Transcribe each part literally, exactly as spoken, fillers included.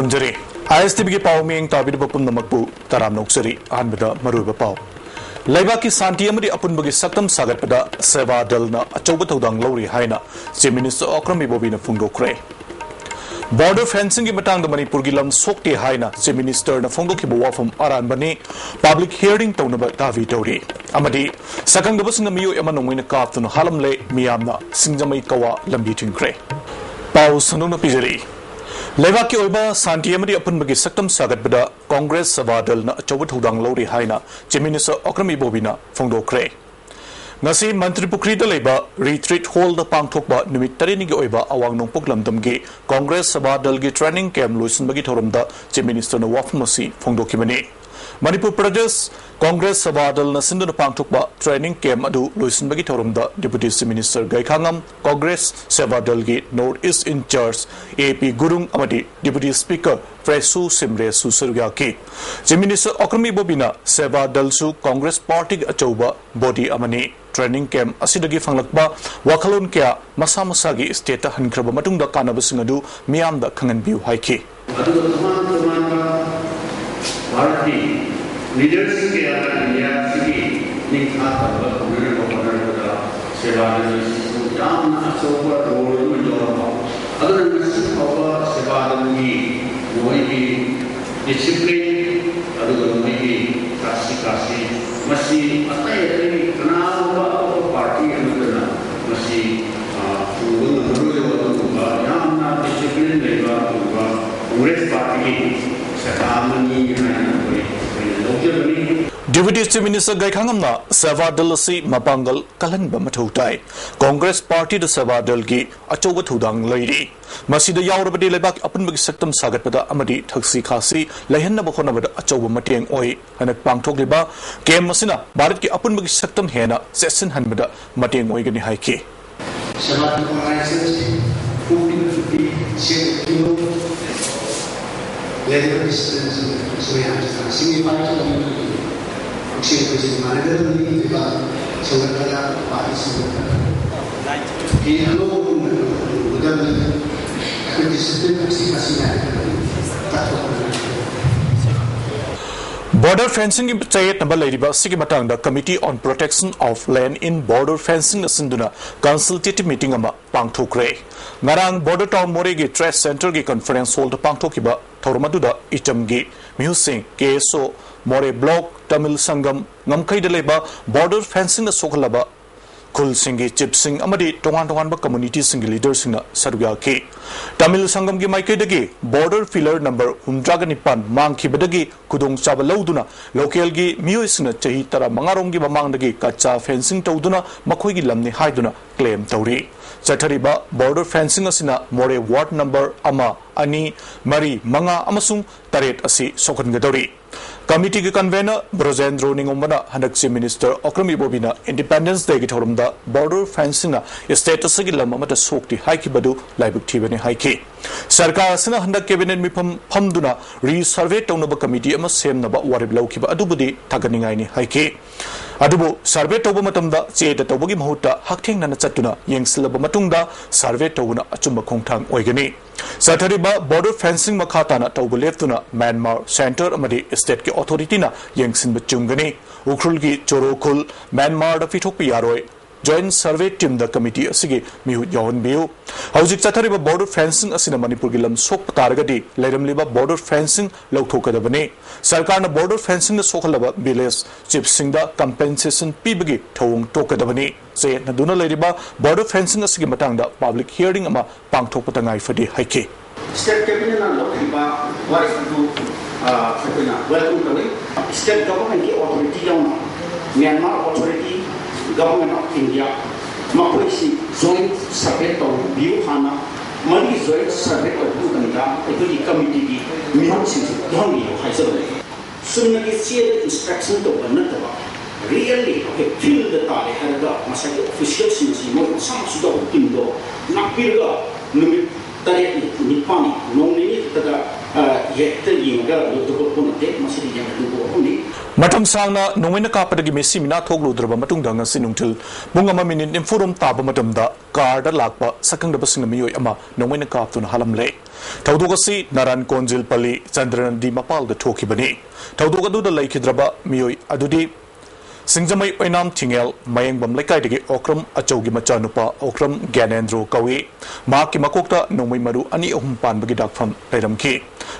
ꯈꯨꯔꯨꯝꯖꯔꯤ꯫ ꯑꯥꯏ ꯑꯦꯁ T ꯚꯤꯒꯤ ꯄꯥꯎ ꯃꯤꯠꯌꯦꯡ ꯇꯥꯕꯤꯔꯤꯕ ꯄꯨꯝꯅꯃꯛꯄꯨ ꯇꯔꯥꯝꯅ ꯑꯣꯛꯆꯔꯤ꯫ ꯑꯍꯥꯟꯕꯗ ꯃꯔꯨꯑꯣꯏꯕ ꯄꯥꯎ꯫ ꯂꯩꯕꯥꯛꯀꯤ ꯁꯥꯟꯇꯤ ꯑꯃꯗꯤ ꯑꯄꯨꯟꯕꯒꯤ ꯁꯛꯇꯝ ꯁꯥꯒꯠꯄꯗ ꯁꯦꯕꯥ ꯗꯜꯅ ꯑꯆꯧꯕ ꯊꯧꯗꯥꯡ ꯂꯧꯔꯤ ꯍꯥꯏꯅ Chief Minister ꯑꯣꯀ꯭ꯔꯝ ꯏꯕꯣꯕꯤꯅ ꯐꯣꯡꯗꯣꯛꯈ꯭ꯔꯦ꯫ Border fencingꯒꯤ ꯃꯇꯥꯡꯗ ꯃꯅꯤꯄꯨꯔꯒꯤ ꯂꯝ ꯁꯣꯛꯇꯦ ꯍꯥꯏꯅ Chief Ministerꯅ ꯐꯣꯡꯗꯣꯛꯈꯤꯕ ꯋꯥꯐꯝ ꯑꯔꯥꯟꯕꯅꯤ, public hearing ꯇꯧꯅꯕ ꯗꯥꯕꯤ ꯇꯧꯔꯤ꯫ ꯑꯃꯗꯤ ꯁꯛꯈꯪꯗꯕꯁꯤꯡꯅ ꯃꯤꯑꯣꯏ ꯑꯃ ꯅꯣꯡꯃꯩꯅ ꯀꯥꯞꯇꯨꯅ ꯍꯥꯠꯂꯝꯂꯦ, ꯃꯤꯌꯥꯝꯅ ꯁꯤꯡꯖꯃꯩ ꯀꯋꯥ ꯂꯝꯕꯤ ꯊꯤꯡꯈ꯭ꯔꯦ꯫ ꯄꯥꯎ ꯁꯟꯗꯣꯛꯅ ꯄꯤꯖꯔꯤ꯫ ꯂꯩꯕꯥꯛꯀꯤ ꯑꯣꯏꯕ ꯁꯥꯟꯇꯤ ꯑꯃꯗꯤ ꯑꯄꯨꯟꯕꯒꯤ ꯁꯛꯇꯝ ꯁꯥꯒꯠꯄꯗ ꯀꯣꯡꯒ꯭ꯔꯦꯁ ꯁꯦꯕꯥ ꯗꯜꯅ ꯑꯆꯧꯕ ꯊꯧꯗꯥꯡ ꯂꯧꯔꯤ ꯍꯥꯏꯅ Chief Minister ꯑꯣꯀ꯭ꯔꯝ ꯏꯕꯣꯕꯤꯅ ꯐꯣꯡꯗꯣꯛꯈ꯭ꯔꯦ꯫ ꯉꯁꯤ ꯃꯟꯇ꯭ꯔꯤ ꯄꯨꯈ꯭ꯔꯤꯗ ꯂꯩꯕ Retreat Hallꯗ ꯄꯥꯡꯊꯣꯛꯄ ꯅꯨꯃꯤꯠ ꯇꯔꯦꯠꯅꯤꯒꯤ ꯑꯣꯏꯕ ꯑꯋꯥꯡ ꯅꯣꯡꯄꯣꯛ ꯂꯝꯗꯝꯒꯤ ꯀꯣꯡꯒ꯭ꯔꯦꯁ ꯁꯦꯕꯥ ꯗꯜꯒꯤ training camp ꯂꯣꯏꯁꯤꯟꯕꯒꯤ ꯊꯧꯔꯝꯗ Chief Ministerꯅ ꯋꯥꯐꯝ ꯑꯁꯤ ꯐꯣꯡꯗꯣꯛꯈꯤꯕꯅꯤ꯫ ꯃꯅꯤꯄꯨꯔ ꯄ꯭ꯔꯗꯦꯁ ꯀꯣꯡꯒ꯭ꯔꯦꯁ ꯁꯦꯕꯥ ꯗꯜꯅ ꯁꯤꯟꯗꯨꯅ ꯄꯥꯡꯊꯣꯛꯄ training camp ꯑꯗꯨ ꯂꯣꯏꯁꯤꯟꯕꯒꯤ ꯊꯧꯔꯝꯗ Deputy Chief Minister ꯒꯩꯈꯥꯉꯝ, ꯀꯣꯡꯒ꯭ꯔꯦꯁ ꯁꯦꯕꯥ ꯗꯜꯒꯤ North East in-charge ꯑꯦ ꯄꯤ ꯒꯨꯔꯨꯡ ꯑꯃꯗꯤ Deputy Speaker ꯐ꯭ꯔꯦꯁꯨ ꯁꯤꯝꯔꯦꯁꯨ ꯁꯔꯨꯛ ꯌꯥꯈꯤ꯫ Chief Minister ꯑꯣꯀ꯭ꯔꯝ ꯏꯕꯣꯕꯤꯅ ꯁꯦꯕꯥ ꯗꯜꯁꯨ ꯀꯣꯡꯒ꯭ꯔꯦꯁ ꯄꯥꯔꯇꯤꯒꯤ ꯑꯆꯧꯕ body ꯑꯃꯅꯤ꯫ Training camp ꯑꯁꯤꯗꯒꯤ ꯐꯪꯂꯛꯄ ꯋꯥꯈꯜꯂꯣꯟ ꯀꯌꯥ ꯃꯁꯥ ꯃꯁꯥꯒꯤ stateꯇ ꯍꯟꯈ꯭ꯔꯕ ꯃꯇꯨꯡꯗ ꯀꯥꯟꯅꯕꯁꯤꯡ ꯑꯗꯨ ꯃꯤꯌꯥꯝꯗ ꯈꯪꯍꯟꯕꯤꯌꯨ ꯍꯥꯏꯈꯤ꯫ ꯑꯗꯨꯒ ꯇꯣꯉꯥꯟ ꯇꯣꯉꯥꯟꯕ ꯚꯥꯔꯠꯀꯤ leaders ꯀꯌꯥꯅ ꯏꯟꯗꯤꯌꯥꯁꯤꯒꯤ ꯅꯤꯡꯈꯥ ꯇꯝꯕ ꯊꯝꯅꯅꯕ ꯍꯣꯠꯅꯔꯛꯄꯗ ꯁꯦꯕꯥꯗꯜ ꯑꯁꯤꯁꯨ ꯌꯥꯝꯅ ꯑꯆꯧꯕ role ꯑꯃ ꯂꯧꯔꯝꯕ꯫ ꯑꯗꯨꯅ ꯉꯁꯤ ꯐꯥꯎꯕ ꯁꯦꯕꯥꯗꯜꯒꯤ ꯃꯈꯣꯏꯒꯤ discipline ꯑꯗꯨꯒ ꯃꯈꯣꯏꯒꯤ ꯀꯥꯁꯤ ꯀꯥꯁꯤ ꯃꯁꯤ ꯑꯇꯩ ꯑꯇꯩ ꯀꯅꯥꯒꯨꯝꯕ ꯑꯇꯣꯞꯄ party ꯑꯃꯠꯇꯅ ꯃꯁꯤ, ꯑ, ꯄꯨꯕ ꯉꯝꯃꯔꯣꯏꯗꯕ ꯑꯗꯨꯒꯨꯝꯕ ꯌꯥꯝꯅ discipline ꯂꯩꯕ ꯑꯗꯨꯒꯨꯝꯕ ꯀꯣꯡꯒ꯭ꯔꯦꯁ ꯄꯥꯔꯇꯤꯒꯤ ꯁꯛꯇꯥꯛ ꯑꯃꯅꯤ ꯍꯥꯏꯅ ꯑꯩꯈꯣꯏ, ꯑꯩꯈꯣꯏꯅ ꯂꯧꯖꯕꯅꯤ꯫ Deputy Chief Minister ꯒꯩꯈꯥꯉꯝꯅ ꯁꯦꯕꯥ ꯗꯜ ꯑꯁꯤ ꯃꯄꯥꯡꯒꯜ ꯀꯜꯍꯟꯕ ꯃꯊꯧ ꯇꯥꯏ꯫ ꯀꯣꯡꯒ꯭ꯔꯦꯁ ꯄꯥꯔꯇꯤꯗ ꯁꯦꯕꯥ ꯗꯜꯒꯤ ꯑꯆꯧꯕ ꯊꯧꯗꯥꯡ ꯂꯩꯔꯤ꯫ ꯃꯁꯤꯗ ꯌꯥꯎꯔꯕꯗꯤ ꯂꯩꯕꯥꯛꯀꯤ ꯑꯄꯨꯟꯕꯒꯤ ꯁꯛꯇꯝ ꯁꯥꯒꯠꯄꯗ ꯑꯃꯗꯤ ꯊꯛꯁꯤ ꯈꯥꯁꯤ ꯂꯩꯍꯟꯅꯕ ꯍꯣꯠꯅꯕꯗ ꯑꯆꯧꯕ ꯃꯇꯦꯡ ꯑꯣꯏ꯫ ꯍꯟꯗꯛ ꯄꯥꯡꯊꯣꯛꯂꯤꯕ camp ꯑꯁꯤꯅ ꯚꯥꯔꯠꯀꯤ ꯑꯄꯨꯟꯕꯒꯤ ꯁꯛꯇꯝ ꯍꯦꯟꯅ ꯆꯦꯠꯁꯤꯟꯍꯟꯕꯗ ꯃꯇꯦꯡ ꯑꯣꯏꯒꯅꯤ ꯍꯥꯏꯈꯤ꯫ ꯁꯦꯕꯥ ꯗꯜ organization ꯑꯁꯤ ꯄꯨꯛꯅꯤꯡ ꯅꯨꯄꯤ ꯁꯦꯡꯅ ꯂꯩꯔꯤꯕ discipline ꯑꯁꯤ ꯃꯌꯥꯝꯁꯤꯅ ꯁꯤꯡꯅ ꯄꯥꯏꯕ ꯄꯨꯛꯁꯦꯜ ꯈꯣꯏꯁꯦꯜ ꯃꯥꯟꯅꯒꯗꯕꯅꯤ꯫ ꯂꯩꯕꯥꯛ ꯁꯦꯝꯒꯠꯄꯗ, ꯄꯥꯔꯇꯤ ꯁꯦꯝꯒꯠꯄꯗ ꯍꯦꯟꯅ ꯑꯅꯧꯕ ꯄꯨꯝꯅꯃꯛ ꯄꯨꯒꯗꯕꯅꯤ꯫ ꯑꯩꯈꯣꯏ discipline ꯑꯁꯤ ꯃꯁꯤ ꯅꯥꯏꯒꯗꯕꯅꯤ꯫ ꯕꯣꯔꯗꯔ ꯐꯦꯟꯁꯤꯡꯒꯤ ꯆꯌꯦꯠꯅꯕ ꯂꯩꯔꯤꯕ ꯑꯁꯤꯒꯤ ꯃꯇꯥꯡꯗ Committee on Protection of Land in Border Fencing ꯑꯁꯤꯟꯗꯨꯅ consultative meeting ꯑꯃ ꯄꯥꯡꯊꯣꯛꯈ꯭ꯔꯦ꯫ ꯉꯔꯥꯡ ꯕꯣꯔꯗꯔ ꯇꯥꯎꯟ ꯃꯣꯔꯦꯒꯤ ꯇ꯭ꯔꯦꯗ ꯁꯦꯟꯇꯔꯒꯤ ꯀꯟꯐꯔꯦꯟꯁ ꯍꯣꯜꯗ ꯄꯥꯡꯊꯣꯛꯈꯤꯕ ꯊꯧꯔꯝ ꯑꯗꯨꯗ ꯏꯆꯝꯒꯤ ꯃꯤꯍꯨꯠꯁꯤꯡ ꯀꯦ ꯑꯦꯁ ꯑꯣ, ꯃꯣꯔꯦ ꯕ꯭ꯂꯣꯛ, ꯇꯃꯤꯜ ꯁꯪꯒꯝ, ꯉꯝꯈꯩꯗ ꯂꯩꯕ ꯕꯣꯔꯗꯔ ꯐꯦꯟꯁꯤꯡꯅ ꯁꯣꯛꯍꯜꯂꯕ ꯈꯨꯜꯁꯤꯡꯒꯤ ꯆꯤꯞꯁꯤꯡ ꯑꯃꯗꯤ ꯇꯣꯉꯥꯟ ꯇꯣꯉꯥꯟꯕ ꯀꯝꯃꯨꯅꯤꯇꯤꯁꯤꯡꯒꯤ ꯂꯤꯗꯔꯁꯤꯡꯅ ꯁꯔꯨꯛ ꯌꯥꯈꯤ꯫ ꯇꯃꯤꯜ ꯁꯪꯒꯝꯒꯤ ꯃꯥꯏꯀꯩꯗꯒꯤ ꯕꯣꯔꯗꯔ ꯄꯤꯂꯔ ꯅꯝꯕꯔ ꯍꯨꯝꯗ꯭ꯔꯥꯒ ꯅꯤꯄꯥꯟ ꯃꯥꯡꯈꯤꯕꯗꯒꯤ ꯈꯨꯗꯣꯡꯆꯥꯕ ꯂꯧꯗꯨꯅ ꯂꯣꯀꯦꯜꯒꯤ ꯃꯤꯑꯣꯏꯁꯤꯡꯅ ꯆꯍꯤ ꯇꯔꯥꯃꯉꯥ ꯔꯣꯝꯒꯤ ꯃꯃꯥꯡꯗꯒꯤ ꯀꯆꯥ ꯐꯦꯟꯁꯤꯡ ꯇꯧꯗꯨꯅ ꯃꯈꯣꯏꯒꯤ ꯂꯝꯅꯤ ꯍꯥꯏꯗꯨꯅ ꯀ꯭ꯂꯦꯝ ꯇꯧꯔꯤ꯫ ꯆꯠꯊꯔꯤꯕ ꯕꯣꯔꯗꯔ ꯐꯦꯟꯁꯤꯡ ꯑꯁꯤꯅ ꯃꯣꯔꯦ ꯋꯥꯔꯗ ꯅꯝꯕꯔ ꯑꯃ, ꯑꯅꯤ, ꯃꯔꯤ, ꯃꯉꯥ ꯑꯃꯁꯨꯡ ꯇꯔꯦꯠ ꯑꯁꯤ ꯁꯣꯛꯍꯟꯒꯗꯧꯔꯤ꯫ ꯀꯃꯤꯇꯤꯒꯤ ꯀꯟꯚꯦꯅꯔ ꯕ꯭ꯔꯖꯦꯟꯗ꯭ꯔꯣ ꯅꯤꯉꯣꯝꯕꯅ ꯍꯟꯗꯛ ꯆꯤꯐ ꯃꯤꯅꯤꯁꯇꯔ ꯑꯣꯀ꯭ꯔꯝ ꯏꯕꯣꯕꯤꯅ ꯏꯟꯗꯤꯄꯦꯟꯗꯦꯟꯁ ꯗꯦꯒꯤ ꯊꯧꯔꯝꯗ ꯕꯣꯔꯗꯔ ꯐꯦꯟꯁꯤꯡꯅ ꯁ꯭ꯇꯦꯠ ꯑꯁꯤꯒꯤ ꯂꯝ ꯑꯃꯠꯇ ꯁꯣꯛꯇꯦ ꯍꯥꯏꯈꯤꯕꯗꯨ ꯂꯥꯏꯕꯛ ꯊꯤꯕꯅꯤ ꯍꯥꯏꯈꯤ꯫ ꯁꯔꯀꯥꯔ ꯑꯁꯤꯅ ꯍꯟꯗꯛ ꯀꯦꯕꯤꯅꯦꯠ ꯃꯤꯐꯝ ꯐꯝꯗꯨꯅ ꯔꯤꯁꯔꯚꯦ ꯇꯧꯅꯕ ꯀꯃꯤꯇꯤ ꯑꯃ ꯁꯦꯝꯅꯕ ꯋꯥꯔꯦꯞ ꯂꯧꯈꯤꯕ ꯑꯗꯨꯕꯨꯗꯤ ꯊꯥꯒꯠꯅꯤꯡꯉꯥꯏꯅꯤ ꯍꯥꯏꯈꯤ꯫ ꯑꯗꯨꯕꯨ ꯁꯔꯚꯦ ꯇꯧꯕ ꯃꯇꯝꯗ ꯆꯦꯗ ꯇꯧꯕꯒꯤ ꯃꯍꯨꯠꯇ ꯍꯛꯊꯦꯡꯅꯅ ꯆꯠꯇꯨꯅ ꯌꯦꯡꯁꯤꯜꯂꯕ ꯃꯇꯨꯡꯗ ꯁꯔꯚꯦ ꯇꯧꯕꯅ ꯑꯆꯨꯝꯕ ꯈꯣꯡꯊꯥꯡ ꯑꯣꯏꯒꯅꯤ꯫ ꯆꯠꯊꯔꯤꯕ ꯕꯣꯔꯗꯔ ꯐꯦꯟꯁꯤꯡ ꯃꯈꯥ ꯇꯥꯅ ꯇꯧꯕ ꯂꯦꯞꯇꯨꯅ ꯃ꯭ꯌꯥꯟꯃꯥꯔ ꯁꯦꯟꯇꯔ ꯑꯃꯗꯤ ꯁ꯭ꯇꯦꯠꯀꯤ ꯑꯣꯊꯣꯔꯤꯇꯤꯅ ꯌꯦꯡꯁꯤꯟꯕ ꯆꯨꯝꯒꯅꯤ꯫ ꯎꯈ꯭ꯔꯨꯜꯒꯤ ꯆꯣꯔꯣ ꯈꯨꯜ ꯃ꯭ꯌꯥꯟꯃꯥꯔꯗ ꯄꯤꯊꯣꯛꯄ ꯌꯥꯔꯣꯏ꯫ ꯖꯣꯏꯟꯠ ꯁꯔꯚꯦ ꯇꯤꯝꯗ ꯀꯃꯤꯇꯤ ꯑꯁꯤꯒꯤ ꯃꯤꯍꯨꯠ ꯌꯥꯎꯍꯟꯕꯤꯌꯨ꯫ ꯍꯧꯖꯤꯛ ꯆꯠꯊꯔꯤꯕ ꯕꯣꯔꯗꯔ ꯐꯦꯟꯁꯤꯡ ꯑꯁꯤꯅ ꯃꯅꯤꯄꯨꯔꯒꯤ ꯂꯝ ꯁꯣꯛꯄ ꯇꯥꯔꯒꯗꯤ ꯂꯩꯔꯝꯂꯤꯕ ꯕꯣꯔꯗꯔ ꯐꯦꯟꯁꯤꯡ ꯂꯧꯊꯣꯛꯀꯗꯕꯅꯤ꯫ ꯁꯔꯀꯥꯔꯅ ꯕꯣꯔꯗꯔ ꯐꯦꯟꯁꯤꯡꯗ ꯁꯣꯛꯍꯜꯂꯕ ꯚꯤꯂꯦꯖ ꯆꯤꯐꯁꯤꯡꯗ ꯀꯝꯄꯦꯟꯁꯦꯁꯟ ꯄꯤꯕꯒꯤ ꯊꯧꯑꯣꯡ ꯇꯣꯛꯀꯗꯕꯅꯤ꯫ ꯆꯌꯦꯠꯅꯗꯨꯅ ꯂꯩꯔꯤꯕ ꯕꯣꯔꯗꯔ ꯐꯦꯟꯁꯤꯡ ꯑꯁꯤꯒꯤ ꯃꯇꯥꯡꯗ ꯄꯕ꯭ꯂꯤꯛ ꯍꯤꯌꯔꯤꯡ ꯑꯃ ꯄꯥꯡꯊꯣꯛꯄ ꯇꯉꯥꯏ ꯐꯗꯦ ꯍꯥꯏꯈꯤ꯫ ꯁ꯭ꯇꯦꯠ ꯀꯦꯕꯤꯅꯦꯠꯅ ꯂꯧꯈꯤꯕ ꯋꯥꯔꯦꯞ ꯑꯗꯨ, ꯑ, ꯑꯩꯈꯣꯏꯅ ꯋꯦꯜꯀꯝ ꯇꯧꯏ꯫ ꯁ꯭ꯇꯦꯠ ꯒꯚꯔꯟꯃꯦꯟꯠꯀꯤ ꯑꯣꯊꯣꯔꯤꯇꯤ ꯌꯥꯎꯅ Myanmar authority, government of India, ꯃꯈꯣꯏꯁꯤ ꯖꯣꯏꯟꯠ ꯁꯔꯚꯦ ꯇꯧꯕꯤꯌꯨ꯫ ꯍꯥꯟꯅ ꯃꯔꯤ ꯖꯣꯏꯟꯠ ꯁꯔꯚꯦ ꯇꯧꯕ ꯃꯇꯝꯗ ꯑꯩꯈꯣꯏꯒꯤ ꯀꯃꯤꯇꯤꯒꯤ ꯃꯤꯍꯨꯠꯁꯤꯡꯁꯤ ꯌꯥꯎꯍꯟꯕꯤꯌꯨ ꯍꯥꯏꯖꯕꯅꯤ꯫ ꯆꯨꯝꯅꯒꯤ ꯆꯦꯗ ꯏꯟꯁꯄꯦꯛꯁꯟ ꯇꯧꯕ ꯅꯠꯇꯕ, ꯔꯤꯌꯦꯜꯂꯤ ꯑꯩꯈꯣꯏ ꯐꯤꯜꯗ ꯇꯥꯔꯦ ꯍꯥꯏꯔꯒ ꯉꯁꯥꯏꯒꯤ ꯑꯣꯐꯤꯁꯤꯌꯦꯜꯁꯤꯡꯁꯤ ꯃꯣꯏ ꯃꯁꯥ ꯃꯁꯥ ꯇꯧꯕ ꯇꯤꯝꯗꯣ ꯂꯥꯛꯄꯤꯔꯒ ꯅꯨꯃꯤꯠ ꯇꯔꯦꯠꯅꯤ, ꯅꯤꯄꯥꯜꯅꯤ, ꯅꯣꯡ ꯅꯤꯅꯤ ꯈꯛꯇꯗ, ꯑ, ꯍꯦꯛꯇ ꯌꯦꯡꯉꯒ ꯂꯣꯏꯊꯣꯛꯄ ꯄꯣꯠ ꯅꯠꯇꯦ꯫ ꯃꯁꯤꯗꯤ ꯌꯥꯝꯅ ꯂꯨꯕ ꯋꯥꯐꯝꯅꯤ꯫ ꯃꯇꯝ ꯁꯥꯡꯅ ꯅꯣꯡꯃꯩꯅ ꯀꯥꯞꯄꯗꯒꯤ ꯃꯤꯁꯤ ꯃꯤꯅꯥ ꯊꯣꯛꯂꯨꯗ꯭ꯔꯕ ꯃꯇꯨꯡꯗ ꯉꯁꯤ ꯅꯨꯡꯊꯤꯜ ꯄꯨꯡ ꯑꯃ ꯃꯤꯅꯤꯠ ꯅꯤꯐꯨꯔꯣꯝ ꯇꯥꯕ ꯃꯇꯝꯗ ꯀꯥꯔꯗ ꯂꯥꯛꯄ ꯁꯛꯈꯪꯗꯕꯁꯤꯡꯅ ꯃꯤꯑꯣꯏ ꯑꯃ ꯅꯣꯡꯃꯩꯅ ꯀꯥꯞꯇꯨꯅ ꯍꯥꯠꯂꯝꯂꯦ꯫ ꯊꯧꯗꯣꯛ ꯑꯁꯤ ꯅꯥꯔꯥꯟ ꯀꯣꯟꯖꯤꯜ ꯄꯜꯂꯤ ꯆꯟꯗ꯭ꯔ ꯅꯗꯤ ꯃꯄꯥꯜꯗ ꯊꯣꯛꯈꯤꯕꯅꯤ꯫ ꯊꯧꯗꯣꯛ ꯑꯗꯨꯗ ꯂꯩꯈꯤꯗ꯭ꯔꯕ ꯃꯤꯑꯣꯏ ꯑꯗꯨꯗꯤ ꯁꯤꯡꯖꯃꯩ ꯑꯣꯏꯅꯥꯝ ꯊꯤꯡꯉꯦꯜ ꯃꯌꯦꯡꯕꯝ ꯂꯩꯀꯥꯏꯗꯒꯤ ꯑꯣꯀ꯭ꯔꯝ ꯑꯆꯧꯒꯤ ꯃꯆꯥꯅꯨꯄꯥ ꯑꯣꯀ꯭ꯔꯝ ꯒ꯭ꯌꯥꯅꯦꯟꯗ꯭ꯔꯣ ꯀꯧꯏ꯫ ꯃꯍꯥꯛꯀꯤ ꯃꯀꯣꯛꯇ ꯅꯣꯡꯃꯩ ꯃꯔꯨ ꯑꯅꯤ ꯑꯍꯨꯝ ꯄꯥꯟꯕꯒꯤ ꯗꯥꯛꯐꯝ ꯂꯩꯔꯝꯈꯤ꯫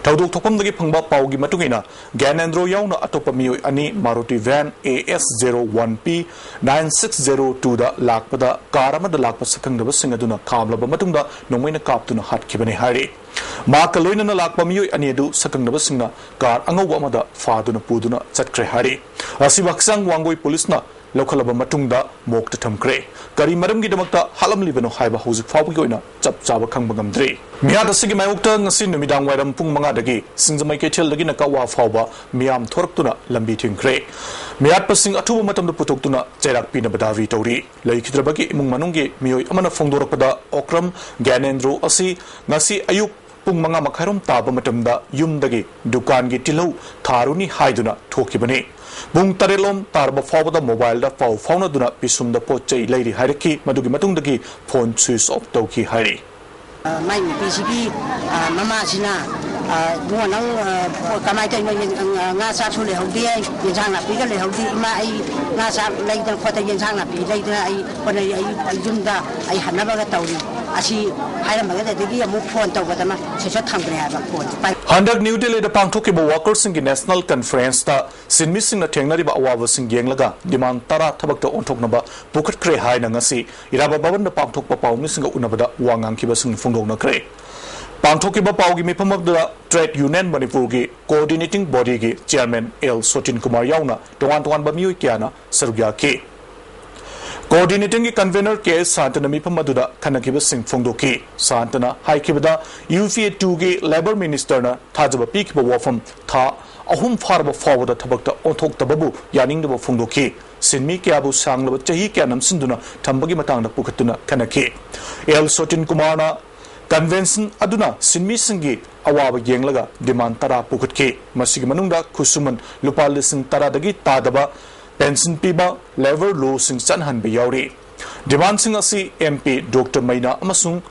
ꯊꯧꯗꯣꯛ ꯊꯣꯛꯐꯝꯗꯒꯤ ꯐꯪꯕ ꯄꯥꯎꯒꯤ ꯃꯇꯨꯡ ꯏꯟꯅ, ꯒ꯭ꯌꯥꯅꯦꯟꯗ꯭ꯔꯣ ꯌꯥꯎꯅ ꯑꯇꯣꯞꯄ ꯃꯤꯑꯣꯏ ꯑꯅꯤ Maruti van A S zero one P nine six zero two ꯗ ꯂꯥꯛꯄꯗ ꯀꯥꯔ ꯑꯃꯗ ꯂꯥꯛꯄ ꯁꯛꯈꯪꯗꯕꯁꯤꯡ ꯑꯗꯨꯅ ꯈꯥꯝꯂꯕ ꯃꯇꯨꯡꯗ ꯅꯣꯡꯃꯩꯅ ꯀꯥꯞꯇꯨꯅ ꯍꯥꯠꯈꯤꯕꯅꯤ ꯍꯥꯏꯔꯤ꯫ ꯃꯍꯥꯛꯀ ꯂꯣꯏꯅꯅ ꯂꯥꯛꯄ ꯃꯤꯑꯣꯏ ꯑꯅꯤ ꯑꯗꯨ ꯁꯛꯈꯪꯗꯕꯁꯤꯡꯅ ꯀꯥꯔ ꯑꯉꯧꯕ ꯑꯃꯗ ꯐꯥꯗꯨꯅ ꯄꯨꯗꯨꯅ ꯆꯠꯈ꯭ꯔꯦ ꯍꯥꯏꯔꯤ꯫ ꯑꯁꯤꯕꯨ ꯍꯛꯆꯥꯡ ꯋꯥꯡꯒꯣꯏ ꯄꯨꯂꯤꯁꯅ ꯂꯧꯈꯠꯂꯕ ꯃꯇꯨꯡꯗ ꯃꯣꯔꯒꯇ ꯊꯝꯈ꯭ꯔꯦ꯫ ꯀꯔꯤ ꯃꯔꯝꯒꯤꯗꯃꯛꯇ ꯍꯥꯠꯂꯝꯂꯤꯕꯅꯣ ꯍꯥꯏꯕ ꯍꯧꯖꯤꯛ ꯐꯥꯎꯕꯒꯤ ꯑꯣꯏꯅ ꯆꯞ ꯆꯥꯕ ꯈꯪꯕ ꯉꯝꯗ꯭ꯔꯤ꯫ ꯃꯤꯍꯥꯠ ꯑꯁꯤꯒꯤ ꯃꯥꯌꯣꯛꯇ ꯉꯁꯤ ꯅꯨꯃꯤꯗꯥꯡ ꯋꯥꯏꯔꯝ ꯄꯨꯡ ꯃꯉꯥꯗꯒꯤ ꯁꯤꯡꯖꯃꯩ ꯀꯩꯊꯦꯜꯗꯒꯤꯅ ꯀꯛꯋꯥ ꯐꯥꯎꯕ ꯃꯤꯌꯥꯝ ꯊꯣꯔꯛꯇꯨꯅ ꯂꯝꯕꯤ ꯊꯤꯡꯈ꯭ꯔꯦ꯫ ꯃꯤꯍꯥꯠꯄꯁꯤꯡ ꯑꯊꯨꯕ ꯃꯇꯝꯗ ꯄꯨꯊꯣꯛꯇꯨꯅ ꯆꯩꯔꯥꯛ ꯄꯤꯅꯕ ꯗꯥꯕꯤ ꯇꯧꯔꯤ꯫ ꯂꯩꯈꯤꯗ꯭ꯔꯕꯒꯤ ꯏꯃꯨꯡ ꯃꯅꯨꯡꯒꯤ ꯃꯤꯑꯣꯏ ꯑꯃꯅ ꯐꯣꯡꯗꯣꯔꯛꯄꯗ, ꯑꯣꯀ꯭ꯔꯝ ꯒ꯭ꯌꯥꯅꯦꯟꯗ꯭ꯔꯣ ꯑꯁꯤ ꯉꯁꯤ ꯑꯌꯨꯛ ꯄꯨꯡ ꯃꯉꯥ ꯃꯈꯥꯏꯔꯣꯝ ꯇꯥꯕ ꯃꯇꯝꯗ ꯌꯨꯝꯗꯒꯤ ꯗꯨꯀꯥꯟꯒꯤ ꯇꯤꯜꯍꯧ ꯊꯥꯔꯨꯅꯤ ꯍꯥꯏꯗꯨꯅ ꯊꯣꯛꯈꯤꯕꯅꯤ꯫ ꯄꯨꯡ ꯇꯔꯦꯠꯂꯣꯝ ꯇꯥꯔꯕ ꯐꯥꯎꯕꯗ ꯃꯣꯕꯥꯏꯜꯗ ꯄꯥꯎ ꯐꯥꯎꯅꯗꯨꯅ ꯄꯤꯁꯨꯝꯗ ꯄꯣꯠ ꯆꯩ ꯂꯩꯔꯤ ꯍꯥꯏꯔꯛꯈꯤ꯫ ꯃꯗꯨꯒꯤ ꯃꯇꯨꯡꯗꯒꯤ ꯐꯣꯟ ꯁ꯭ꯋꯤꯆ ꯑꯣꯐ ꯇꯧꯈꯤ ꯍꯥꯏꯔꯤ꯫ ꯑ, ꯃꯥꯏ ꯅꯨꯄꯤꯁꯤꯒꯤ, ꯑ, ꯃꯃꯥꯁꯤꯅ, ꯑ, "ꯏꯕꯨꯡꯉꯣ, ꯅꯪ, ꯑ, ꯀꯃꯥꯏꯅ ꯇꯧꯔꯤꯅꯣ? ꯌꯦꯟ-, ꯑ, ꯉꯥ ꯆꯥꯛꯁꯨ ꯂꯩꯍꯧꯗꯦ, ꯌꯦꯟꯁꯥꯡ ꯅꯥꯄꯤꯒ ꯂꯩꯍꯧꯗꯦ꯫ ꯏꯃꯥ, ꯑꯩ ꯉꯥ ꯆꯥꯛ ꯂꯩꯗꯅ ꯈꯣꯠꯇꯅ, ꯌꯦꯟꯁꯥꯡ ꯅꯥꯄꯤ ꯂꯩꯗꯅ ꯑꯩ ꯍꯣꯠꯅꯔꯤ, ꯑꯩ, ꯑꯩ ꯌꯨꯝꯗ ꯑꯩ ꯍꯟꯅꯕꯒ ꯇꯧꯔꯤ"꯫ ꯑꯁꯤ ꯍꯥꯏꯔꯝꯃꯒ ꯑꯗꯒꯤ ꯑꯃꯨꯛ ꯐꯣꯟ ꯇꯧꯕꯗ ꯃꯥ ꯁ꯭ꯋꯤꯆ ꯑꯣꯐ ꯊꯝꯈ꯭ꯔꯦ ꯍꯥꯏꯕ ꯐꯣꯟꯁꯦ ꯄꯥꯏ- ꯍꯟꯗꯛ ꯅ꯭ꯌꯨ ꯗꯦꯜꯂꯤꯗ ꯄꯥꯡꯊꯣꯛꯈꯤꯕ ꯋꯥꯀꯔꯁꯤꯡꯒꯤ ꯅꯦꯁꯅꯦꯜ ꯀꯟꯐꯔꯦꯟꯁꯇ ꯁꯤꯟꯃꯤꯁꯤꯡꯅ ꯊꯦꯡꯅꯔꯤꯕ ꯑꯋꯥꯕꯁꯤꯡ ꯌꯦꯡꯂꯒ ꯗꯤꯃꯥꯟ ꯇꯔꯥ ꯊꯕꯛꯇ ꯑꯣꯟꯊꯣꯛꯅꯕ ꯄꯨꯈꯠꯈ꯭ꯔꯦ ꯍꯥꯏꯅ ꯉꯁꯤ ꯏꯔꯥꯕꯣꯠ ꯚꯕꯟꯗ ꯄꯥꯡꯊꯣꯛꯄ ꯄꯥꯎꯃꯤꯁꯤꯡꯒ ꯎꯅꯕꯗ ꯋꯥ ꯉꯥꯡꯈꯤꯕꯁꯤꯡ ꯐꯣꯡꯗꯣꯛꯅꯈ꯭ꯔꯦ꯫ ꯄꯥꯡꯊꯣꯛꯈꯤꯕ ꯄꯥꯎꯒꯤ ꯃꯤꯐꯝ ꯑꯗꯨꯗ ꯇ꯭ꯔꯦꯗ ꯌꯨꯅꯤꯌꯟ ꯃꯅꯤꯄꯨꯔꯒꯤ ꯀꯣꯑꯣꯔꯗꯤꯅꯦꯇꯤꯡ ꯕꯣꯗꯤꯒꯤ ꯆꯤꯌꯔꯃꯦꯟ ꯑꯦꯜ ꯁꯣꯇꯤꯟ ꯀꯨꯃꯥꯔ ꯌꯥꯎꯅ ꯇꯣꯉꯥꯟ ꯇꯣꯉꯥꯟꯕ ꯃꯤꯑꯣꯏ ꯀꯌꯥꯅ ꯁꯔꯨꯛ ꯌꯥꯈꯤ꯫ ꯀꯣꯑꯣꯔꯗꯤꯅꯦꯇꯤꯡꯒꯤ ꯀꯟꯚꯦꯅꯔ ꯀꯦ ꯑꯦꯁ ꯁꯥꯟꯇꯅ ꯃꯤꯐꯝ ꯑꯗꯨꯗ ꯈꯟꯅꯈꯤꯕꯁꯤꯡ ꯐꯣꯡꯗꯣꯛꯈꯤ꯫ ꯁꯥꯟꯇꯅ ꯍꯥꯏꯈꯤꯕꯗ, U P A two ꯒꯤ ꯂꯦꯕꯔ ꯃꯤꯅꯤꯁꯇꯔꯅ ꯊꯥꯖꯕ ꯄꯤꯈꯤꯕ ꯋꯥꯐꯝ ꯊꯥ ꯑꯍꯨꯝ ꯐꯥꯔꯕ ꯐꯥꯎꯕꯗ ꯊꯕꯛꯇ ꯑꯣꯟꯊꯣꯛꯇꯕꯕꯨ ꯌꯥꯅꯤꯡꯗꯕ ꯐꯣꯡꯗꯣꯛꯈꯤ꯫ ꯁꯤꯟꯃꯤ ꯀꯌꯥꯕꯨ ꯁꯥꯡꯂꯕ ꯆꯍꯤ ꯀꯌꯥ ꯅꯝꯁꯤꯟꯗꯨꯅ ꯊꯝꯕꯒꯤ ꯃꯇꯥꯡꯗ ꯄꯨꯈꯠꯇꯨꯅ ꯈꯟꯅꯈꯤ꯫ ꯑꯦꯜ ꯁꯣꯇꯤꯟ ꯀꯨꯃꯥꯔꯅ Convention ꯑꯗꯨꯅ ꯁꯤꯟꯃꯤꯁꯤꯡꯒꯤ ꯑꯋꯥꯕ ꯌꯦꯡꯂꯒ demand ꯇꯔꯥ ꯄꯨꯈꯠꯈꯤ꯫ ꯃꯁꯤꯒꯤ ꯃꯅꯨꯡꯗ ꯈꯨꯠꯁꯨꯃꯟ ꯂꯨꯄꯥ ꯂꯤꯁꯤꯡ ꯇꯔꯥꯗꯒꯤ ꯇꯥꯗꯕ, pension ꯄꯤꯕ, labour lawꯁꯤꯡ ꯆꯠꯅꯍꯟꯕ ꯌꯥꯎꯔꯤ꯫ Demandꯁꯤꯡ ꯑꯁꯤ MP Doctor ꯃꯩꯅꯥ ꯑꯃꯁꯨꯡ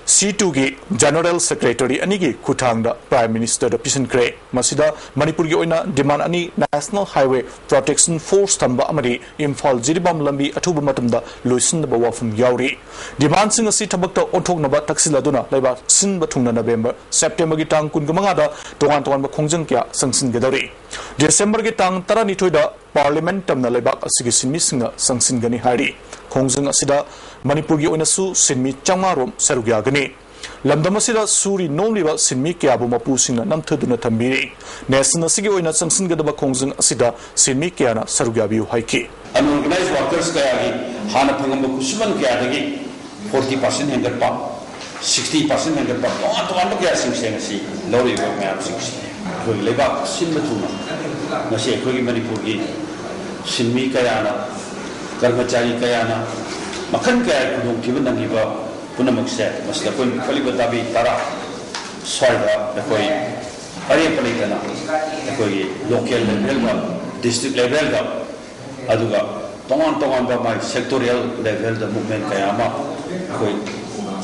C twoꯒꯤ General Secretary ꯑꯅꯤꯒꯤ ꯈꯨꯠꯊꯥꯡꯗ Prime Ministerꯗ ꯄꯤꯁꯤꯟꯈ꯭ꯔꯦ꯫ ꯃꯁꯤꯗ ꯃꯅꯤꯄꯨꯔꯒꯤ ꯑꯣꯏꯅ demand ꯑꯅꯤ, National Highway Protection Force ꯊꯝꯕ ꯑꯃꯗꯤ ꯏꯝꯐꯥꯜ ꯖꯤꯔꯤꯕꯥꯝ ꯂꯝꯕꯤ ꯑꯊꯨꯕ ꯃꯇꯝꯗ ꯂꯣꯏꯁꯤꯟꯅꯕ ꯋꯥꯐꯝ ꯌꯥꯎꯔꯤ꯫ Demandꯁꯤꯡ ꯑꯁꯤ ꯊꯕꯛꯇ ꯑꯣꯟꯊꯣꯛꯅꯕ ꯇꯛꯁꯤꯜꯂꯗꯨꯅ ꯂꯩꯕꯥꯛ ꯁꯤꯟꯕ ꯊꯨꯡꯅ November, Septemberꯒꯤ ꯇꯥꯡ ꯀꯨꯟꯒ ꯃꯉꯥꯗ ꯇꯣꯉꯥꯟ ꯇꯣꯉꯥꯟꯕ ꯈꯣꯡꯖꯪ ꯀꯌꯥ ꯆꯪꯁꯤꯟꯒꯗꯧꯔꯤ꯫ Decemberꯒꯤ ꯇꯥꯡ ꯇꯔꯥꯅꯤꯊꯣꯏꯗ Parliament ꯇꯝꯅ ꯂꯩꯕꯥꯛ ꯑꯁꯤꯒꯤ ꯁꯤꯟꯃꯤꯁꯤꯡꯅ ꯆꯪꯁꯤꯟꯒꯅꯤ ꯍꯥꯏꯔꯤ꯫ ꯈꯣꯡꯖꯪ ꯑꯁꯤꯗ ꯃꯅꯤꯄꯨꯔꯒꯤ ꯑꯣꯏꯅꯁꯨ ꯁꯤꯟꯃꯤ ꯆꯥꯝꯃꯉꯥ ꯔꯣꯝ ꯁꯔꯨꯛ ꯌꯥꯒꯅꯤ꯫ ꯂꯝꯗꯝ ꯑꯁꯤꯗ ꯁꯨꯔꯤ ꯅꯣꯝꯂꯤꯕ ꯁꯤꯟꯃꯤ ꯀꯌꯥꯕꯨ ꯃꯄꯨꯁꯤꯡꯅ ꯅꯝꯊꯗꯨꯅ ꯊꯝꯕꯤꯔꯤ꯫ Nation ꯑꯁꯤꯒꯤ ꯑꯣꯏꯅ ꯆꯪꯁꯤꯟꯒꯗꯕ ꯈꯣꯡꯖꯪ ꯑꯁꯤꯗ ꯁꯤꯟꯃꯤ ꯀꯌꯥꯅ ꯁꯔꯨꯛ ꯌꯥꯕꯤꯌꯨ ꯍꯥꯏꯈꯤ꯫ Unorganized workers ꯀꯌꯥꯒꯤ ꯍꯥꯟꯅ ꯐꯪꯉꯝꯕ ꯈꯨꯠꯁꯨꯃꯟ ꯀꯌꯥꯗꯒꯤ forty percent ꯍꯦꯟꯒꯠꯄ, sixty percent ꯍꯦꯟꯒꯠꯄ, ꯇꯣꯉꯥꯟ ꯇꯣꯉꯥꯟꯕ ꯀꯌꯥꯁꯤꯡꯁꯦ ꯉꯁꯤ ꯂꯧꯔꯤꯕ ꯃꯌꯥꯝꯁꯤꯡꯁꯤ ꯑꯩꯈꯣꯏꯒꯤ ꯂꯩꯕꯥꯛ ꯁꯤꯟꯕ ꯊꯨꯡꯅ ꯉꯁꯤ ꯑꯩꯈꯣꯏꯒꯤ ꯃꯅꯤꯄꯨꯔꯒꯤ ꯁꯤꯟꯃꯤ ꯀꯌꯥꯅ, ꯀꯔꯃꯆꯥꯔꯤ ꯀꯌꯥꯅ ꯃꯈꯜ ꯀꯌꯥꯒꯤ ꯈꯨꯗꯣꯡꯊꯤꯕ ꯅꯪꯂꯤꯕ ꯄꯨꯝꯅꯃꯛꯁꯦ ꯃꯁꯤꯗ ꯑꯩꯈꯣꯏ ꯄꯤꯈꯠꯂꯤꯕ ꯗꯥꯕꯤ ꯇꯔꯥ ꯁ꯭ꯋꯥꯏꯗ ꯑꯩꯈꯣꯏ ꯑꯔꯦꯞꯄ ꯂꯩꯇꯅ ꯑꯩꯈꯣꯏꯒꯤ local levelꯗ, district levelꯗ, ꯑꯗꯨꯒ ꯇꯣꯉꯥꯟ ꯇꯣꯉꯥꯟꯕ ꯃꯥꯒꯤ sectorial levelꯗ movement ꯀꯌꯥ ꯑꯃ ꯑꯩꯈꯣꯏ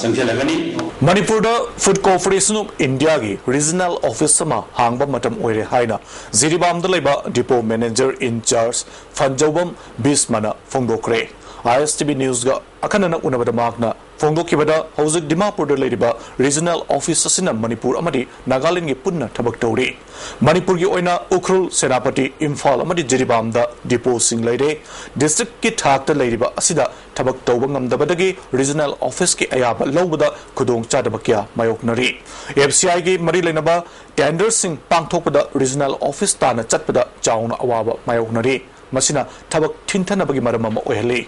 ꯆꯪꯁꯤꯜꯂꯒꯅꯤ꯫ ꯃꯅꯤꯄꯨꯔꯗ Food Corporation of Indiaꯒꯤ regional office ꯑꯃ ꯍꯥꯡꯕ ꯃꯇꯝ ꯑꯣꯏꯔꯦ ꯍꯥꯏꯅ ꯖꯤꯔꯤꯕꯥꯝꯗ ꯂꯩꯕ depot manager in charge ꯐꯟꯖꯧꯕꯝ ꯕꯤꯁꯃꯅ ꯐꯣꯡꯗꯣꯛꯈ꯭ꯔꯦ꯫ ISTV Newsꯒ ꯑꯈꯟꯅꯅ ꯎꯅꯕꯗ ꯃꯍꯥꯛꯅ ꯐꯣꯡꯗꯣꯛꯈꯤꯕꯗ, ꯍꯧꯖꯤꯛ ꯗꯤꯃꯥꯄꯨꯔꯗ ꯂꯩꯔꯤꯕ regional office ꯑꯁꯤꯅ ꯃꯅꯤꯄꯨꯔ ꯑꯃꯗꯤ ꯅꯥꯒꯥꯂꯦꯟꯗꯒꯤ ꯄꯨꯟꯅ ꯊꯕꯛ ꯇꯧꯔꯤ꯫ ꯃꯅꯤꯄꯨꯔꯒꯤ ꯑꯣꯏꯅ ꯎꯈ꯭ꯔꯨꯜ, ꯁꯦꯅꯥꯄꯇꯤ, ꯏꯝꯐꯥꯜ ꯑꯃꯗꯤ ꯖꯤꯔꯤꯕꯥꯝꯗ depotꯁꯤꯡ ꯂꯩꯔꯦ꯫ Districtꯀꯤ ꯊꯥꯛꯇ ꯂꯩꯔꯤꯕ ꯑꯁꯤꯗ ꯊꯕꯛ ꯇꯧꯕ ꯉꯝꯗꯕꯗꯒꯤ regional officeꯀꯤ ꯑꯌꯥꯕ ꯂꯧꯕꯗ ꯈꯨꯗꯣꯡꯆꯥꯗꯕ ꯀꯌꯥ ꯃꯥꯌꯣꯛꯅꯔꯤ꯫ FCIꯒꯤ ꯃꯔꯤ ꯂꯩꯅꯕ tenderꯁꯤꯡ ꯄꯥꯡꯊꯣꯛꯄꯗ regional office ꯇꯥꯟꯅ ꯆꯠꯄꯗ ꯆꯥꯎꯅ ꯑꯋꯥꯕ ꯃꯥꯌꯣꯛꯅꯔꯤ꯫ ꯃꯁꯤꯅ ꯊꯕꯛ ꯊꯤꯟꯊꯅꯕꯒꯤ ꯃꯔꯝ ꯑꯃ ꯑꯣꯏꯍꯜꯂꯤ꯫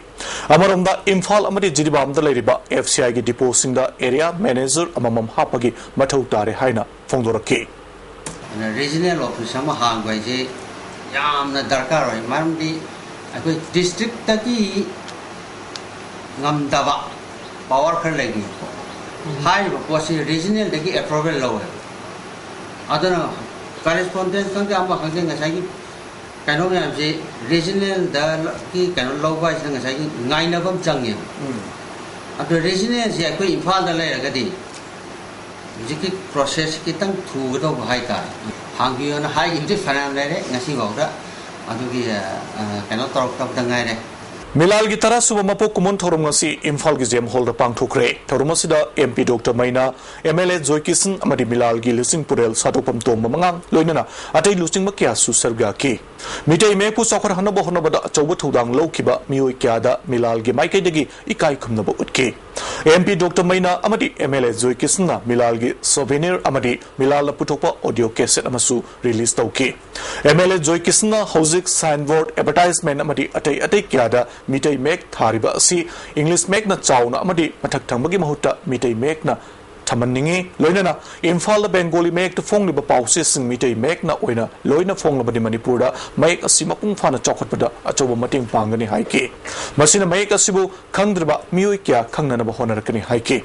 ꯑꯃꯔꯣꯝꯗ, ꯏꯝꯐꯥꯜ ꯑꯃꯗꯤ ꯖꯤꯔꯤꯕꯥꯝꯗ ꯂꯩꯔꯤꯕ FCIꯒꯤ depotꯁꯤꯡꯗ area manager ꯑꯃꯃꯝ ꯍꯥꯞꯄꯒꯤ ꯃꯊꯧ ꯇꯥꯔꯦ ꯍꯥꯏꯅ ꯐꯣꯡꯗꯣꯔꯛꯈꯤ꯫ ꯑꯗꯨꯅ regional office ꯑꯃ ꯍꯥꯡꯕ ꯍꯥꯏꯁꯦ ꯌꯥꯝꯅ ꯗꯔꯀꯥꯔ ꯑꯣꯏ, ꯃꯔꯝꯗꯤ ꯑꯩꯈꯣꯏ districtꯇꯒꯤ ꯉꯝꯗꯕ, power ꯈꯔ ꯂꯩꯕꯅꯤꯀꯣ, ꯍꯥꯏꯔꯤꯕ ꯄꯣꯠꯁꯤ ꯔꯤꯖꯅꯦꯜꯗꯒꯤ ꯑꯦꯄ꯭ꯔꯨꯕꯦꯜ ꯂꯧꯋꯦ꯫ ꯑꯗꯨꯅ ꯀꯔꯦꯁꯄꯣꯟꯗꯦꯟꯁ ꯈꯪꯗꯦ, ꯑꯃ ꯈꯪꯗꯦ, ꯉꯁꯥꯏꯒꯤ ꯀꯩꯅꯣ ꯃꯌꯥꯝꯁꯤ ꯔꯤꯖꯅꯦꯜꯗꯒꯤ ꯀꯩꯅꯣ ꯂꯧꯕ ꯍꯥꯏꯁꯤꯅ ꯉꯁꯥꯏꯒꯤ ꯉꯥꯏꯅꯕ ꯑꯃ ꯆꯪꯉꯦꯕ꯫ ꯑꯗꯣ ꯔꯤꯖꯅꯦꯜꯁꯤ ꯑꯩꯈꯣꯏ ꯏꯝꯐꯥꯜꯗ ꯂꯩꯔꯒꯗꯤ ꯍꯧꯖꯤꯛꯀꯤ ꯄ꯭ꯔꯣꯁꯦꯁ ꯈꯤꯇꯪ ꯊꯨꯒꯗꯧꯕ ꯍꯥꯏꯇꯥꯔꯦ꯫ ꯍꯥꯡꯕꯤꯌꯣꯅ ꯍꯥꯏꯈꯤꯕꯗꯤ ꯐꯅꯌꯥꯝ ꯂꯩꯔꯦ, ꯉꯁꯤꯐꯥꯎꯗ ꯑꯗꯨꯒꯤ, ꯑ, ꯑ, ꯀꯩꯅꯣ ꯇꯧꯔꯛꯇꯕꯗ ꯉꯥꯏꯔꯦ꯫ ꯃꯤꯂꯥꯜꯒꯤ ꯇꯔꯥ ꯁꯨꯕ ꯃꯄꯣꯛ ꯀꯨꯝꯑꯣꯟ ꯊꯧꯔꯝ ꯉꯁꯤ ꯏꯝꯐꯥꯜꯒꯤ ꯖꯦꯝ ꯍꯣꯜꯗ ꯄꯥꯡꯊꯣꯛꯈ꯭ꯔꯦ꯫ ꯊꯧꯔꯝ ꯑꯁꯤꯗ M P doctor Meina, M L A Joykishan ꯑꯃꯗꯤ ꯃꯤꯂꯥꯜꯒꯤ ꯂꯨꯆꯤꯡ ꯄꯨꯔꯦꯜ ꯁꯥꯗꯣꯛꯄꯝ ꯇꯣꯝꯕ ꯃꯉꯥꯡ, ꯂꯣꯏꯅꯅ ꯑꯇꯩ ꯂꯨꯆꯤꯡꯕ ꯀꯌꯥꯁꯨ ꯁꯔꯨꯛ ꯌꯥꯈꯤ꯫ ꯃꯤꯇꯩ ꯃꯌꯦꯛꯄꯨ ꯆꯥꯎꯈꯠꯍꯟꯅꯕ ꯍꯣꯠꯅꯕꯗ ꯑꯆꯧꯕ ꯊꯧꯗꯥꯡ ꯂꯧꯈꯤꯕ ꯃꯤꯑꯣꯏ ꯀꯌꯥꯗ ꯃꯤꯂꯥꯜꯒꯤ ꯃꯥꯏꯀꯩꯗꯒꯤ ꯏꯀꯥꯏ ꯈꯨꯝꯅꯕ ꯎꯠꯈꯤ꯫ ꯑꯦꯝ ꯄꯤ ꯗꯣꯛꯇꯔ ꯃꯩꯅꯥ ꯑꯃꯗꯤ ꯑꯦꯝ ꯑꯦꯜ ꯑꯦ ꯖꯣꯏꯀꯤꯁꯟꯅ ꯃꯤꯂꯥꯜꯒꯤ ꯁꯣꯚꯦꯅꯤꯌꯔ ꯑꯃꯗꯤ ꯃꯤꯂꯥꯜꯅ ꯄꯨꯊꯣꯛꯄ ꯑꯣꯗꯤꯑꯣ ꯀꯦꯁꯦꯠ ꯑꯃꯁꯨ ꯔꯤꯂꯤꯖ ꯇꯧꯈꯤ꯫ ꯑꯦꯝ ꯑꯦꯜ ꯑꯦ ꯖꯣꯏꯀꯤꯁꯟꯅ ꯍꯧꯖꯤꯛ ꯁꯥꯏꯟꯕꯣꯔꯗ, ꯑꯦꯗꯚꯔꯇꯥꯏꯖꯃꯦꯟꯠ ꯑꯃꯗꯤ ꯑꯇꯩ ꯑꯇꯩ ꯀꯌꯥꯗ ꯃꯤꯇꯩ ꯃꯌꯦꯛ ꯊꯥꯔꯤꯕ ꯑꯁꯤ ꯏꯪꯂꯤꯁ ꯃꯌꯦꯛꯅ ꯆꯥꯎꯅ ꯑꯃꯗꯤ ꯃꯊꯛ ꯊꯪꯕꯒꯤ ꯃꯍꯨꯠꯇ ꯃꯤꯇꯩ ꯃꯌꯦꯛꯅ ꯊꯝꯍꯟꯅꯤꯡꯏ꯫ ꯂꯣꯏꯅꯅ ꯏꯝꯐꯥꯜꯗ ꯕꯦꯡꯒꯣꯂꯤ ꯃꯌꯦꯛꯇ ꯐꯣꯡꯂꯤꯕ ꯄꯥꯎꯆꯦꯁꯤꯡ ꯃꯤꯇꯩ ꯃꯌꯦꯛꯅ ꯑꯣꯏꯅ ꯂꯣꯏꯅ ꯐꯣꯡꯂꯕꯗꯤ ꯃꯅꯤꯄꯨꯔꯗ ꯃꯌꯦꯛ ꯑꯁꯤ ꯃꯄꯨꯡ ꯐꯥꯅ ꯆꯥꯎꯈꯠꯄꯗ ꯑꯆꯧꯕ ꯃꯇꯦꯡ ꯄꯥꯡꯒꯅꯤ ꯍꯥꯏꯈꯤ꯫ ꯃꯁꯤꯅ ꯃꯌꯦꯛ ꯑꯁꯤꯕꯨ ꯈꯪꯗ꯭ꯔꯕ ꯃꯤꯑꯣꯏ ꯀꯌꯥ ꯈꯪꯅꯅꯕ ꯍꯣꯠꯅꯔꯛꯀꯅꯤ ꯍꯥꯏꯈꯤ꯫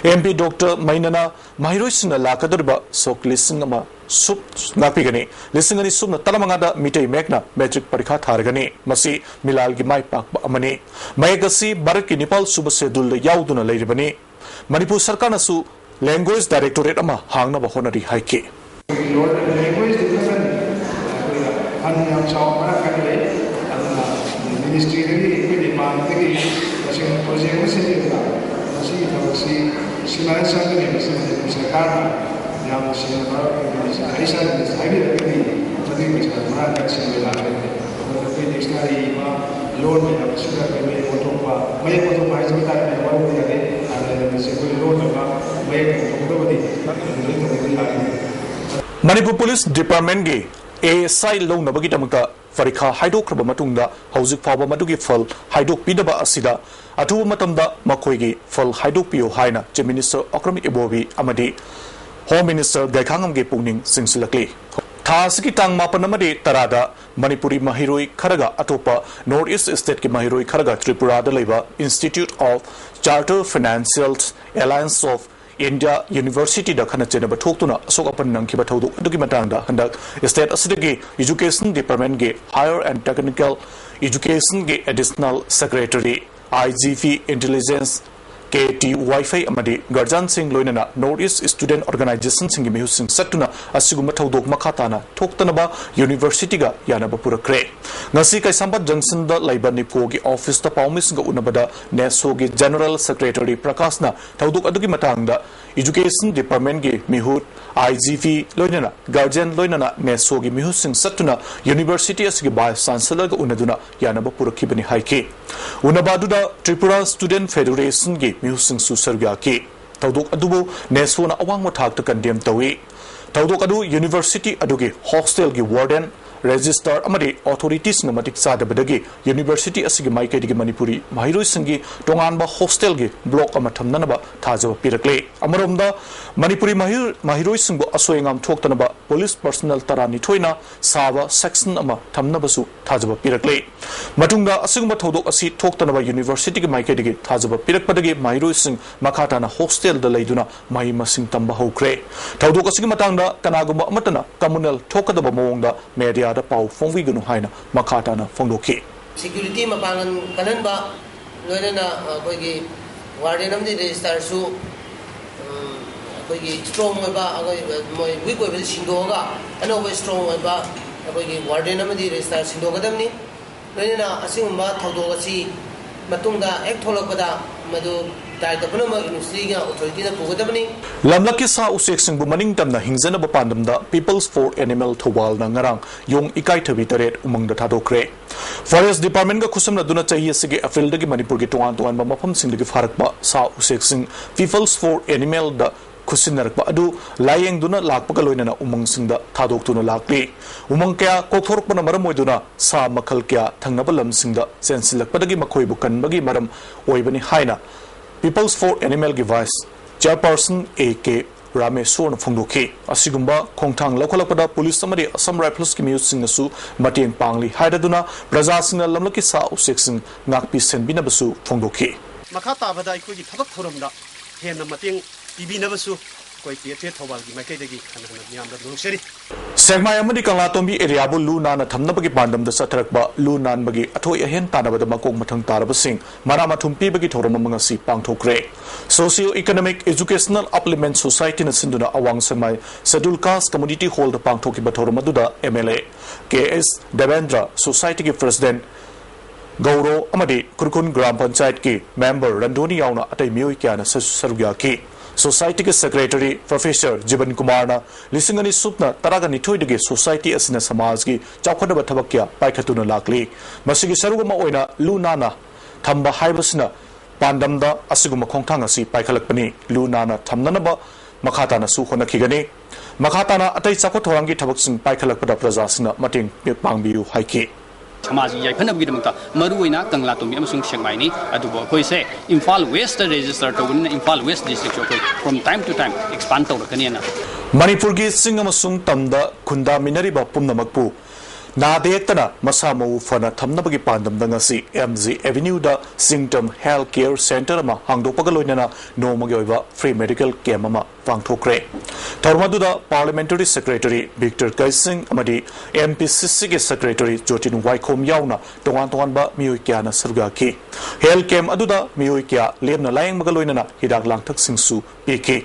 ꯑꯦꯝ ꯄꯤ ꯗꯣꯛꯇꯔ ꯃꯩꯅꯥꯅ ꯃꯍꯩꯔꯣꯏꯁꯤꯡꯅ ꯂꯥꯛꯀꯗꯧꯔꯤꯕ ꯁꯣꯛ ꯂꯤꯁꯤꯡ ꯑꯃ ꯁꯨꯞ ꯂꯥꯛꯄꯤꯒꯅꯤ꯫ ꯂꯤꯁꯤꯡ ꯑꯅꯤ ꯁꯨꯞꯅ ꯇꯔꯥꯃꯉꯥꯗ ꯃꯤꯇꯩ ꯃꯌꯦꯛꯅ ꯃꯦꯇ꯭ꯔꯤꯛ ꯄꯔꯤꯈꯥ ꯊꯥꯔꯒꯅꯤ꯫ ꯃꯁꯤ ꯃꯤꯂꯥꯜꯒꯤ ꯃꯥꯏ ꯄꯥꯛꯄ ꯑꯃꯅꯤ꯫ ꯃꯌꯦꯛ ꯑꯁꯤ ꯚꯥꯔꯠꯀꯤ ꯅꯤꯄꯥꯜ ꯁꯨꯕ ꯁꯦꯗꯨꯜꯗ ꯌꯥꯎꯗꯨꯅ ꯂꯩꯔꯤꯕꯅꯤ꯫ ꯃꯅꯤꯄꯨꯔ ꯁꯔꯀꯥꯔꯅꯁꯨ ꯂꯦꯡꯒ꯭ꯋꯦꯖ ꯗꯥꯏꯔꯦꯛꯇꯣꯔꯦꯠ ꯑꯃ ꯍꯥꯡꯅꯕ ꯍꯣꯠꯅꯔꯤ ꯍꯥꯏꯈꯤ꯫ ꯂꯦꯡꯒ꯭ꯋꯦꯖ ꯗꯤꯕ꯭ꯂꯞꯃꯦꯟ ꯑꯩꯈꯣꯏꯗ ꯐꯟ ꯌꯥꯝ ꯆꯥꯎꯅ ꯃꯔꯥꯡ ꯀꯥꯏꯅ ꯂꯩ꯫ ꯑꯗꯨꯅ ꯃꯤꯅꯤꯁꯇ꯭ꯔꯤꯗꯒꯤ, ꯑꯩꯈꯣꯏ ꯗꯤꯄꯥꯔꯠꯃꯦꯟꯠꯇꯒꯤ ꯇꯁꯦꯡꯅ ꯄ꯭ꯔꯣꯖꯦꯛ ꯑꯃ ꯁꯤꯟꯕꯤꯔꯒ ꯃꯁꯤꯒꯤ ꯊꯕꯛꯁꯤ ꯁꯤꯃꯥꯏ ꯆꯪꯒꯅꯤ꯫ ꯃꯁꯤ ꯃꯅꯤꯄꯨꯔ ꯁꯔꯀꯥꯔꯅ ꯌꯥꯝꯅ ꯁꯦꯡꯅ ꯃꯔꯝ ꯑꯩ ꯏꯁꯥꯅ ꯍꯥꯏꯕꯤꯔꯒꯗꯤ ꯃꯗꯨꯒꯤ ꯄꯩꯁꯥ ꯃꯔꯥꯡ ꯀꯥꯏꯅ ꯁꯤꯟꯕ ꯌꯥꯒꯅꯤ꯫ ꯑꯗꯨꯒ ꯑꯩꯈꯣꯏ ꯗꯤꯛꯁꯅꯥꯔꯤ ꯏꯕ, ꯂꯣꯟ ꯃꯌꯥꯝ ꯑꯁꯤꯗ ꯑꯩꯈꯣꯏ ꯃꯌꯦꯛ ꯑꯣꯟꯊꯣꯛꯄ, ꯃꯌꯦꯛ ꯑꯣꯟꯊꯣꯛꯄ ꯍꯥꯏꯁꯤꯕꯨ ꯇꯥꯔꯦ ꯃꯌꯥꯝ ꯋꯥꯔꯧꯕ ꯌꯥꯗꯦ꯫ ꯍꯥꯟꯅ ꯂꯩꯔꯝꯃꯤꯁꯦ ꯑꯩꯈꯣꯏ ꯂꯣꯟꯅꯕ ꯃꯌꯦꯛ ꯑꯣꯟꯊꯣꯛꯀꯗꯕꯅꯤ꯫ ꯑꯗꯨ ꯂꯣꯏ ꯇꯧꯕꯤꯕ ꯌꯥꯒꯅꯤ꯫ ꯃꯅꯤꯄꯨꯔ ꯄꯨꯂꯤꯁ ꯗꯤꯄꯥꯔꯠꯃꯦꯟꯠꯀꯤ ꯑꯦ ꯑꯦꯁ ꯑꯥꯏ ꯂꯧꯅꯕꯒꯤꯗꯃꯛꯇ ꯄꯔꯤꯈꯥ ꯍꯥꯏꯗꯣꯛꯈ꯭ꯔꯕ ꯃꯇꯨꯡꯗ ꯍꯧꯖꯤꯛ ꯐꯥꯎꯕ ꯃꯗꯨꯒꯤ ꯐꯜ ꯍꯥꯏꯗꯣꯛꯄꯤꯗꯕ ꯑꯁꯤꯗ ꯑꯊꯨꯕ ꯃꯇꯝꯗ ꯃꯈꯣꯏꯒꯤ ꯐꯜ ꯍꯥꯏꯗꯣꯛꯄꯤꯌꯨ ꯍꯥꯏꯅ ꯆꯤꯐ ꯃꯤꯅꯤꯁꯇꯔ ꯑꯣꯀ꯭ꯔꯝ ꯏꯕꯣꯕꯤ ꯑꯃꯗꯤ ꯍꯣꯝ ꯃꯤꯅꯤꯁꯇꯔ ꯒꯥꯏꯈꯥꯉꯝꯒꯤ ꯄꯨꯛꯅꯤꯡ ꯆꯤꯡꯁꯤꯜꯂꯛꯂꯤ꯫ ꯊꯥ ꯑꯁꯤꯒꯤ ꯇꯥꯡ ꯃꯥꯄꯟ ꯑꯃꯗꯤ ꯇꯔꯥꯗ ꯃꯅꯤꯄꯨꯔꯤ ꯃꯍꯩꯔꯣꯏ ꯈꯔꯒ ꯑꯇꯣꯞꯄ North East State ꯀꯤ ꯃꯍꯩꯔꯣꯏ ꯈꯔꯒ ꯇ꯭ꯔꯤꯄꯨꯔꯥꯗ ꯂꯩꯕ Institute of Chartered Financial Alliance of India University ꯗ ꯈꯠꯅ ꯆꯩꯅꯕ ꯊꯣꯛꯇꯨꯅ ꯑꯁꯣꯛ ꯑꯄꯟ ꯅꯪꯈꯤꯕ ꯊꯧꯗꯣꯛ ꯑꯗꯨꯒꯤ ꯃꯇꯥꯡꯗ ꯍꯟꯗꯛ state ꯑꯁꯤꯗꯒꯤ Education Department ꯒꯤ Higher and Technical Education ꯒꯤ Additional Secretary, I G P Intelligence, K T ꯋꯥꯏꯐꯩ ꯑꯃꯗꯤ guardian ꯁꯤꯡ ꯂꯣꯏꯅꯅ North East Student Organisation ꯁꯤꯡꯒꯤ ꯃꯤꯍꯨꯠꯁꯤꯡ ꯆꯠꯇꯨꯅ ꯑꯁꯤꯒꯨꯝꯕ ꯊꯧꯗꯣꯛ ꯃꯈꯥ ꯇꯥꯅ ꯊꯣꯛꯇꯅꯕ University ꯒ ꯌꯥꯅꯕ ꯄꯨꯔꯛꯈ꯭ꯔꯦ꯫ ꯉꯁꯤ ꯀꯩꯁꯥꯝꯄꯥꯠ Junction ꯗ ꯂꯩꯕ NEEPCO ꯒꯤ office ꯇ ꯄꯥꯎꯃꯤꯁꯤꯡꯒ ꯎꯅꯕꯗ NESO ꯒꯤ General Secretary ꯄ꯭ꯔꯀꯥꯁꯅ ꯊꯧꯗꯣꯛ ꯑꯗꯨꯒꯤ ꯃꯇꯥꯡꯗ Education Department ꯒꯤ ꯃꯤꯍꯨꯠ, I G P ꯂꯣꯏꯅꯅ guardian ꯂꯣꯏꯅꯅ NESO ꯒꯤ ꯃꯤꯍꯨꯠꯁꯤꯡ ꯆꯠꯇꯨꯅ University ꯑꯁꯤꯒꯤ Vice Chancellor ꯒ ꯎꯅꯗꯨꯅ ꯌꯥꯅꯕ ꯄꯨꯔꯛꯈꯤꯕꯅꯤ ꯍꯥꯏꯈꯤ꯫ ꯎꯅꯕ ꯑꯗꯨꯗ Tripura Student Federation ꯒꯤ ꯃꯤꯍꯨꯠꯁꯤꯡꯁꯨ ꯁꯔꯨꯛ ꯌꯥꯈꯤ꯫ ꯊꯧꯗꯣꯛ ꯑꯗꯨꯕꯨ NESO ꯅ ꯑꯋꯥꯡꯕ ꯊꯥꯛꯇ condemn ꯇꯧꯏ꯫ ꯊꯧꯗꯣꯛ ꯑꯗꯨ University ꯑꯗꯨꯒꯤ hostel ꯒꯤ warden, registrar ꯑꯃꯗꯤ authority ꯁꯤꯡꯅ ꯃꯇꯤꯛ ꯆꯥꯗꯕꯗꯒꯤ University ꯑꯁꯤꯒꯤ ꯃꯥꯏꯀꯩꯗꯒꯤ ꯃꯅꯤꯄꯨꯔꯤ ꯃꯍꯩꯔꯣꯏꯁꯤꯡꯒꯤ ꯇꯣꯉꯥꯟꯕ hostel ꯒꯤ block ꯑꯃ ꯊꯝꯅꯅꯕ ꯊꯥꯖꯕ ꯄꯤꯔꯛꯂꯦ꯫ ꯑꯃꯔꯣꯝꯗ ꯃꯅꯤꯄꯨꯔꯤ ꯃꯍꯩ-, ꯃꯍꯩꯔꯣꯏꯁꯤꯡꯕꯨ ꯑꯁꯣꯏ ꯑꯉꯥꯝ ꯊꯣꯛꯇꯅꯕ police personnel ꯇꯔꯥꯅꯤꯊꯣꯏꯅ ꯁꯥꯕ section ꯑꯃ ꯊꯝꯅꯕꯁꯨ ꯊꯥꯖꯕ ꯄꯤꯔꯛꯂꯦ꯫ ꯃꯇꯨꯡꯗ ꯑꯁꯤꯒꯨꯝꯕ ꯊꯧꯗꯣꯛ ꯑꯁꯤ ꯊꯣꯛꯇꯅꯕ University ꯒꯤ ꯃꯥꯏꯀꯩꯗꯒꯤ ꯊꯥꯖꯕ ꯄꯤꯔꯛꯄꯗꯒꯤ ꯃꯍꯩꯔꯣꯏꯁꯤꯡ ꯃꯈꯥ ꯇꯥꯅ hostel ꯗ ꯂꯩꯗꯨꯅ ꯃꯍꯩ ꯃꯁꯤꯡ ꯇꯝꯕ ꯍꯧꯈ꯭ꯔꯦ꯫ ꯊꯧꯗꯣꯛ ꯑꯁꯤꯒꯤ ꯃꯇꯥꯡꯗ ꯀꯅꯥꯒꯨꯝꯕ ꯑꯃꯠꯇꯅ communal ꯊꯣꯛꯀꯗꯕ ꯃꯑꯣꯡꯗ media ꯗ ꯄꯥꯎ ꯐꯣꯡꯕꯤꯒꯅꯨ ꯍꯥꯏꯅ ꯃꯈꯥ ꯇꯥꯅ ꯐꯣꯡꯗꯣꯛꯈꯤ꯫ Security ꯃꯄꯥꯡꯒꯜ ꯀꯜꯍꯟꯕ, ꯂꯣꯏꯅꯅ ꯑꯩꯈꯣꯏꯒꯤ warden ꯑꯃꯗꯤ registrar ꯁꯨ, ꯎꯝ, ꯑꯩꯈꯣꯏꯒꯤ strong ꯑꯣꯏꯕ, ꯑꯩꯈꯣꯏ ꯃꯣꯏ weak ꯑꯣꯏꯕꯁꯤ ꯁꯤꯡꯗꯣꯛꯑꯒ ꯑꯅꯧꯕ strong ꯑꯣꯏꯕ ꯑꯩꯈꯣꯏꯒꯤ warden ꯑꯃꯗꯤ registrar ꯁꯤꯡꯗꯣꯛꯀꯗꯕꯅꯤ꯫ ꯂꯣꯏꯅꯅ ꯑꯁꯤꯒꯨꯝꯕ ꯊꯧꯗꯣꯛ ꯑꯁꯤ ꯃꯇꯨꯡꯗ ꯍꯦꯛ ꯊꯣꯛꯂꯛꯄꯗ ꯃꯗꯨ ꯗꯥꯏꯇ ꯄꯨꯝꯅꯃꯛ University ꯒꯤ authority ꯅ ꯄꯨꯒꯗꯕꯅꯤ꯫ ꯂꯝꯂꯛꯀꯤ ꯁꯥ ꯎꯆꯦꯛꯁꯤꯡꯕꯨ ꯃꯅꯤꯡ ꯇꯝꯅ ꯍꯤꯡꯖꯅꯕ ꯄꯥꯟꯗꯝꯗ People's for Animal ꯊꯧꯕꯥꯜꯅ ꯉꯔꯥꯡ ꯌꯣꯡ ꯏꯀꯥꯏꯊꯕꯤ ꯇꯔꯦꯠ ꯎꯃꯪꯗ ꯊꯥꯗꯣꯛꯈ꯭ꯔꯦ꯫ Forest Department ꯒ ꯈꯨꯠꯁꯝꯅꯗꯨꯅ ꯆꯍꯤ ꯑꯁꯤꯒꯤ April ꯗꯒꯤ ꯃꯅꯤꯄꯨꯔꯒꯤ ꯇꯣꯉꯥꯟ ꯇꯣꯉꯥꯟꯕ ꯃꯐꯝꯁꯤꯡꯗꯒꯤ ꯐꯥꯔꯛꯄ ꯁꯥ ꯎꯆꯦꯛꯁꯤꯡ People's for Animal ꯗ ꯈꯨꯠꯁꯤꯟꯅꯔꯛꯄ ꯑꯗꯨ ꯂꯥꯌꯦꯡꯗꯨꯅ ꯂꯥꯛꯄꯒ ꯂꯣꯏꯅꯅ ꯎꯃꯪꯁꯤꯡꯗ ꯊꯥꯗꯣꯛꯇꯨꯅ ꯂꯥꯛꯂꯤ꯫ ꯎꯃꯪ ꯀꯌꯥ ꯀꯣꯛꯊꯣꯔꯛꯄꯅ ꯃꯔꯝ ꯑꯣꯏꯗꯨꯅ ꯁꯥ ꯃꯈꯜ ꯀꯌꯥ ꯊꯪꯅꯕ ꯂꯝꯁꯤꯡꯗ ꯆꯦꯟꯁꯤꯜꯂꯛꯄꯗꯒꯤ ꯃꯈꯣꯏꯕꯨ ꯀꯟꯕꯒꯤ ꯃꯔꯝ ꯑꯣꯏꯕꯅꯤ ꯍꯥꯏꯅ People's for Animal ꯒꯤ Vice Chairperson A K ꯔꯥꯃꯦꯁꯣꯔꯅ ꯐꯣꯡꯗꯣꯛꯈꯤ꯫ ꯑꯁꯤꯒꯨꯝꯕ ꯈꯣꯡꯊꯥꯡ ꯂꯧꯈꯠꯂꯛꯄꯗ ꯄꯨꯂꯤꯁ ꯑꯃꯗꯤ ꯑꯁꯥꯝ ꯔꯥꯏꯐꯜꯁꯀꯤ ꯃꯤꯑꯣꯏꯁꯤꯡꯅꯁꯨ ꯃꯇꯦꯡ ꯄꯥꯡꯂꯤ ꯍꯥꯏꯔꯗꯨꯅ ꯄ꯭ꯔꯖꯥꯁꯤꯡꯅ ꯂꯝꯂꯛꯀꯤ ꯁꯥ ꯎꯆꯦꯛꯁꯤꯡ ꯉꯥꯛꯄꯤ ꯁꯦꯟꯕꯤꯅꯕꯁꯨ ꯐꯣꯡꯗꯣꯛꯈꯤ꯫ ꯃꯈꯥ ꯇꯥꯕꯗ ꯑꯩꯈꯣꯏꯒꯤ ꯊꯕꯛ ꯊꯧꯔꯝꯗ ꯍꯦꯟꯅ ꯃꯇꯦꯡ ꯄꯤꯕꯤꯅꯕꯁꯨ ꯑꯩꯈꯣꯏ ꯄꯤ ꯑꯦꯐ ꯑꯦ ꯊꯧꯕꯥꯜꯒꯤ ꯃꯥꯏꯀꯩꯗꯒꯤ ꯍꯟꯅ ꯍꯟꯅ ꯃꯤꯌꯥꯝꯗ ꯐꯣꯡꯗꯣꯛꯆꯔꯤ꯫ ꯁꯦꯛꯃꯥꯏ ꯑꯃꯗꯤ ꯀꯪꯂꯥꯇꯣꯡꯕꯤ ꯑꯦꯔꯤꯌꯥꯕꯨ ꯂꯨ ꯅꯥꯟꯅ ꯊꯝꯅꯕꯒꯤ ꯄꯥꯟꯗꯝꯗ ꯆꯠꯊꯔꯛꯄ ꯂꯨ ꯅꯥꯟꯕꯒꯤ ꯑꯊꯣꯏ ꯑꯍꯦꯟ ꯇꯥꯟꯅꯕꯗ ꯃꯀꯣꯛ ꯃꯊꯪ ꯇꯥꯔꯕꯁꯤꯡ ꯃꯅꯥ ꯃꯊꯨꯝ ꯄꯤꯕꯒꯤ ꯊꯧꯔꯝ ꯑꯃ ꯉꯁꯤ ꯄꯥꯡꯊꯣꯛꯈ꯭ꯔꯦ꯫ Socio Economic Educational Upliftment Societyꯅ ꯁꯤꯟꯗꯨꯅ ꯑꯋꯥꯡ ꯁꯦꯛꯃꯥꯏ Scheduled Caste Community Hallꯗ ꯄꯥꯡꯊꯣꯛꯈꯤꯕ ꯊꯧꯔꯝ ꯑꯗꯨꯗ M L A K S Devendra, ꯁꯣꯁꯥꯏꯇꯤꯒꯤ ꯄ꯭ꯔꯁꯤꯗꯦꯟꯠ ꯒꯧꯔꯣ ꯑꯃꯗꯤ ꯈꯨꯔꯈꯨꯜ ꯒ꯭ꯔꯥꯝ ꯄꯟꯆꯥꯌꯠꯀꯤ ꯃꯦꯝꯕꯔ ꯔꯟꯗꯣꯅꯤ ꯌꯥꯎꯅ ꯑꯇꯩ ꯃꯤꯑꯣꯏ ꯀꯌꯥꯅ ꯁ-, ꯁꯔꯨꯛ ꯌꯥꯈꯤ꯫ ꯁꯣꯁꯥꯏꯇꯤꯒꯤ ꯁꯦꯀ꯭ꯔꯦꯇꯔꯤ ꯄ꯭ꯔꯣꯐꯦꯁꯔ ꯖꯤꯕꯟ ꯀꯨꯃꯥꯔꯅ ꯂꯤꯁꯤꯡ ꯑꯅꯤ ꯁꯨꯞꯅ ꯇꯔꯥꯒ ꯅꯤꯊꯣꯏꯗꯒꯤ ꯁꯣꯁꯥꯏꯇꯤ ꯑꯁꯤꯅ ꯁꯃꯥꯖꯒꯤ ꯆꯥꯎꯈꯠꯅꯕ ꯊꯕꯛ ꯀꯌꯥ ꯄꯥꯏꯈꯠꯇꯨꯅ ꯂꯥꯛꯂꯤ꯫ ꯃꯁꯤꯒꯤ ꯁꯔꯨꯛ ꯑꯃ ꯑꯣꯏꯅ ꯂꯨ ꯅꯥꯟꯅ ꯊꯝꯕ ꯍꯥꯏꯕꯁꯤꯅ ꯄꯥꯟꯗꯝꯗ ꯑꯁꯤꯒꯨꯝꯕ ꯈꯣꯡꯊꯥꯡ ꯑꯁꯤ ꯄꯥꯏꯈꯠꯂꯛꯄꯅꯤ꯫ ꯂꯨ ꯅꯥꯟꯅ ꯊꯝꯅꯅꯕ ꯃꯈꯥ ꯇꯥꯅꯁꯨ ꯍꯣꯠꯅꯈꯤꯒꯅꯤ꯫ ꯃꯈꯥ ꯇꯥꯅ ꯑꯇꯩ ꯆꯥꯎꯈꯠ ꯊꯧꯔꯥꯡꯒꯤ ꯊꯕꯛꯁꯤꯡ ꯄꯥꯏꯈꯠꯂꯛꯄꯗ ꯄ꯭ꯔꯖꯥꯁꯤꯡꯅ ꯃꯇꯦꯡ ꯄꯥꯡꯕꯤꯌꯨ ꯍꯥꯏꯈꯤ꯫ ꯁꯃꯥꯖꯒꯤ ꯌꯥꯏꯐꯅꯕꯒꯤꯗꯃꯛꯇ ꯃꯔꯨꯑꯣꯏꯅ ꯀꯪꯂꯥꯇꯣꯡꯕꯤ ꯑꯃꯁꯨꯡ ꯁꯦꯛꯃꯥꯏꯅꯤ꯫ ꯑꯗꯨꯕꯨ ꯑꯩꯈꯣꯏꯁꯦ ꯏꯝꯐꯥꯜ ꯋꯦꯁꯇ ꯔꯦꯖꯤꯁꯇꯔ ꯇꯧꯕꯅꯤꯅ ꯏꯝꯐꯥꯜ ꯋꯦꯁ ꯗꯤꯁꯇ꯭ꯔꯤꯛꯁꯨ ꯑꯩꯈꯣꯏ from time to time expand ꯇꯧꯔꯛꯀꯅꯤꯅ꯫ ꯃꯅꯤꯄꯨꯔꯒꯤ ꯆꯤꯡ ꯑꯃꯁꯨꯡ ꯇꯝꯗ ꯈꯨꯟꯗꯥꯃꯤꯟꯅꯔꯤꯕ ꯄꯨꯝꯅꯃꯛꯄꯨ ꯅꯥꯗ ꯌꯦꯛꯇꯅ ꯃꯁꯥ ꯃꯎ ꯐꯅ ꯊꯝꯅꯕꯒꯤ ꯄꯥꯟꯗꯝꯗ ꯉꯁꯤ ꯑꯦꯝ ꯖꯤ ꯑꯦꯚꯦꯅ꯭ꯌꯨꯗ ꯆꯤꯡꯇꯝ ꯍꯦꯜꯊ ꯀꯦꯌꯔ ꯁꯦꯟꯇꯔ ꯑꯃ ꯍꯥꯡꯗꯣꯛꯄꯒ ꯂꯣꯏꯅꯅ ꯅꯣꯡꯃꯒꯤ ꯑꯣꯏꯕ ꯐ꯭ꯔꯤ ꯃꯦꯗꯤꯀꯦꯜ ꯀꯦꯝꯞ ꯑꯃ ꯄꯥꯡꯊꯣꯛꯈ꯭ꯔꯦ꯫ ꯊꯧꯔꯝ ꯑꯗꯨꯗ ꯄꯥꯔꯂꯤꯌꯥꯃꯦꯟꯇꯔꯤ ꯁꯦꯀ꯭ꯔꯦꯇꯔꯤ ꯚꯤꯛꯇꯔ ꯀꯩꯁꯤꯡ ꯑꯃꯗꯤ ꯑꯦꯝ ꯄꯤ ꯁꯤ ꯁꯤꯒꯤ ꯁꯦꯀ꯭ꯔꯦꯇꯔꯤ ꯖꯣꯇꯤꯟ ꯋꯥꯏꯈꯣꯝ ꯌꯥꯎꯅ ꯇꯣꯉꯥꯟ ꯇꯣꯉꯥꯟꯕ ꯃꯤꯑꯣꯏ ꯀꯌꯥꯅ ꯁꯔꯨꯛ ꯌꯥꯈꯤ꯫ ꯍꯦꯜꯊ ꯀꯦꯝꯞ ꯑꯗꯨꯗ ꯃꯤꯑꯣꯏ ꯀꯌꯥ ꯂꯦꯝꯅ ꯂꯥꯌꯦꯡꯕꯒ ꯂꯣꯏꯅꯅ ꯍꯤꯗꯥꯛ ꯂꯥꯡꯊꯛꯁꯤꯡꯁꯨ ꯄꯤꯈꯤ꯫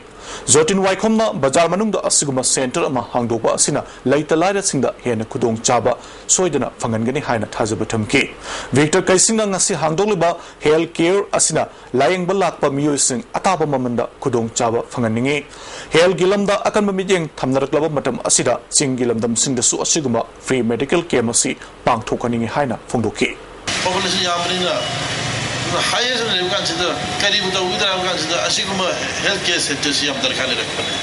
ꯖꯣꯇꯤꯟ ꯋꯥꯏꯈꯣꯝꯅ ꯕꯖꯥꯔ ꯃꯅꯨꯡꯗ ꯑꯁꯤꯒꯨꯝꯕ ꯁꯦꯟꯇꯔ ꯑꯃ ꯍꯥꯡꯗꯣꯛꯄ ꯑꯁꯤꯅ ꯂꯩꯇ ꯂꯥꯏꯔꯁꯤꯡꯗ ꯍꯦꯟꯅ ꯈꯨꯗꯣꯡꯆꯥꯕ ꯁꯣꯏꯗꯅ ꯐꯪꯍꯟꯒꯅꯤ ꯍꯥꯏꯅ ꯊꯥꯖꯕ ꯊꯝꯈꯤ꯫ ꯚꯤꯛꯇꯔ ꯀꯩꯁꯤꯡꯅ ꯉꯁꯤ ꯍꯥꯡꯗꯣꯛꯂꯤꯕ ꯍꯦꯜꯊ ꯀꯦꯌꯔ ꯑꯁꯤꯅ ꯂꯥꯌꯦꯡꯕ ꯂꯥꯛꯄ ꯃꯤꯑꯣꯏꯁꯤꯡ ꯑꯇꯥꯕ ꯃꯃꯜꯗ ꯈꯨꯗꯣꯡꯆꯥꯕ ꯐꯪꯍꯟꯅꯤꯡꯏ꯫ ꯍꯦꯜꯊꯀꯤ ꯂꯝꯗ ꯑꯀꯟꯕ ꯃꯤꯠꯌꯦꯡ ꯊꯝꯅꯔꯛꯂꯕ ꯃꯇꯝ ꯑꯁꯤꯗ ꯆꯤꯡꯒꯤ ꯂꯝꯗꯝꯁꯤꯡꯗꯁꯨ ꯑꯁꯤꯒꯨꯝꯕ ꯐ꯭ꯔꯤ ꯃꯦꯗꯤꯀꯦꯜ ꯀꯦꯝꯞ ꯑꯁꯤ ꯄꯥꯡꯊꯣꯛꯍꯟꯅꯤꯡꯏ ꯍꯥꯏꯅ ꯐꯣꯡꯗꯣꯛꯈꯤ꯫ ꯄꯣꯄꯨꯂꯦꯁꯟ ꯌꯥꯝꯕꯅꯤꯅ ꯑꯗꯨꯅ ꯍꯥꯏꯌꯦꯁ ꯂꯩꯕ ꯀꯥꯟꯁꯤꯗ ꯀꯔꯤꯕꯨ ꯇꯧꯒꯗ꯭ꯔꯥ ꯍꯥꯏꯕ ꯀꯥꯟꯁꯤꯗ ꯑꯁꯤꯒꯨꯝꯕ ꯍꯦꯜꯊ ꯀꯦꯌꯔ ꯁꯦꯟꯇꯔꯁꯤ ꯌꯥꯝ ꯗꯔꯀꯥꯔ ꯂꯩꯔꯛꯄꯅꯦ꯫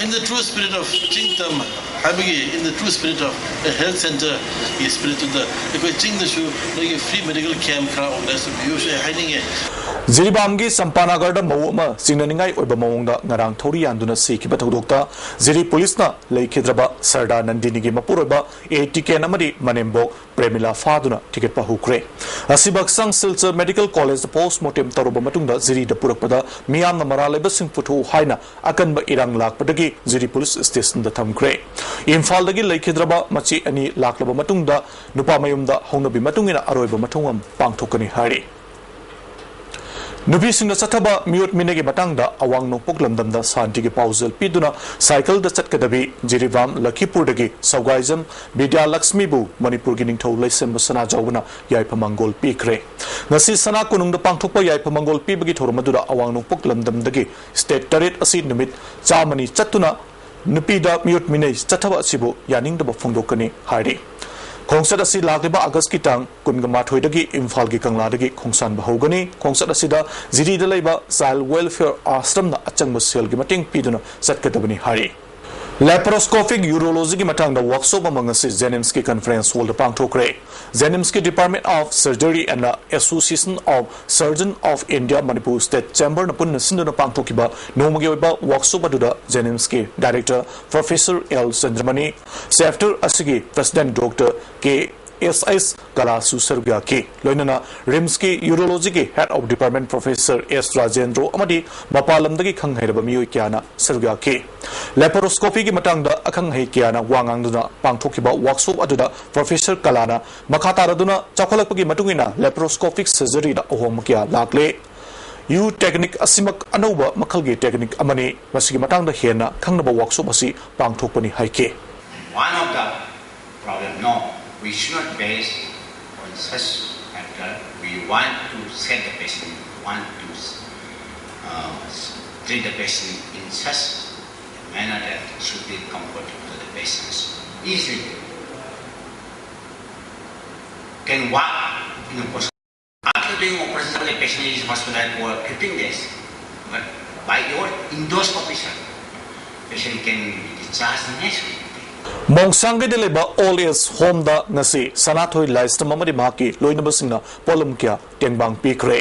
In the true spirit of ꯆꯤꯡꯇꯝ ꯍꯥꯏꯕꯒꯤ, in the true spirit of a health centre ꯒꯤ ꯁ꯭ꯄꯤꯔꯤꯠꯇꯨꯗ ꯑꯩꯈꯣꯏ ꯆꯤꯡꯗꯁꯨ ꯅꯣꯏꯒꯤ ꯐ꯭ꯔꯤ ꯃꯦꯗꯤꯀꯦꯜ ꯀꯦꯝꯞ ꯈꯔ ꯑꯣꯔꯒꯅꯥꯏꯖ ꯇꯧꯕꯤꯌꯨꯁꯨ ꯑꯩ ꯍꯥꯏꯅꯤꯡꯉꯦ꯫ ꯖꯤꯔꯤꯕꯥꯝꯒꯤ ꯆꯝꯄꯥꯅꯥꯒꯔꯗ ꯃꯧ ꯑꯃ ꯆꯤꯡꯅꯅꯤꯡꯉꯥꯏ ꯑꯣꯏꯕ ꯃꯑꯣꯡꯗ ꯉꯔꯥꯡ ꯊꯧꯔꯤ ꯌꯥꯟꯗꯨꯅ ꯁꯤꯈꯤꯕ ꯊꯧꯗꯣꯛꯇ ꯖꯤꯔꯤ ꯄꯨꯂꯤꯁꯅ ꯂꯩꯈꯤꯗ꯭ꯔꯕ ꯁꯔꯗꯥ ꯅꯟꯗꯤꯅꯤꯒꯤ ꯃꯄꯨꯔꯣꯏꯕ ꯑꯦ ꯇꯤꯀꯦꯟ ꯑꯃꯗꯤ ꯃꯅꯦꯝꯕꯣꯛ ꯄ꯭ꯔꯦꯃꯤꯂꯥ ꯐꯥꯗꯨꯅ ꯊꯤꯒꯠꯄ ꯍꯧꯈ꯭ꯔꯦ꯫ ꯑꯁꯤꯕ ꯍꯛꯆꯥꯡ ꯁꯤꯜꯆꯔ ꯃꯦꯗꯤꯀꯦꯜ ꯀꯣꯂꯦꯖꯇ ꯄꯣꯁꯃꯣꯔꯇꯦꯝ ꯇꯧꯔꯕ ꯃꯇꯨꯡꯗ ꯖꯤꯔꯤꯗ ꯄꯨꯔꯛꯄꯗ ꯃꯤꯌꯥꯝꯅ ꯃꯔꯥꯜ ꯂꯩꯕꯁꯤꯡ ꯄꯨꯊꯣꯛꯎ ꯍꯥꯏꯅ ꯑꯀꯟꯕ ꯏꯔꯥꯡ ꯂꯥꯛꯄꯗꯒꯤ ꯖꯤꯔꯤ ꯄꯨꯂꯤꯁ ꯁ꯭ꯇꯦꯁꯟꯗ ꯊꯝꯈ꯭ꯔꯦ꯫ ꯏꯝꯐꯥꯜꯗꯒꯤ ꯂꯩꯈꯤꯗ꯭ꯔꯕ ꯃꯆꯦ ꯑꯅꯤ ꯂꯥꯛꯂꯕ ꯃꯇꯨꯡꯗ ꯅꯨꯄꯥ ꯃꯌꯨꯝꯗ ꯍꯧꯅꯕꯤ ꯃꯇꯨꯡ ꯏꯟꯅ ꯑꯔꯣꯏꯕ ꯃꯊꯧꯔꯝ ꯄꯥꯡꯊꯣꯛꯀꯅꯤ ꯍꯥꯏꯔꯤ꯫ ꯅꯨꯄꯤꯁꯤꯡꯅ ꯆꯠꯊꯕ ꯃꯤꯑꯣꯠ ꯃꯤꯅꯩꯒꯤ ꯃꯇꯥꯡꯗ ꯑꯋꯥꯡ ꯅꯣꯡꯄꯣꯛ ꯂꯝꯗꯝꯗ ꯁꯥꯟꯇꯤꯒꯤ ꯄꯥꯎꯖꯦꯜ ꯄꯤꯗꯨꯅ ꯁꯥꯏꯀꯜꯗ ꯆꯠꯀꯗꯕꯤ ꯖꯤꯔꯤꯕꯥꯝ ꯂꯈꯤꯄꯨꯔꯗꯒꯤ ꯁꯧꯒꯥꯏꯖꯝ ꯕꯤꯗ꯭ꯌꯥ ꯂꯛꯁꯃꯤꯕꯨ ꯃꯅꯤꯄꯨꯔꯒꯤ ꯅꯤꯡꯊꯧ ꯂꯩꯁꯦꯝꯕ ꯁꯅꯥꯖꯥꯎꯕꯅ ꯌꯥꯏꯐ ꯃꯪꯒꯣꯜ ꯄꯤꯈ꯭ꯔꯦ꯫ ꯉꯁꯤ ꯁꯅꯥ ꯀꯣꯅꯨꯡꯗ ꯄꯥꯡꯊꯣꯛꯄ ꯌꯥꯏꯐ ꯃꯪꯒꯣꯜ ꯄꯤꯕꯒꯤ ꯊꯧꯔꯝ ꯑꯗꯨꯗ ꯑꯋꯥꯡ ꯅꯣꯡꯄꯣꯛ ꯂꯝꯗꯝꯗꯒꯤ ꯁ꯭ꯇꯦꯠ ꯇꯔꯦꯠ ꯑꯁꯤ ꯅꯨꯃꯤꯠ ꯆꯥꯝꯃꯅꯤ ꯆꯠꯇꯨꯅ ꯅꯨꯄꯤꯗ ꯃꯤꯑꯣꯠ ꯃꯤꯅꯩ ꯆꯠꯊꯕ ꯑꯁꯤꯕꯨ ꯌꯥꯅꯤꯡꯗꯕ ꯐꯣꯡꯗꯣꯛꯀꯅꯤ ꯍꯥꯏꯔꯤ꯫ ꯈꯣꯡꯆꯠ ꯑꯁꯤ ꯂꯥꯛꯂꯤꯕ ꯑꯥꯒꯁꯀꯤ ꯇꯥꯡ ꯀꯨꯟꯒ ꯃꯥꯊꯣꯏꯗꯒꯤ ꯏꯝꯐꯥꯜꯒꯤ ꯀꯪꯂꯥꯗꯒꯤ ꯈꯣꯡꯁꯥꯟꯕ ꯍꯧꯒꯅꯤ꯫ ꯈꯣꯡꯆꯠ ꯑꯁꯤꯗ ꯖꯤꯔꯤꯗ ꯂꯩꯕ ꯆꯥꯏꯜ ꯋꯦꯜꯐꯤꯌꯔ ꯑꯥꯁ꯭ꯔꯝꯅ ꯑꯆꯪꯕ ꯁꯦꯜꯒꯤ ꯃꯇꯦꯡ ꯄꯤꯗꯨꯅ ꯆꯠꯀꯗꯕꯅꯤ ꯍꯥꯏꯔꯤ꯫ ꯂꯦꯄꯔꯣꯁꯀꯣꯄꯤꯛ ꯌꯨꯔꯣꯂꯣꯖꯤꯒꯤ ꯃꯇꯥꯡꯗ ꯋꯥꯛꯁꯣꯞ ꯑꯃ ꯉꯁꯤ ꯖꯦꯅꯤꯝꯁꯀꯤ ꯀꯟꯐꯔꯦꯟꯁ ꯍꯣꯜꯗ ꯄꯥꯡꯊꯣꯛꯈ꯭ꯔꯦ꯫ ꯖꯦꯅꯤꯝꯁꯀꯤ Department of Surgery and Association of Surgeon of India Manipur State Chamberꯅ ꯄꯨꯟꯅ ꯁꯤꯟꯗꯨꯅ ꯄꯥꯡꯊꯣꯛꯈꯤꯕ ꯅꯣꯡꯃꯒꯤ ꯑꯣꯏꯕ ꯋꯥꯛꯁꯣꯞ ꯑꯗꯨꯗ ꯖꯦꯅꯤꯝꯁꯀꯤ ꯗꯥꯏꯔꯦꯛꯇꯔ ꯄ꯭ꯔꯣꯐꯦꯁꯔ ꯑꯦꯜ ꯆꯟꯗ꯭ꯔꯃꯅꯤ, ꯁꯦꯞꯇꯔ ꯑꯁꯤꯒꯤ ꯄ꯭ꯔꯁꯤꯗꯦꯟꯠ ꯗꯣꯛꯇꯔ ꯀꯦ ꯑꯦꯁ ꯑꯦꯁ ꯀꯂꯥꯁꯨ ꯁꯔꯨꯛ ꯌꯥꯈꯤ꯫ ꯂꯣꯏꯅꯅ ꯔꯤꯝꯁꯀꯤ ꯌꯨꯔꯣꯂꯣꯖꯤꯒꯤ ꯍꯦꯗ ꯑꯣꯐ ꯗꯤꯄꯥꯔꯠꯃꯦꯟꯠ ꯄ꯭ꯔꯣꯐꯦꯁꯔ ꯑꯦꯁ ꯔꯥꯖꯦꯟꯗ꯭ꯔꯣ ꯑꯃꯗꯤ ꯃꯄꯥꯟ ꯂꯝꯗꯒꯤ ꯈꯪ ꯍꯩꯔꯕ ꯃꯤꯑꯣꯏ ꯀꯌꯥꯅ ꯁꯔꯨꯛ ꯌꯥꯈꯤ꯫ ꯂꯦꯄꯔꯣꯁꯀꯣꯄꯤꯒꯤ ꯃꯇꯥꯡꯗ ꯑꯈꯪ ꯑꯍꯩ ꯀꯌꯥꯅ ꯋꯥ ꯉꯥꯡꯗꯨꯅ ꯄꯥꯡꯊꯣꯛꯈꯤꯕ ꯋꯥꯛꯁꯣꯞ ꯑꯗꯨꯗ ꯄ꯭ꯔꯣꯐꯦꯁꯔ ꯀꯂꯥꯅ ꯃꯈꯥ ꯇꯥꯔꯗꯨꯅ ꯆꯥꯎꯈꯠꯂꯛꯄꯒꯤ ꯃꯇꯨꯡ ꯏꯟꯅ ꯂꯦꯄꯔꯣꯁꯀꯣꯄꯤꯛ ꯁꯔꯖꯔꯤꯗ ꯑꯍꯣꯡꯕ ꯀꯌꯥ ꯂꯥꯛꯂꯦ꯫ ꯌꯨ ꯇꯦꯛꯅꯤꯛ ꯑꯁꯤꯃꯛ ꯑꯅꯧꯕ ꯃꯈꯜꯒꯤ ꯇꯦꯛꯅꯤꯛ ꯑꯃꯅꯤ꯫ ꯃꯁꯤꯒꯤ ꯃꯇꯥꯡꯗ ꯍꯦꯟꯅ ꯈꯪꯅꯕ ꯋꯥꯛꯁꯣꯞ ꯑꯁꯤ ꯄꯥꯡꯊꯣꯛꯄꯅꯤ ꯍꯥꯏꯈꯤ꯫ One of the problem, no, we should not base on such factor. We want to save the patient, we want to uh, treat the patient in such a manner that should be comfortable to the patients. Easily can walk in a person. After doing operation, the patient is hospitalized for fifteen days. But by your endoscopy, sir, patient can be discharged next week. ꯃꯣꯡꯁꯥꯡꯒꯩꯗ ꯂꯩꯕ old age ꯍꯣꯝꯗ ꯉꯁꯤ ꯁꯅꯥꯊꯣꯏ ꯂꯥꯏꯁ꯭ꯔꯝ ꯑꯃꯗꯤ ꯃꯍꯥꯛꯀꯤ ꯂꯣꯏꯅꯕꯁꯤꯡꯅ ꯄꯣꯠꯂꯨꯝ ꯀꯌꯥ ꯇꯦꯡꯕꯥꯡ ꯄꯤꯈ꯭ꯔꯦ꯫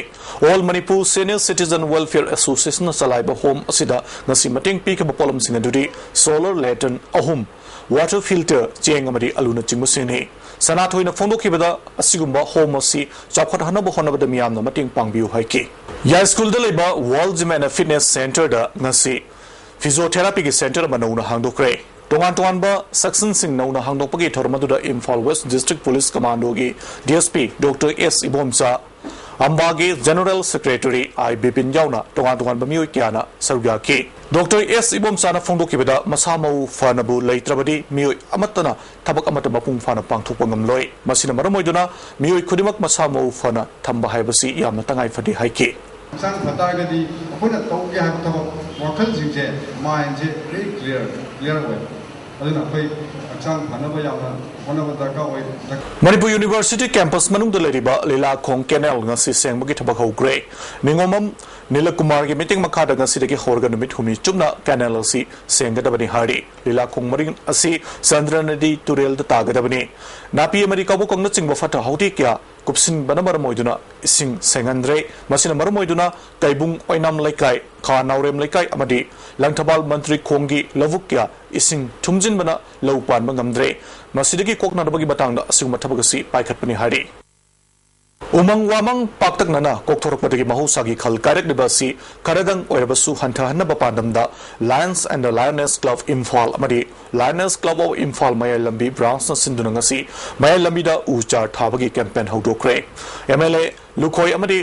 All Manipur senior citizen welfare ꯑꯦꯁꯣꯁꯤꯌꯦꯁꯟꯅ ꯆꯂꯥꯏꯕ home ꯑꯁꯤꯗ ꯉꯁꯤ ꯃꯇꯦꯡ ꯄꯤꯈꯤꯕ ꯄꯣꯠꯂꯝꯁꯤꯡ ꯑꯗꯨꯗꯤ ꯁꯣꯂꯔ ꯂꯦꯇꯔꯟ ꯑꯍꯨꯝ, ꯋꯥꯇꯔ ꯐꯤꯜꯇꯔ, ꯆꯦꯡ ꯑꯃꯗꯤ ꯑꯂꯨꯅꯆꯤꯡꯕꯁꯤꯡꯅꯤ꯫ ꯁꯅꯥꯊꯣꯏꯅ ꯐꯣꯡꯗꯣꯛꯈꯤꯕꯗ, ꯑꯁꯤꯒꯨꯝꯕ ꯍꯣꯝ ꯑꯁꯤ ꯆꯥꯎꯈꯠꯍꯟꯅꯕ ꯍꯣꯠꯅꯕꯗ ꯃꯤꯌꯥꯝꯅ ꯃꯇꯦꯡ ꯄꯥꯡꯕꯤꯌꯨ ꯍꯥꯏꯈꯤ꯫ ꯌꯥꯏꯁ꯭ꯀꯨꯜꯗ ꯂꯩꯕ ꯋꯥꯔꯜ ꯖꯤꯝ ꯑꯦꯟ ꯐꯤꯠꯅꯦꯁ ꯁꯦꯟꯇꯔꯗ ꯉꯁꯤ ꯐꯤꯖꯤꯑꯣꯊꯦꯔꯥꯄꯤꯒꯤ ꯁꯦꯟꯇꯔ ꯑꯃ ꯅꯧꯅ ꯍꯥꯡꯗꯣꯛꯈ꯭ꯔꯦ꯫ ꯇꯣꯉꯥꯟ ꯇꯣꯉꯥꯟꯕ ꯁꯦꯛꯁꯟꯁꯤꯡ ꯅꯧꯅ ꯍꯥꯡꯗꯣꯛꯄꯒꯤ ꯊꯧꯔꯝ ꯑꯗꯨꯗ ꯏꯝꯐꯥꯜ ꯋꯦꯁ꯭ꯠ ꯗꯤꯁ꯭ꯇ꯭ꯔꯤꯛ ꯄꯨꯂꯤꯁ ꯀꯃꯥꯟꯗꯣꯒꯤ D S P doctor S Ibomcha, ꯑꯝꯕꯥꯒꯤ ꯖꯦꯅꯔꯦꯜ ꯁꯦꯀ꯭ꯔꯦꯇꯔꯤ ꯑꯥꯏ ꯕꯤꯄꯤꯟ ꯌꯥꯎꯅ ꯇꯣꯉꯥꯟ ꯇꯣꯉꯥꯟꯕ ꯃꯤꯑꯣꯏ ꯀꯌꯥꯅ ꯁꯔꯨꯛ ꯌꯥꯈꯤ꯫ ꯗꯣꯛꯇꯔ ꯑꯦꯁ ꯏꯕꯣꯝꯆꯥꯅ ꯐꯣꯡꯗꯣꯛꯈꯤꯕꯗ, ꯃꯁꯥ ꯃꯎ ꯐꯅꯕꯨ ꯂꯩꯇ꯭ꯔꯕꯗꯤ ꯃꯤꯑꯣꯏ ꯑꯃꯠꯇꯅ ꯊꯕꯛ ꯑꯃꯠꯇ ꯃꯄꯨꯡ ꯐꯥꯅ ꯄꯥꯡꯊꯣꯛꯄ ꯉꯝꯂꯣꯏ꯫ ꯃꯁꯤꯅ ꯃꯔꯝ ꯑꯣꯏꯗꯨꯅ ꯃꯤꯑꯣꯏ ꯈꯨꯗꯤꯡꯃꯛ ꯃꯁꯥ ꯃꯎ ꯐꯅ ꯊꯝꯕ ꯍꯥꯏꯕꯁꯤ ꯌꯥꯝꯅ ꯇꯉꯥꯏ ꯐꯗꯦ ꯍꯥꯏꯈꯤ꯫ ꯍꯛꯆꯥꯡ ꯐ ꯇꯥꯔꯒꯗꯤ ꯑꯩꯈꯣꯏꯅ ꯇꯧꯒꯦ ꯍꯥꯏꯕ ꯊꯕꯛ, ꯋꯥꯈꯜꯁꯤꯡꯁꯦ, ꯃꯥꯏꯟꯁꯦ ꯚꯦꯔꯤ ꯀ꯭ꯂꯤꯌꯥꯔ, ꯀ꯭ꯂꯤꯌꯥꯔ ꯑꯣꯏ꯫ ꯑꯗꯨꯅ ꯑꯩꯈꯣꯏ ꯍꯛꯆꯥꯡ ꯐꯅꯕ ꯌꯥꯝꯅ ꯍꯣꯠꯅꯕ ꯗꯔꯀꯥꯔ ꯑꯣꯏ꯫ ꯃꯅꯤꯄꯨꯔ ꯌꯨꯅꯤꯚꯔꯁꯤꯇꯤ ꯀꯦꯝꯄꯁ ꯃꯅꯨꯡꯗ ꯂꯩꯔꯤꯕ ꯂꯤꯂꯥꯈꯣꯡ ꯀꯦꯅꯦꯜ ꯉꯁꯤ ꯁꯦꯡꯕꯒꯤ ꯊꯕꯛ ꯍꯧꯈ꯭ꯔꯦ꯫ ꯅꯤꯉꯣꯝꯕꯝ ꯅꯤꯂꯀꯨꯃꯥꯔꯒꯤ ꯃꯇꯦꯡ ꯃꯈꯥꯗ ꯉꯁꯤꯗꯒꯤ ꯍꯧꯔꯒ ꯅꯨꯃꯤꯠ ꯍꯨꯝꯅꯤ ꯆꯨꯞꯅ ꯀꯦꯅꯦꯜ ꯑꯁꯤ ꯁꯦꯡꯒꯗꯕꯅꯤ ꯍꯥꯏꯔꯤ꯫ ꯂꯤꯂꯥꯈꯣꯡ ꯃꯔꯤꯜ ꯑꯁꯤ ꯆꯟꯗ꯭ꯔ ꯅꯗꯤ ꯇꯨꯔꯦꯜꯗ ꯇꯥꯒꯗꯕꯅꯤ꯫ ꯅꯥꯄꯤ ꯑꯃꯗꯤ ꯀꯕꯣꯛꯀꯪꯅꯆꯤꯡꯕ ꯐꯠꯇ ꯍꯥꯎꯗꯤ ꯀꯌꯥ ꯀꯨꯞꯁꯤꯟꯕꯅ ꯃꯔꯝ ꯑꯣꯏꯗꯨꯅ ꯏꯁꯤꯡ ꯁꯦꯡꯍꯟꯗ꯭ꯔꯦ꯫ ꯃꯁꯤꯅ ꯃꯔꯝ ꯑꯣꯏꯗꯨꯅ ꯀꯩꯕꯨꯡ ꯑꯣꯏꯅꯥꯝ ꯂꯩꯀꯥꯏ, ꯈꯥ ꯅꯥꯎꯔꯦꯝ ꯂꯩꯀꯥꯏ ꯑꯃꯗꯤ ꯂꯪꯊꯕꯥꯜ ꯃꯟꯇ꯭ꯔꯤ ꯈꯣꯡꯒꯤ ꯂꯧꯕꯨꯛ ꯀꯌꯥ ꯏꯁꯤꯡ ꯊꯨꯝꯖꯤꯟꯕꯅ ꯂꯧ ꯄꯥꯟꯕ ꯉꯝꯗ꯭ꯔꯦ꯫ ꯃꯁꯤꯗꯒꯤ ꯀꯣꯛꯅꯅꯕꯒꯤ ꯃꯇꯥꯡꯗ ꯑꯁꯤꯒꯨꯝꯕ ꯊꯕꯛ ꯑꯁꯤ ꯄꯥꯏꯈꯠꯄꯅꯤ ꯍꯥꯏꯔꯤ꯫ ꯎꯃꯪ ꯋꯥꯃꯪ ꯄꯥꯛꯇꯛꯅꯅ ꯀꯣꯛꯊꯣꯔꯛꯄꯗꯒꯤ ꯃꯍꯧꯁꯥꯒꯤ ꯈꯜ ꯀꯥꯏꯔꯛꯂꯤꯕ ꯑꯁꯤ ꯈꯔꯗꯪ ꯑꯣꯏꯔꯕꯁꯨ ꯍꯟꯊꯍꯟꯅꯕ ꯄꯥꯟꯗꯝꯗ Lions and the Lioness Club Imphal ꯑꯃꯗꯤ Lioness Club of ꯏꯝꯐꯥꯜ ꯃꯌꯥꯏ ꯂꯝꯕꯤ ꯕ꯭ꯔꯥꯟꯁꯅ ꯁꯤꯟꯗꯨꯅ ꯉꯁꯤ ꯃꯌꯥꯏ ꯂꯝꯕꯤꯗ ꯎ ꯆꯥꯔ ꯊꯥꯕꯒꯤ ꯀꯦꯝꯄꯦꯟ ꯍꯧꯗꯣꯛꯈ꯭ꯔꯦ꯫ ꯑꯦꯝ ꯑꯦꯜ ꯑꯦ ꯂꯨꯈꯣꯏ ꯑꯃꯗꯤ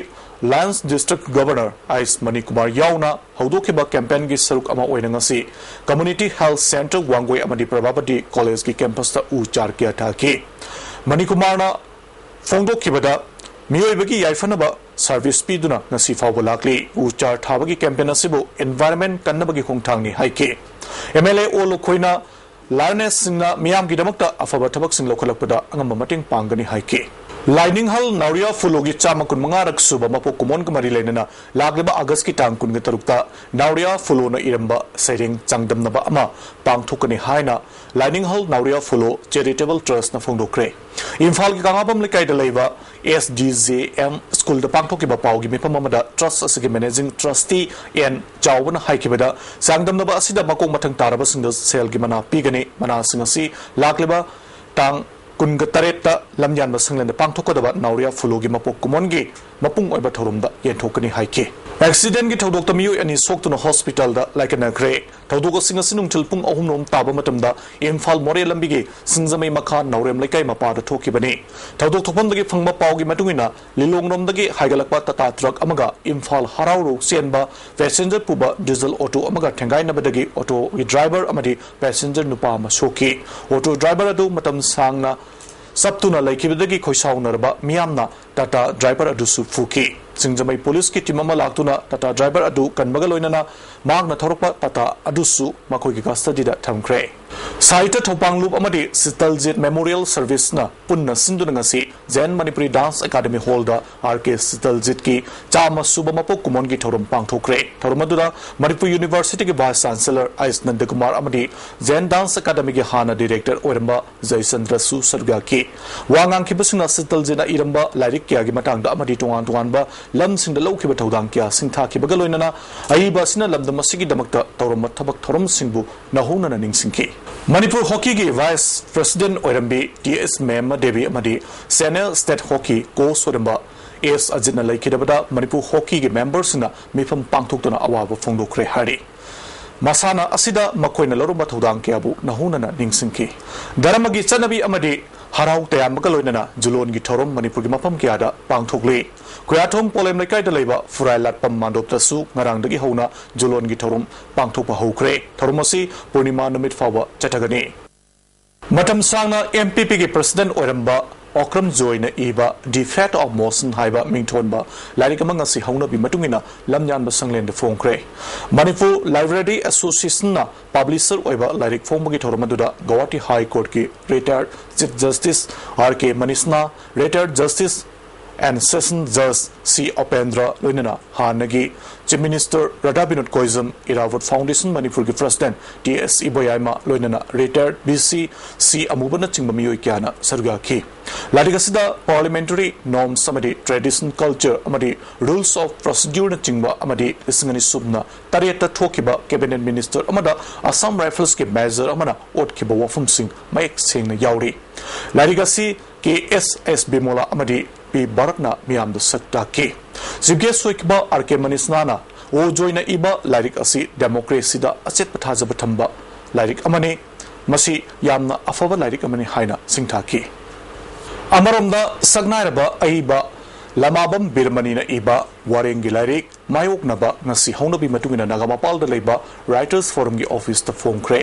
ꯂꯥꯌꯟꯁ ꯗꯤꯁꯇ꯭ꯔꯤꯛ ꯒꯕꯔꯅꯔ ꯑꯥꯏꯁ ꯃꯅꯤꯀꯨꯃꯥꯔ ꯌꯥꯎꯅ ꯍꯧꯗꯣꯛꯈꯤꯕ ꯀꯦꯝꯄꯦꯟꯒꯤ ꯁꯔꯨꯛ ꯑꯃ ꯑꯣꯏꯅ ꯉꯁꯤ ꯀꯝꯃ꯭ꯌꯨꯅꯤꯇꯤ ꯍꯦꯜꯊ ꯁꯦꯟꯇꯔ ꯋꯥꯡꯒꯣꯏ ꯑꯃꯗꯤ ꯄ꯭ꯔꯚꯥꯕꯇꯤ ꯀꯣꯂꯦꯖꯀꯤ ꯀꯦꯝꯄꯁꯇ ꯎ ꯆꯥꯔ ꯀꯌꯥ ꯊꯥꯈꯤ꯫ ꯃꯅꯤꯀꯨꯃꯥꯔꯅ ꯐꯣꯡꯗꯣꯛꯈꯤꯕꯗ, ꯃꯤꯑꯣꯏꯕꯒꯤ ꯌꯥꯏꯐꯅꯕ ꯁꯔꯚꯤꯁ ꯄꯤꯗꯨꯅ ꯉꯁꯤ ꯐꯥꯎꯕ ꯂꯥꯛꯂꯤ꯫ ꯎ ꯆꯥꯔ ꯊꯥꯕꯒꯤ ꯀꯦꯝꯄꯦꯟ ꯑꯁꯤꯕꯨ ꯏꯟꯚꯥꯏꯔꯟꯃꯦꯟ ꯀꯟꯅꯕꯒꯤ ꯈꯣꯡꯊꯥꯡꯅꯤ ꯍꯥꯏꯈꯤ꯫ ꯑꯦꯝ ꯑꯦꯜ ꯑꯦ ꯑꯣ ꯂꯨꯈꯣꯏꯅ ꯂꯥꯌꯟꯁꯁꯤꯡꯅ ꯃꯤꯌꯥꯝꯒꯤꯗꯃꯛꯇ ꯑꯐꯕ ꯊꯕꯛꯁꯤꯡ ꯂꯧꯈꯠꯂꯛꯄꯗ ꯑꯉꯝꯕ ꯃꯇꯦꯡ ꯄꯥꯡꯒꯅꯤ ꯍꯥꯏꯈꯤ꯫ ꯂꯥꯏꯅꯤꯡꯍꯜ ꯅꯥꯎꯔꯤꯌꯥ ꯐꯨꯂꯣꯒꯤ ꯆꯥꯝꯃ ꯀꯨꯟꯃꯉꯥꯔꯛ ꯁꯨꯕ ꯃꯄꯣꯛ ꯀꯨꯝꯑꯣꯟꯒ ꯃꯔꯤ ꯂꯩꯅꯅ ꯂꯥꯛꯂꯤꯕ ꯑꯥꯒꯁꯀꯤ ꯇꯥꯡ ꯀꯨꯟꯒ ꯇꯔꯨꯛꯇ ꯅꯥꯎꯔꯤꯌꯥ ꯐꯨꯂꯣꯅ ꯏꯔꯝꯕ ꯁꯩꯔꯦꯡ ꯆꯥꯡꯗꯝꯅꯕ ꯑꯃ ꯄꯥꯡꯊꯣꯛꯀꯅꯤ ꯍꯥꯏꯅ ꯂꯥꯏꯅꯤꯡꯍꯜ ꯅꯥꯎꯔꯤꯌꯥ ꯐꯨꯂꯣ ꯆꯦꯔꯤꯇꯦꯕꯜ ꯇ꯭ꯔꯁꯅ ꯐꯣꯡꯗꯣꯛꯈ꯭ꯔꯦ꯫ ꯏꯝꯐꯥꯜꯒꯤ ꯀꯪꯂꯥꯄꯝ ꯂꯩꯀꯥꯏꯗ ꯂꯩꯕ ꯑꯦꯁ ꯗꯤ ꯖꯦ ꯑꯦꯝ ꯁ꯭ꯀꯨꯜꯗ ꯄꯥꯡꯊꯣꯛꯈꯤꯕ ꯄꯥꯎꯒꯤ ꯃꯤꯐꯝ ꯑꯃꯗ ꯇ꯭ꯔꯁ ꯑꯁꯤꯒꯤ ꯃꯦꯅꯦꯖꯤꯡ ꯇ꯭ꯔꯁꯇꯤ ꯑꯦꯟ ꯆꯥꯎꯕꯅ ꯍꯥꯏꯈꯤꯕꯗ, ꯆꯥꯡꯗꯝꯅꯕ ꯑꯁꯤꯗ ꯃꯀꯣꯛ ꯃꯊꯪ ꯇꯥꯔꯕꯁꯤꯡꯗ ꯁꯦꯜꯒꯤ ꯃꯅꯥ ꯄꯤꯒꯅꯤ꯫ ꯃꯅꯥꯁꯤꯡ ꯑꯁꯤ ꯂꯥꯛꯂꯤꯕ ꯇꯥꯡ ꯀꯨꯟꯒ ꯇꯔꯦꯠꯇ ꯂꯝꯌꯥꯟꯕ ꯁꯪꯂꯦꯟꯗ ꯄꯥꯡꯊꯣꯛꯀꯗꯕ ꯅꯥꯎꯔꯤꯌꯥ ꯐꯨꯂꯨꯒꯤ ꯃꯄꯣꯛ ꯀꯨꯝꯑꯣꯟꯒꯤ ꯃꯄꯨꯡ ꯑꯣꯏꯕ ꯊꯧꯔꯝꯗ ꯌꯦꯟꯊꯣꯛꯀꯅꯤ ꯍꯥꯏꯈꯤ꯫ ꯑꯦꯛꯁꯤꯗꯦꯟꯒꯤ ꯊꯧꯗꯣꯛꯇ ꯃꯤꯑꯣꯏ ꯑꯅꯤ ꯁꯣꯛꯇꯨꯅ ꯍꯣꯁꯄꯤꯇꯥꯜꯗ ꯂꯥꯏꯀꯠꯅꯈ꯭ꯔꯦ꯫ ꯊꯧꯗꯣꯛ ꯑꯁꯤꯡ ꯑꯁꯤ ꯅꯨꯡꯊꯤꯜ ꯄꯨꯡ ꯑꯍꯨꯝ ꯔꯣꯝ ꯇꯥꯕ ꯃꯇꯝꯗ ꯏꯝꯐꯥꯜ ꯃꯣꯔꯦ ꯂꯝꯕꯤꯒꯤ ꯁꯤꯡꯖꯃꯩ ꯃꯈꯥ ꯅꯥꯎꯔꯦꯝ ꯂꯩꯀꯥꯏ ꯃꯄꯥꯗ ꯊꯣꯛꯈꯤꯕꯅꯤ꯫ ꯊꯧꯗꯣꯛ ꯊꯣꯛꯐꯝꯗꯒꯤ ꯐꯪꯕ ꯄꯥꯎꯒꯤ ꯃꯇꯨꯡ ꯏꯟꯅ, ꯂꯤꯂꯣꯡꯔꯣꯝꯗꯒꯤ ꯍꯥꯏꯒꯠꯂꯛꯄ ꯇꯥꯇꯥ ꯇ꯭ꯔꯛ ꯑꯃꯒ ꯏꯝꯐꯥꯜ ꯍꯔꯥꯎꯔꯧ ꯆꯦꯟꯕ ꯄꯦꯁꯦꯟꯖꯔ ꯄꯨꯕ ꯗꯤꯖꯜ ꯑꯣꯇꯣ ꯑꯃꯒ ꯊꯦꯡꯒꯥꯏꯅꯕꯗꯒꯤ ꯑꯣꯇꯣꯒꯤ ꯗ꯭ꯔꯥꯏꯚꯔ ꯑꯃꯗꯤ ꯄꯦꯁꯦꯟꯖꯔ ꯅꯨꯄꯥ ꯑꯃ ꯁꯣꯛꯈꯤ꯫ ꯑꯣꯇꯣ ꯗ꯭ꯔꯥꯏꯚꯔ ꯑꯗꯨ ꯃꯇꯝ ꯁꯥꯡꯅ ꯆꯞꯇꯨꯅ ꯂꯩꯈꯤꯕꯗꯒꯤ ꯈꯣꯏꯁꯥꯎꯅꯔꯕ ꯃꯤꯌꯥꯝꯅ ꯇꯥꯇꯥ ꯗ꯭ꯔꯥꯏꯚꯔ ꯑꯗꯨꯁꯨ ꯐꯨꯈꯤ꯫ ꯁꯤꯡꯖꯃꯩ ꯄꯨꯂꯤꯁꯀꯤ ꯇꯤꯝ ꯑꯃ ꯂꯥꯛꯇꯨꯅ ꯇꯥꯇꯥ ꯗ꯭ꯔꯥꯏꯚꯔ ꯑꯗꯨ ꯀꯟꯕꯒ ꯂꯣꯏꯅꯅ ꯃꯍꯥꯛꯅ ꯊꯧꯔꯛꯄ ꯇꯥꯇꯥ ꯑꯗꯨꯁꯨ ꯃꯈꯣꯏꯒꯤ ꯀꯁꯇꯗꯤꯗ ꯊꯝꯈ꯭ꯔꯦ꯫ ꯁꯥꯍꯤꯇ꯭ꯌ ꯊꯧꯄꯥꯡꯂꯨꯞ ꯑꯃꯗꯤ ꯁꯤꯇꯜꯖꯤꯠ ꯃꯦꯃꯣꯔꯤꯌꯦꯜ ꯁꯔꯚꯤꯁꯅ ꯄꯨꯟꯅ ꯁꯤꯟꯗꯨꯅ ꯉꯁꯤ ꯖꯌꯟ ꯃꯅꯤꯄꯨꯔꯤ ꯗꯥꯟꯁ ꯑꯦꯀꯥꯗꯃꯤ ꯍꯣꯜꯗ ꯑꯥꯔ ꯀꯦ ꯁꯤꯇꯜꯖꯤꯠꯀꯤ ꯆꯥꯝꯃ ꯁꯨꯕ ꯃꯄꯣꯛ ꯀꯨꯝꯑꯣꯟꯒꯤ ꯊꯧꯔꯝ ꯄꯥꯡꯊꯣꯛꯈ꯭ꯔꯦ꯫ ꯊꯧꯔꯝ ꯑꯗꯨꯗ ꯃꯅꯤꯄꯨꯔ ꯌꯨꯅꯤꯚꯔꯁꯤꯇꯤꯒꯤ ꯚꯥꯏꯁ ꯆꯥꯟꯁꯦꯂꯔ ꯑꯩꯁ ꯅꯟꯗꯀꯨꯃꯥꯔ ꯑꯃꯗꯤ ꯖꯌꯟ ꯗꯥꯟꯁ ꯑꯦꯀꯥꯗꯃꯤꯒꯤ ꯍꯥꯟꯅ ꯗꯤꯔꯦꯛꯇꯔ ꯑꯣꯏꯔꯝꯕ ꯖꯌꯆꯟꯗ꯭ꯔꯁꯨ ꯁꯔꯨꯛ ꯌꯥꯈꯤ꯫ ꯋꯥ ꯉꯥꯡꯈꯤꯕꯁꯤꯡꯅ ꯁꯤꯇꯜꯖꯤꯠꯅ ꯏꯔꯝꯕ ꯂꯥꯏꯔꯤꯛ ꯀꯌꯥꯒꯤ ꯃꯇꯥꯡꯗ ꯑꯃꯗꯤ ꯇꯣꯉꯥꯟ ꯇꯣꯉꯥꯟꯕ ꯂꯝꯁꯤꯡꯗ ꯂꯧꯈꯤꯕ ꯊꯧꯗꯥꯡ ꯀꯌꯥ ꯁꯤꯡꯊꯥꯈꯤꯕꯒ ꯂꯣꯏꯅꯅ ꯑꯏꯕ ꯑꯁꯤꯅ ꯂꯝꯗꯝ ꯑꯁꯤꯒꯤꯗꯃꯛꯇ ꯇꯧꯔꯝꯕ ꯊꯕꯛ ꯊꯧꯔꯝꯁꯤꯡꯕꯨ ꯅꯧꯍꯧꯅꯅ ꯅꯤꯡꯁꯤꯡꯈꯤ꯫ ꯃꯅꯤꯄꯨꯔ ꯍꯣꯀꯤꯒꯤ ꯚꯥꯏꯁ ꯄ꯭ꯔꯦꯁꯤꯗꯦꯟꯠ ꯑꯣꯏꯔꯝꯕꯤ ꯇꯤ ꯑꯦꯁ ꯃꯦꯝꯃ ꯗꯦꯕꯤ ꯑꯃꯗꯤ ꯁꯦꯅꯤꯌꯔ ꯁ꯭ꯇꯦꯠ ꯍꯣꯀꯤ ꯀꯣꯆ ꯑꯣꯏꯔꯝꯕ ꯑꯦꯁ ꯑꯖꯤꯠꯅ ꯂꯩꯈꯤꯗꯕꯗ ꯃꯅꯤꯄꯨꯔ ꯍꯣꯀꯤꯒꯤ ꯃꯦꯝꯕꯔꯁꯤꯡꯅ ꯃꯤꯐꯝ ꯄꯥꯡꯊꯣꯛꯇꯨꯅ ꯑꯋꯥꯕ ꯐꯣꯡꯗꯣꯛꯈ꯭ꯔꯦ ꯍꯥꯏꯔꯤ꯫ ꯃꯁꯥꯟꯅ ꯑꯁꯤꯗ ꯃꯈꯣꯏꯅ ꯂꯧꯔꯝꯕ ꯊꯧꯗꯥꯡ ꯀꯌꯥꯕꯨ ꯅꯧꯍꯧꯅꯅ ꯅꯤꯡꯁꯤꯡꯈꯤ꯫ ꯙꯔꯃꯒꯤ ꯆꯠꯅꯕꯤ ꯑꯃꯗꯤ ꯍꯔꯥꯎ ꯇꯌꯥꯝꯕꯒ ꯂꯣꯏꯅꯅ ꯖꯨꯂꯣꯟꯒꯤ ꯊꯧꯔꯝ ꯃꯅꯤꯄꯨꯔꯒꯤ ꯃꯐꯝ ꯀꯌꯥꯗ ꯄꯥꯡꯊꯣꯛꯂꯤ꯫ ꯈꯨꯌꯥꯊꯣꯡ ꯄꯣꯂꯦꯝ ꯂꯩꯀꯥꯏꯗ ꯂꯩꯕ ꯐꯨꯔꯥꯏ ꯂꯥꯠꯄꯝ ꯃꯥꯟꯗꯣꯞꯇꯁꯨ ꯉꯔꯥꯡꯗꯒꯤ ꯍꯧꯅ ꯖꯨꯂꯣꯟꯒꯤ ꯊꯧꯔꯝ ꯄꯥꯡꯊꯣꯛꯄ ꯍꯧꯈ꯭ꯔꯦ꯫ ꯊꯧꯔꯝ ꯑꯁꯤ ꯄꯨꯔꯅꯤꯃꯥ ꯅꯨꯃꯤꯠ ꯐꯥꯎꯕ ꯆꯠꯊꯒꯅꯤ꯫ ꯃꯇꯝ ꯁꯥꯡꯅ ꯑꯦꯝ ꯄꯤ ꯄꯤꯒꯤ ꯄ꯭ꯔꯦꯁꯤꯗꯦꯟꯠ ꯑꯣꯏꯔꯝꯕ ꯑꯣꯀ꯭ꯔꯝ ꯖꯣꯏꯅ ꯏꯕ The Fate of Motion ꯍꯥꯏꯕ ꯃꯤꯡꯊꯣꯟꯕ ꯂꯥꯏꯔꯤꯛ ꯑꯃ ꯉꯁꯤ ꯍꯧꯅꯕꯤ ꯃꯇꯨꯡ ꯏꯟꯅ ꯂꯝꯌꯥꯟꯕ ꯁꯪꯂꯦꯟꯗ ꯐꯣꯡꯈ꯭ꯔꯦ꯫ ꯃꯅꯤꯄꯨꯔ ꯂꯥꯏꯕ꯭ꯔꯦꯔꯤ ꯑꯦꯁꯣꯁꯤꯌꯦꯁꯟꯅ ꯄꯥꯕ꯭ꯂꯤꯁꯔ ꯑꯣꯏꯕ ꯂꯥꯏꯔꯤꯛ ꯐꯣꯡꯕꯒꯤ ꯊꯧꯔꯝ ꯑꯗꯨꯗ ꯒꯧꯍꯥꯇꯤ ꯍꯥꯏ ꯀꯣꯔꯠꯀꯤ retired chief justice R K ꯃꯅꯤꯁꯅꯥ, ꯔꯤꯇꯥꯌꯔ ꯖꯁꯇꯤꯁ ꯑꯦꯟ ꯁꯦꯁꯟ ꯖꯁ ꯁꯤ ꯑꯣꯄꯦꯟꯗ꯭ꯔ ꯂꯣꯏꯅꯅ ꯍꯥꯟꯅꯒꯤ chief minister Radha Binod Koijam, Irabot foundation ꯃꯅꯤꯄꯨꯔꯒꯤ ꯄ꯭ꯔꯁꯤꯗꯦꯟꯠ ꯇꯤ ꯑꯦꯁ ꯏꯕꯣꯌꯥꯏꯃ ꯂꯣꯏꯅꯅ ꯔꯤꯇꯥꯌꯔ ꯕꯤ ꯁꯤ ꯁꯤ ꯑꯃꯨꯕꯅꯆꯤꯡꯕ ꯃꯤꯑꯣꯏ ꯀꯌꯥꯅ ꯁꯔꯨꯛ ꯌꯥꯈꯤ꯫ ꯂꯥꯏꯔꯤꯛ ꯑꯁꯤꯗ ꯄꯥꯔꯂꯤꯌꯥꯃꯦꯟꯇꯔꯤ ꯅꯣꯔꯝꯁ ꯑꯃꯗꯤ ꯇ꯭ꯔꯦꯗꯤꯁꯟ ꯀꯜꯆꯔ ꯑꯃꯗꯤ ꯔꯨꯜꯁ ꯑꯣꯐ ꯄ꯭ꯔꯣꯁꯤꯗ꯭ꯌꯨꯔꯅꯆꯤꯡꯕ ꯑꯃꯗꯤ ꯂꯤꯁꯤꯡ ꯑꯅꯤ ꯁꯨꯞꯅ ꯇꯔꯦꯠꯇ ꯊꯣꯛꯈꯤꯕ ꯀꯦꯕꯤꯅꯦꯠ ꯃꯤꯅꯤꯁꯇꯔ ꯑꯃꯗ ꯑꯁꯥꯝ ꯔꯥꯏꯐꯜꯁꯀꯤ ꯃꯦꯖꯔ ꯑꯃꯅ ꯑꯣꯠꯈꯤꯕ ꯋꯥꯐꯝꯁꯤꯡ ꯃꯌꯦꯛ ꯁꯦꯡꯅ ꯌꯥꯎꯔꯤ꯫ ꯂꯥꯏꯔꯤꯛ ꯑꯁꯤ ꯀꯦ ꯑꯦꯁ ꯑꯦꯁ ꯕꯤꯃꯣꯂꯥ ꯑꯃꯗꯤ ꯄꯤ ꯚꯥꯔꯠꯅ ꯃꯤꯌꯥꯝꯗ ꯁꯛ ꯇꯥꯛꯈꯤ꯫ ꯆꯤꯐ ꯒꯦꯁ ꯑꯣꯏꯈꯤꯕ ꯑꯥꯔ ꯀꯦ ꯃꯅꯤꯁꯅꯥꯅ ꯑꯣ ꯖꯣꯏꯅ ꯏꯕ ꯂꯥꯏꯔꯤꯛ ꯑꯁꯤ ꯗꯦꯃꯣꯀ꯭ꯔꯦꯁꯤꯗ ꯑꯆꯦꯠꯄ ꯊꯥꯖꯕ ꯊꯝꯕ ꯂꯥꯏꯔꯤꯛ ꯑꯃꯅꯤ, ꯃꯁꯤ ꯌꯥꯝꯅ ꯑꯐꯕ ꯂꯥꯏꯔꯤꯛ ꯑꯃꯅꯤ ꯍꯥꯏꯅ ꯁꯤꯡꯊꯥꯈꯤ꯫ ꯑꯃꯔꯣꯝꯗ ꯁꯛꯅꯥꯏꯔꯕ ꯑꯏꯕ ꯂꯃꯥꯕꯝ ꯕꯤꯔꯃꯅꯤꯅ ꯏꯕ ꯋꯥꯔꯦꯡꯒꯤ ꯂꯥꯏꯔꯤꯛ ꯃꯥꯌꯣꯛꯅꯕ ꯉꯁꯤ ꯍꯧꯅꯕꯤ ꯃꯇꯨꯡ ꯏꯟꯅ ꯅꯥꯒꯥꯃꯄꯥꯜꯗ ꯂꯩꯕ ꯔꯥꯏꯇꯔꯁ ꯐꯣꯔꯝꯒꯤ ꯑꯣꯐꯤꯁꯇ ꯐꯣꯡꯈ꯭ꯔꯦ꯫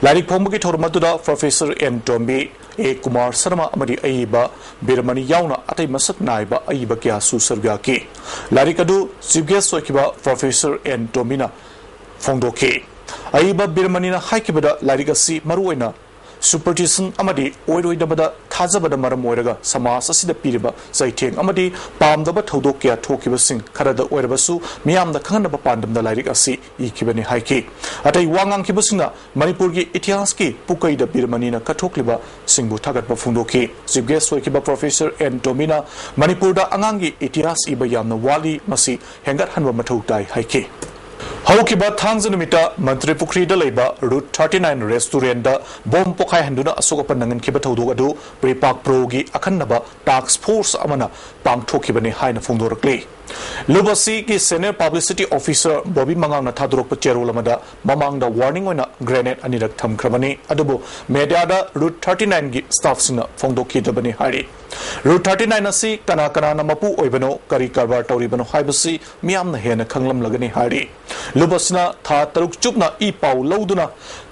ꯂꯥꯏꯔꯤꯛ ꯐꯣꯡꯕꯒꯤ ꯊꯧꯔꯝ ꯑꯗꯨꯗ ꯄ꯭ꯔꯣꯐꯦꯁꯔ ꯑꯦꯟ ꯇꯣꯝꯕꯤ, ꯑꯦ ꯀꯨꯃꯥꯔ ꯁꯔꯃ ꯑꯃꯗꯤ ꯑꯏꯕ ꯕꯤꯔꯃꯅꯤ ꯌꯥꯎꯅ ꯑꯇꯩ ꯃꯁꯛ ꯅꯥꯏꯕ ꯑꯏꯕ ꯀꯌꯥꯁꯨ ꯁꯔꯨꯛ ꯌꯥꯈꯤ꯫ ꯂꯥꯏꯔꯤꯛ ꯑꯗꯨ ꯆꯤꯐ ꯒꯦꯁ ꯑꯣꯏꯈꯤꯕ ꯄ꯭ꯔꯣꯐꯦꯁꯔ ꯑꯦꯟ ꯇꯣꯝꯕꯤꯅ ꯐꯣꯡꯗꯣꯛꯈꯤ꯫ ꯑꯏꯕ ꯕꯤꯔꯃꯅꯤꯅ ꯍꯥꯏꯈꯤꯕꯗ ꯂꯥꯏꯔꯤꯛ ꯑꯁꯤ ꯃꯔꯨꯑꯣꯏꯅ ꯁꯨꯄꯔꯁꯇꯤꯁꯟ ꯑꯃꯗꯤ ꯑꯣꯏꯔꯣꯏꯗꯕꯗ ꯊꯥꯖꯕꯗ ꯃꯔꯝ ꯑꯣꯏꯔꯒ ꯁꯃꯥꯖ ꯑꯁꯤꯗ ꯄꯤꯔꯤꯕ ꯆꯩꯊꯦꯡ ꯑꯃꯗꯤ ꯄꯥꯝꯗꯕ ꯊꯧꯗꯣꯛ ꯀꯌꯥ ꯊꯣꯛꯈꯤꯕꯁꯤꯡ ꯈꯔꯗ ꯑꯣꯏꯔꯕꯁꯨ ꯃꯤꯌꯥꯝꯅ ꯈꯪꯍꯟꯅꯕ ꯄꯥꯟꯗꯝꯗ ꯂꯥꯏꯔꯤꯛ ꯑꯁꯤ ꯏꯈꯤꯕꯅꯤ ꯍꯥꯏꯈꯤ꯫ ꯑꯇꯩ ꯋꯥ ꯉꯥꯡꯈꯤꯕꯁꯤꯡꯅ ꯃꯅꯤꯄꯨꯔꯒꯤ ꯏꯇꯤꯍꯥꯁꯀꯤ ꯄꯨꯀꯩꯗ ꯕꯤꯔꯃꯅꯤꯅ ꯀꯠꯊꯣꯛꯂꯤꯕꯁꯤꯡꯕꯨ ꯊꯥꯒꯠꯄ ꯐꯣꯡꯗꯣꯛꯈꯤ꯫ ꯆꯤꯐ ꯒꯦꯁ ꯑꯣꯏꯈꯤꯕ ꯄ꯭ꯔꯣꯐꯦꯁꯔ ꯑꯦꯟ ꯇꯣꯝꯕꯤꯅ ꯃꯅꯤꯄꯨꯔꯗ ꯑꯉꯥꯡꯒꯤ ꯏꯇꯤꯍꯥꯁ ꯏꯕ ꯌꯥꯝꯅ ꯋꯥꯠꯂꯤ, ꯃꯁꯤ ꯍꯦꯟꯒꯠꯍꯟꯕ ꯃꯊꯧ ꯇꯥꯏ ꯍꯥꯏꯈꯤ꯫ ꯍꯧꯈꯤꯕ ꯊꯥꯡꯖ ꯅꯨꯃꯤꯠꯇ ꯃꯟꯇ꯭ꯔꯤ ꯄꯨꯈ꯭ꯔꯤꯗ ꯂꯩꯕ ꯔꯨꯠ ꯊꯥꯔꯇꯤ ꯅꯥꯏꯟ ꯔꯦꯁꯇꯨꯔꯦꯟꯗ ꯕꯣꯝ ꯄꯣꯈꯥꯏꯍꯟꯗꯨꯅ ꯑꯁꯣꯛ ꯑꯄꯟ ꯅꯪꯍꯟꯈꯤꯕ ꯊꯧꯗꯣꯛ ꯑꯗꯨ ꯄ꯭ꯔꯤꯄꯥꯛ ꯄ꯭ꯔꯣꯒꯤ ꯑꯈꯟꯅꯕ ꯇꯥꯛꯁ ꯐꯣꯔꯁ ꯑꯃꯅ ꯄꯥꯡꯊꯣꯛꯈꯤꯕꯅꯤ ꯍꯥꯏꯅ ꯐꯣꯡꯗꯣꯔꯛꯂꯤ꯫ ꯂꯨꯞ ꯑꯁꯤꯒꯤ ꯁꯦꯅꯤꯌꯔ ꯄꯕ꯭ꯂꯤꯁꯤꯇꯤ ꯑꯣꯐꯤꯁꯔ ꯕꯣꯕꯤ ꯃꯉꯥꯡꯅ ꯊꯥꯗꯣꯔꯛꯄ ꯆꯦꯔꯣꯜ ꯑꯃꯗ ꯃꯃꯥꯡꯗ ꯋꯥꯔꯅꯤꯡ ꯑꯣꯏꯅ ꯒ꯭ꯔꯦꯅꯦꯗ ꯑꯅꯤꯔꯛ ꯊꯝꯈ꯭ꯔꯕꯅꯤ, ꯑꯗꯨꯕꯨ ꯃꯦꯗꯤꯌꯥꯗ ꯔꯨꯠ ꯊꯥꯔꯇꯤ ꯅꯥꯏꯟꯒꯤ ꯁ꯭ꯇꯥꯐꯁꯤꯡꯅ ꯐꯣꯡꯗꯣꯛꯈꯤꯗꯕꯅꯤ ꯍꯥꯏꯔꯤ꯫ ꯔꯨꯠ ꯊꯥꯔꯇꯤ ꯅꯥꯏꯟ ꯑꯁꯤ ꯀꯅꯥ ꯀꯅꯥꯅ ꯃꯄꯨ ꯑꯣꯏꯕꯅꯣ, ꯀꯔꯤ ꯀꯔꯕꯥꯔ ꯇꯧꯔꯤꯕꯅꯣ ꯍꯥꯏꯕꯁꯤ ꯃꯤꯌꯥꯝꯅ ꯍꯦꯟꯅ ꯈꯪꯂꯝꯂꯒꯅꯤ ꯍꯥꯏꯔꯤ꯫ ꯂꯨꯞ ꯑꯁꯤꯅ ꯊꯥ ꯇꯔꯨꯛ ꯆꯨꯞꯅ ꯏ ꯄꯥꯎ ꯂꯧꯗꯨꯅ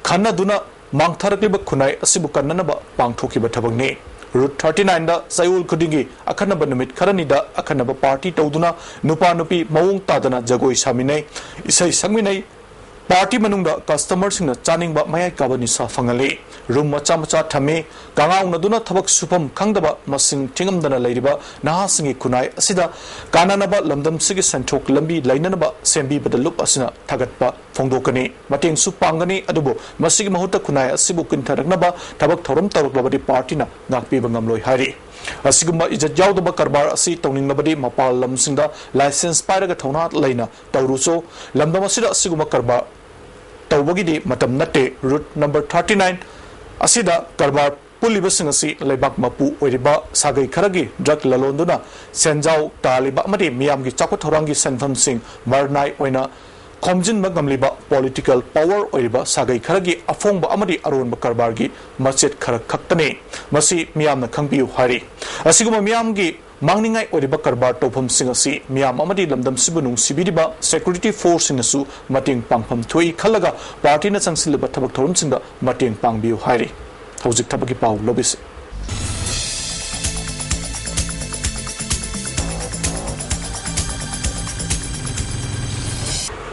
ꯈꯟꯅꯗꯨꯅ ꯃꯥꯡꯊꯔꯛꯂꯤꯕ ꯈꯨꯟꯅꯥꯏ ꯑꯁꯤꯕꯨ ꯀꯟꯅꯅꯕ ꯄꯥꯡꯊꯣꯛꯈꯤꯕ ꯊꯕꯛꯅꯤ꯫ ꯔꯨꯠ ꯊꯥꯔꯇꯤ ꯅꯥꯏꯟꯗ ꯆꯌꯣꯜ ꯈꯨꯗꯤꯡꯒꯤ ꯑꯈꯟꯅꯕ ꯅꯨꯃꯤꯠ ꯈꯔꯅꯤꯗ ꯑꯈꯟꯅꯕ ꯄꯥꯔꯇꯤ ꯇꯧꯗꯨꯅ ꯅꯨꯄꯥ ꯅꯨꯄꯤ ꯃꯑꯣꯡ ꯇꯥꯗꯅ ꯖꯒꯣꯏ ꯁꯥꯃꯤꯟꯅꯩ, ꯏꯁꯩ ꯁꯛꯃꯤꯟꯅꯩ꯫ ꯄꯥꯔꯇꯤ ꯃꯅꯨꯡꯗ ꯀꯁꯇꯃꯔꯁꯤꯡꯅ ꯆꯥꯅꯤꯡꯕ ꯃꯌꯥꯏ ꯀꯥꯕ ꯅꯤꯁꯥ ꯐꯪꯍꯜꯂꯤ꯫ ꯔꯨꯝ ꯃꯆꯥ ꯃꯆꯥ ꯊꯝꯃꯤ꯫ ꯀꯥꯉꯥꯎꯅꯗꯨꯅ ꯊꯕꯛ ꯁꯨꯐꯝ ꯈꯪꯗꯕ ꯃꯁꯤꯡ ꯊꯤꯉꯝꯗꯅ ꯂꯩꯔꯤꯕ ꯅꯍꯥꯁꯤꯡꯒꯤ ꯈꯨꯟꯅꯥꯏ ꯑꯁꯤꯗ ꯀꯥꯟꯅꯅꯕ ꯂꯝꯗꯝꯁꯤꯒꯤ ꯁꯦꯟꯊꯣꯛ ꯂꯝꯕꯤ ꯂꯩꯅꯅꯕ ꯁꯦꯝꯕꯤꯕꯗ ꯂꯨꯞ ꯑꯁꯤꯅ ꯊꯥꯒꯠꯄ ꯐꯣꯡꯗꯣꯛꯀꯅꯤ꯫ ꯃꯇꯦꯡꯁꯨ ꯄꯥꯡꯒꯅꯤ, ꯑꯗꯨꯕꯨ ꯃꯁꯤꯒꯤ ꯃꯍꯨꯠꯇ ꯈꯨꯟꯅꯥꯏ ꯑꯁꯤꯕꯨ ꯀꯤꯟꯊꯔꯛꯅꯕ ꯊꯕꯛ ꯊꯧꯔꯝ ꯇꯧꯔꯛꯂꯕꯗꯤ ꯄꯥꯔꯇꯤꯅ ꯉꯥꯛꯄꯤꯕ ꯉꯝꯂꯣꯏ ꯍꯥꯏꯔꯤ꯫ ꯑꯁꯤꯒꯨꯝꯕ ꯏꯖꯠ ꯌꯥꯎꯗꯕ ꯀꯔꯕꯥꯔ ꯑꯁꯤ ꯇꯧꯅꯤꯡꯂꯕꯗꯤ ꯃꯄꯥꯟ ꯂꯝꯁꯤꯡꯗ ꯂꯥꯏꯁꯦꯟꯁ ꯄꯥꯏꯔꯒ ꯊꯧꯅꯥ ꯂꯩꯅ ꯇꯧꯔꯨꯆꯣ꯫ ꯂꯝꯗꯝ ꯑꯁꯤꯗ ꯑꯁꯤꯒꯨꯝꯕ ꯀꯔꯕꯥꯔ ꯇꯧꯕꯒꯤꯗꯤ ꯃꯇꯝ ꯅꯠꯇꯦ꯫ ꯔꯨꯠ ꯅꯝꯕꯔ ꯊꯥꯔꯇꯤ ꯅꯥꯏꯟ ꯑꯁꯤꯗ ꯀꯔꯕꯥꯔ ꯄꯨꯜꯂꯤꯕꯁꯤꯡ ꯑꯁꯤ ꯂꯩꯕꯥꯛ ꯃꯄꯨ ꯑꯣꯏꯔꯤꯕ ꯁꯥꯒꯩ ꯈꯔꯒꯤ ꯗ꯭ꯔꯒ ꯂꯂꯣꯟꯗꯨꯅ ꯁꯦꯟꯖꯥꯎ ꯇꯥꯜꯂꯤꯕ ꯑꯃꯗꯤ ꯃꯤꯌꯥꯝꯒꯤ ꯆꯥꯎꯈꯠ ꯊꯧꯔꯥꯡꯒꯤ ꯁꯦꯟꯐꯝꯁꯤꯡ ꯃꯔꯅꯥꯏ ꯑꯣꯏꯅ ꯈꯣꯝꯖꯤꯟꯕ ꯉꯝꯂꯤꯕ ꯄꯣꯂꯤꯇꯤꯀꯦꯜ ꯄꯥꯋꯔ ꯑꯣꯏꯔꯤꯕ ꯁꯥꯒꯩ ꯈꯔꯒꯤ ꯑꯐꯣꯡꯕ ꯑꯃꯗꯤ ꯑꯔꯣꯟꯕ ꯀꯔꯕꯥꯔꯒꯤ ꯃꯆꯦꯠ ꯈꯔ ꯈꯛꯇꯅꯤ꯫ ꯃꯁꯤ ꯃꯤꯌꯥꯝꯅ ꯈꯪꯕꯤꯌꯨ ꯍꯥꯏꯔꯤ꯫ ꯑꯁꯤꯒꯨꯝꯕ ꯃꯤꯌꯥꯝꯒꯤ ꯃꯥꯡꯅꯤꯡꯉꯥꯏ ꯑꯣꯏꯔꯤꯕ ꯀꯔꯕꯥꯔ ꯇꯧꯐꯝꯁꯤꯡ ꯑꯁꯤ ꯃꯤꯌꯥꯝ ꯑꯃꯗꯤ ꯂꯝꯗꯝꯁꯤꯕꯨ ꯅꯨꯡꯁꯤꯕꯤꯔꯤꯕ ꯁꯦꯀ꯭ꯌꯨꯔꯤꯇꯤ ꯐꯣꯔꯁꯁꯤꯡꯅꯁꯨ ꯃꯇꯦꯡ ꯄꯥꯡꯐꯝ ꯊꯣꯛꯏ ꯈꯜꯂꯒ ꯄꯥꯔꯇꯤꯅ ꯆꯪꯁꯤꯜꯂꯤꯕ ꯊꯕꯛ ꯊꯧꯔꯝꯁꯤꯡꯗ ꯃꯇꯦꯡ ꯄꯥꯡꯕꯤꯌꯨ ꯍꯥꯏꯔꯤ꯫ ꯍꯧꯖꯤꯛ ꯊꯕꯛꯀꯤ ꯄꯥꯎ ꯂꯧꯕꯤꯁꯤ꯫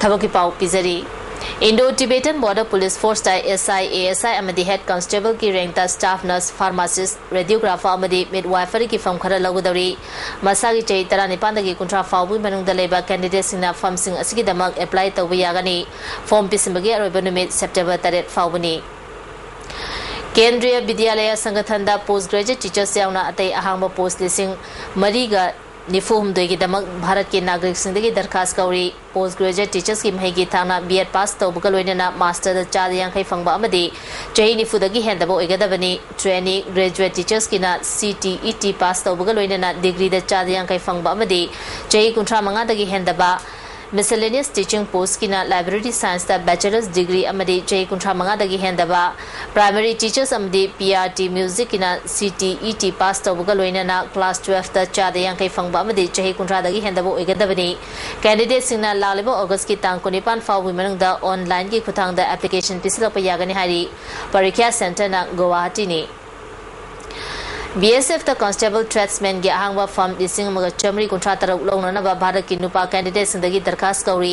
ꯊꯕꯛꯀꯤ ꯄꯥꯎ ꯄꯤꯖꯔꯤ꯫ Indo Tibetan Border Police Force ꯇ S I, A S I ꯑꯃꯗꯤ Head Constable ꯒꯤ rank ꯇ staff nurse, pharmacist, radiographer ꯑꯃꯗꯤ midwifery ꯒꯤ ꯐꯝ ꯈꯔ ꯂꯧꯒꯗꯧꯔꯤ꯫ ꯃꯁꯥꯒꯤ ꯆꯍꯤ ꯇꯔꯥꯅꯤꯄꯥꯟꯗꯒꯤ ꯀꯨꯟꯊ꯭ꯔꯥ ꯐꯥꯎꯕꯒꯤ ꯃꯅꯨꯡꯗ ꯂꯩꯕ candidate ꯁꯤꯡꯅ ꯐꯝꯁꯤꯡ ꯑꯁꯤꯒꯤꯗꯃꯛ apply ꯇꯧꯕ ꯌꯥꯒꯅꯤ꯫ ꯐꯣꯝ ꯄꯤꯁꯤꯟꯕꯒꯤ ꯑꯔꯣꯏꯕ ꯅꯨꯃꯤꯠ September ꯇꯔꯦꯠ ꯐꯥꯎꯕꯅꯤ꯫ ꯀꯦꯟꯗ꯭ꯔꯤꯌ ꯕꯤꯗ꯭ꯌꯥꯂꯌ ꯁꯪꯒꯊꯟꯗ post graduate teachers ꯌꯥꯎꯅ ꯑꯇꯩ ꯑꯍꯥꯡꯕ post ꯂꯤꯁꯤꯡ ꯃꯔꯤꯒ ꯅꯤꯐꯨ ꯍꯨꯝꯗꯣꯏꯒꯤꯗꯃꯛ ꯚꯥꯔꯠꯀꯤ ꯅꯥꯒꯔꯤꯛꯁꯤꯡꯗꯒꯤ ꯗꯔꯈꯥꯁ ꯀꯧꯔꯤ꯫ Post graduate teachers ꯀꯤ ꯃꯍꯩꯒꯤ ꯊꯥꯛꯅ B Ed pass ꯇꯧꯕꯒ ꯂꯣꯏꯅꯅ master ꯗ ꯆꯥꯗ ꯌꯥꯡꯈꯩ ꯐꯪꯕ ꯑꯃꯗꯤ ꯆꯍꯤ ꯅꯤꯐꯨꯗꯒꯤ ꯍꯦꯟꯗꯕ ꯑꯣꯏꯒꯗꯕꯅꯤ꯫ Trainee graduate teachers ꯀꯤꯅ C T E T pass ꯇꯧꯕꯒ ꯂꯣꯏꯅꯅ degree ꯗ ꯆꯥꯗ ꯌꯥꯡꯈꯩ ꯐꯪꯕ ꯑꯃꯗꯤ ꯆꯍꯤ ꯀꯨꯟꯊ꯭ꯔꯥ ꯃꯉꯥꯗꯒꯤ ꯍꯦꯟꯗꯕ, miscellaneous teaching post ꯀꯤꯅ library science ꯇ bachelor's degree ꯑꯃꯗꯤ ꯆꯍꯤ ꯀꯨꯟꯊ꯭ꯔꯥ ꯃꯉꯥꯗꯒꯤ ꯍꯦꯟꯗꯕ, primary teachers ꯑꯃꯗꯤ P R T music ꯀꯤꯅ C T E T pass ꯇꯧꯕꯒ ꯂꯣꯏꯅꯅ class twelve ꯇ ꯆꯥꯗ ꯌꯥꯡꯈꯩ ꯐꯪꯕ ꯑꯃꯗꯤ ꯆꯍꯤ ꯀꯨꯟꯊ꯭ꯔꯥꯗꯒꯤ ꯍꯦꯟꯗꯕ ꯑꯣꯏꯒꯗꯕꯅꯤ꯫ Candidate ꯁꯤꯡꯅ ꯂꯥꯛꯂꯤꯕ August ꯀꯤ ꯇꯥꯡ ꯀꯨꯟꯅꯤꯄꯥꯟ ꯐꯥꯎꯕꯒꯤ ꯃꯅꯨꯡꯗ online ꯒꯤ ꯈꯨꯠꯊꯥꯡꯗ application ꯄꯤꯁꯤꯜꯂꯛꯄ ꯌꯥꯒꯅꯤ ꯍꯥꯏꯔꯤ꯫ ꯄꯔꯤꯈ꯭ꯌꯥ center ꯅ ꯒꯨꯋꯥꯍꯥꯇꯤꯅꯤ꯫ ꯕꯤ ꯑꯦꯁ ꯑꯦꯐꯇ ꯀꯟꯁꯇꯦꯕꯜ ꯇ꯭ꯔꯦꯗꯁꯃꯦꯟꯒꯤ ꯑꯍꯥꯡꯕ ꯐꯝ ꯂꯤꯁꯤꯡ ꯑꯃꯒ ꯆꯥꯃꯔꯤ ꯀꯨꯟꯊ꯭ꯔꯥ ꯇꯔꯨꯛ ꯂꯧꯅꯅꯕ ꯚꯥꯔꯠꯀꯤ ꯅꯨꯄꯥ ꯀꯦꯟꯗꯤꯗꯦꯠꯁꯤꯡꯗꯒꯤ ꯗꯔꯈꯥꯁ ꯀꯧꯔꯤ꯫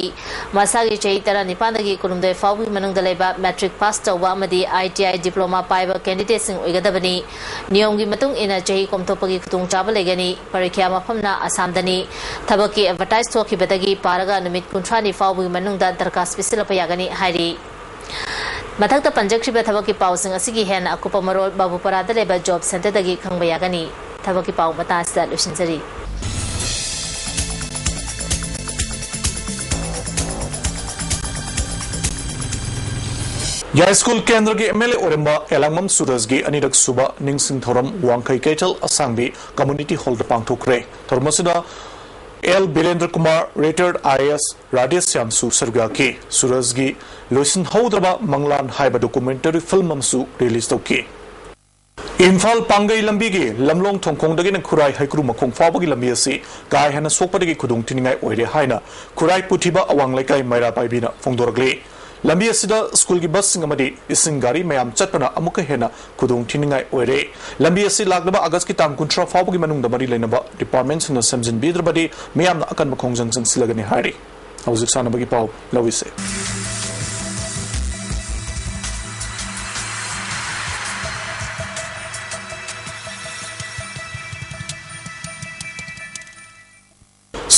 ꯃꯁꯥꯒꯤ ꯆꯍꯤ ꯇꯔꯥꯅꯤꯄꯥꯟꯗꯒꯤ ꯀꯨꯟꯍꯨꯝꯗꯣꯏ ꯐꯥꯎꯕꯒꯤ ꯃꯅꯨꯡꯗ ꯂꯩꯕ ꯃꯦꯇ꯭ꯔꯤꯛ ꯄꯥꯁ ꯇꯧꯕ ꯑꯃꯗꯤ ꯑꯥꯏ ꯇꯤ ꯑꯥꯏ ꯗꯤꯄ꯭ꯂꯣꯃꯥ ꯄꯥꯏꯕ ꯀꯦꯟꯗꯤꯗꯦꯠꯁꯤꯡ ꯑꯣꯏꯒꯗꯕꯅꯤ꯫ ꯅꯤꯌꯣꯝꯒꯤ ꯃꯇꯨꯡ ꯏꯟꯅ ꯆꯍꯤ ꯀꯣꯝꯊꯣꯛꯄꯒꯤ ꯈꯨꯗꯣꯡꯆꯥꯕ ꯂꯩꯒꯅꯤ꯫ ꯄꯔꯤꯈ꯭ꯌꯥ ꯃꯐꯝꯅ ꯑꯁꯥꯝꯗꯅꯤ꯫ ꯊꯕꯛꯀꯤ ꯑꯦꯗꯚꯔꯇꯥꯏꯖ ꯊꯣꯛꯈꯤꯕꯗꯒꯤ ꯄꯥꯔꯒ ꯅꯨꯃꯤꯠ ꯀꯨꯟꯊ꯭ꯔꯥꯅꯤ ꯐꯥꯎꯕꯒꯤ ꯃꯅꯨꯡꯗ ꯗꯔꯈꯥꯁ ꯄꯤꯁꯤꯜꯂꯛꯄ ꯌꯥꯒꯅꯤ ꯍꯥꯏꯔꯤ꯫ ꯃꯊꯛꯇ ꯄꯟꯖꯈ꯭ꯔꯤꯕ ꯊꯕꯛꯀꯤ ꯄꯥꯎꯁꯤꯡ ꯑꯁꯤꯒꯤ ꯍꯦꯟꯅ ꯑꯀꯨꯞꯄ ꯃꯔꯣꯜ ꯕꯥꯕꯨꯄꯥꯔꯥꯗ ꯂꯩꯕ ꯖꯣꯕ ꯁꯦꯟꯇꯔꯗꯒꯤ ꯈꯪꯕ ꯌꯥꯒꯅꯤ꯫ ꯊꯕꯛꯀꯤ ꯄꯥꯎ ꯃꯇꯥꯡ ꯑꯁꯤꯗ ꯂꯣꯏꯁꯤꯟꯖꯔꯤ꯫ ꯌꯥꯏꯁ꯭ꯀꯨꯜ ꯀꯦꯟꯗ꯭ꯔꯒꯤ ꯑꯦꯝ ꯑꯦꯜ ꯑꯦ ꯑꯣꯏꯔꯝꯕ ꯑꯦꯂꯥꯡꯕꯝ ꯁꯨꯔꯖꯒꯤ ꯑꯅꯤꯔꯛ ꯁꯨꯕ ꯅꯤꯡꯁꯤꯡ ꯊꯧꯔꯝ ꯋꯥꯡꯈꯩ ꯀꯩꯊꯦꯜ ꯑꯁꯥꯡꯕꯤ ꯀꯝꯃ꯭ꯌꯨꯅꯤꯇꯤ ꯍꯣꯜꯗ ꯄꯥꯡꯊꯣꯛꯈ꯭ꯔꯦ꯫ ꯊꯧꯔꯝ ꯑꯁꯤꯗ L Birendra Kumar, ꯔꯤꯇꯥꯌꯔꯗ I A S Radhe ꯁ꯭ꯌꯥꯝꯁꯨ ꯁꯔꯨꯛ ꯌꯥꯈꯤ꯫ ꯁꯨꯔꯖꯒꯤ ꯂꯣꯏꯁꯤꯟꯍꯧꯗ꯭ꯔꯕ ꯃꯪꯂꯥꯟ ꯍꯥꯏꯕ ꯗꯣꯀꯨꯃꯦꯟꯇꯔꯤ ꯐꯤꯜꯝ ꯑꯃꯁꯨ ꯔꯤꯂꯤꯖ ꯇꯧꯈꯤ꯫ ꯏꯝꯐꯥꯜ ꯄꯥꯡꯒꯩ ꯂꯝꯕꯤꯒꯤ ꯂꯝꯂꯣꯡ ꯊꯣꯡꯈꯣꯡꯗꯒꯤꯅ ꯈꯨꯔꯥꯏ ꯍꯩꯀ꯭ꯔꯨ ꯃꯈꯣꯡ ꯐꯥꯎꯕꯒꯤ ꯂꯝꯕꯤ ꯑꯁꯤ ꯀꯥ ꯍꯦꯟꯅ ꯁꯣꯛꯄꯗꯒꯤ ꯈꯨꯗꯣꯡ ꯊꯤꯅꯤꯡꯉꯥꯏ ꯑꯣꯏꯔꯦ ꯍꯥꯏꯅ ꯈꯨꯔꯥꯏ ꯄꯨꯊꯤꯕ ꯑꯋꯥꯡ ꯂꯩꯀꯥꯏ ꯃꯩꯔꯥ ꯄꯥꯏꯕꯤꯅ ꯐꯣꯡꯗꯣꯔꯛꯂꯤ꯫ ꯂꯝꯕꯤ ꯑꯁꯤꯗ ꯁ꯭ꯀꯨꯜꯒꯤ ꯕꯁꯁꯤꯡ ꯑꯃꯗꯤ ꯏꯁꯤꯡ ꯒꯥꯔꯤ ꯃꯌꯥꯝ ꯆꯠꯄꯅ ꯑꯃꯨꯛꯀ ꯍꯦꯟꯅ ꯈꯨꯗꯣꯡ ꯊꯤꯅꯤꯡꯉꯥꯏ ꯑꯣꯏꯔꯦ꯫ ꯂꯝꯕꯤ ꯑꯁꯤ ꯂꯥꯛꯂꯤꯕ ꯑꯥꯒꯁꯀꯤ ꯇꯥꯡ ꯀꯨꯟꯊ꯭ꯔꯥ ꯐꯥꯎꯕꯒꯤ ꯃꯅꯨꯡꯗ ꯃꯔꯤ ꯂꯩꯅꯕ ꯗꯤꯄꯥꯔꯠꯃꯦꯟꯠꯁꯤꯡꯅ ꯁꯦꯝꯖꯤꯟꯕꯤꯗ꯭ꯔꯕꯗꯤ ꯃꯤꯌꯥꯝꯅ ꯑꯀꯟꯕ ꯈꯣꯡꯖꯪ ꯆꯪꯁꯤꯜꯂꯒꯅꯤ ꯍꯥꯏꯔꯤ꯫ ꯍꯧꯖꯤꯛ ꯁꯥꯟꯅꯕꯒꯤ ꯄꯥꯎ ꯂꯧꯏꯁꯦ꯫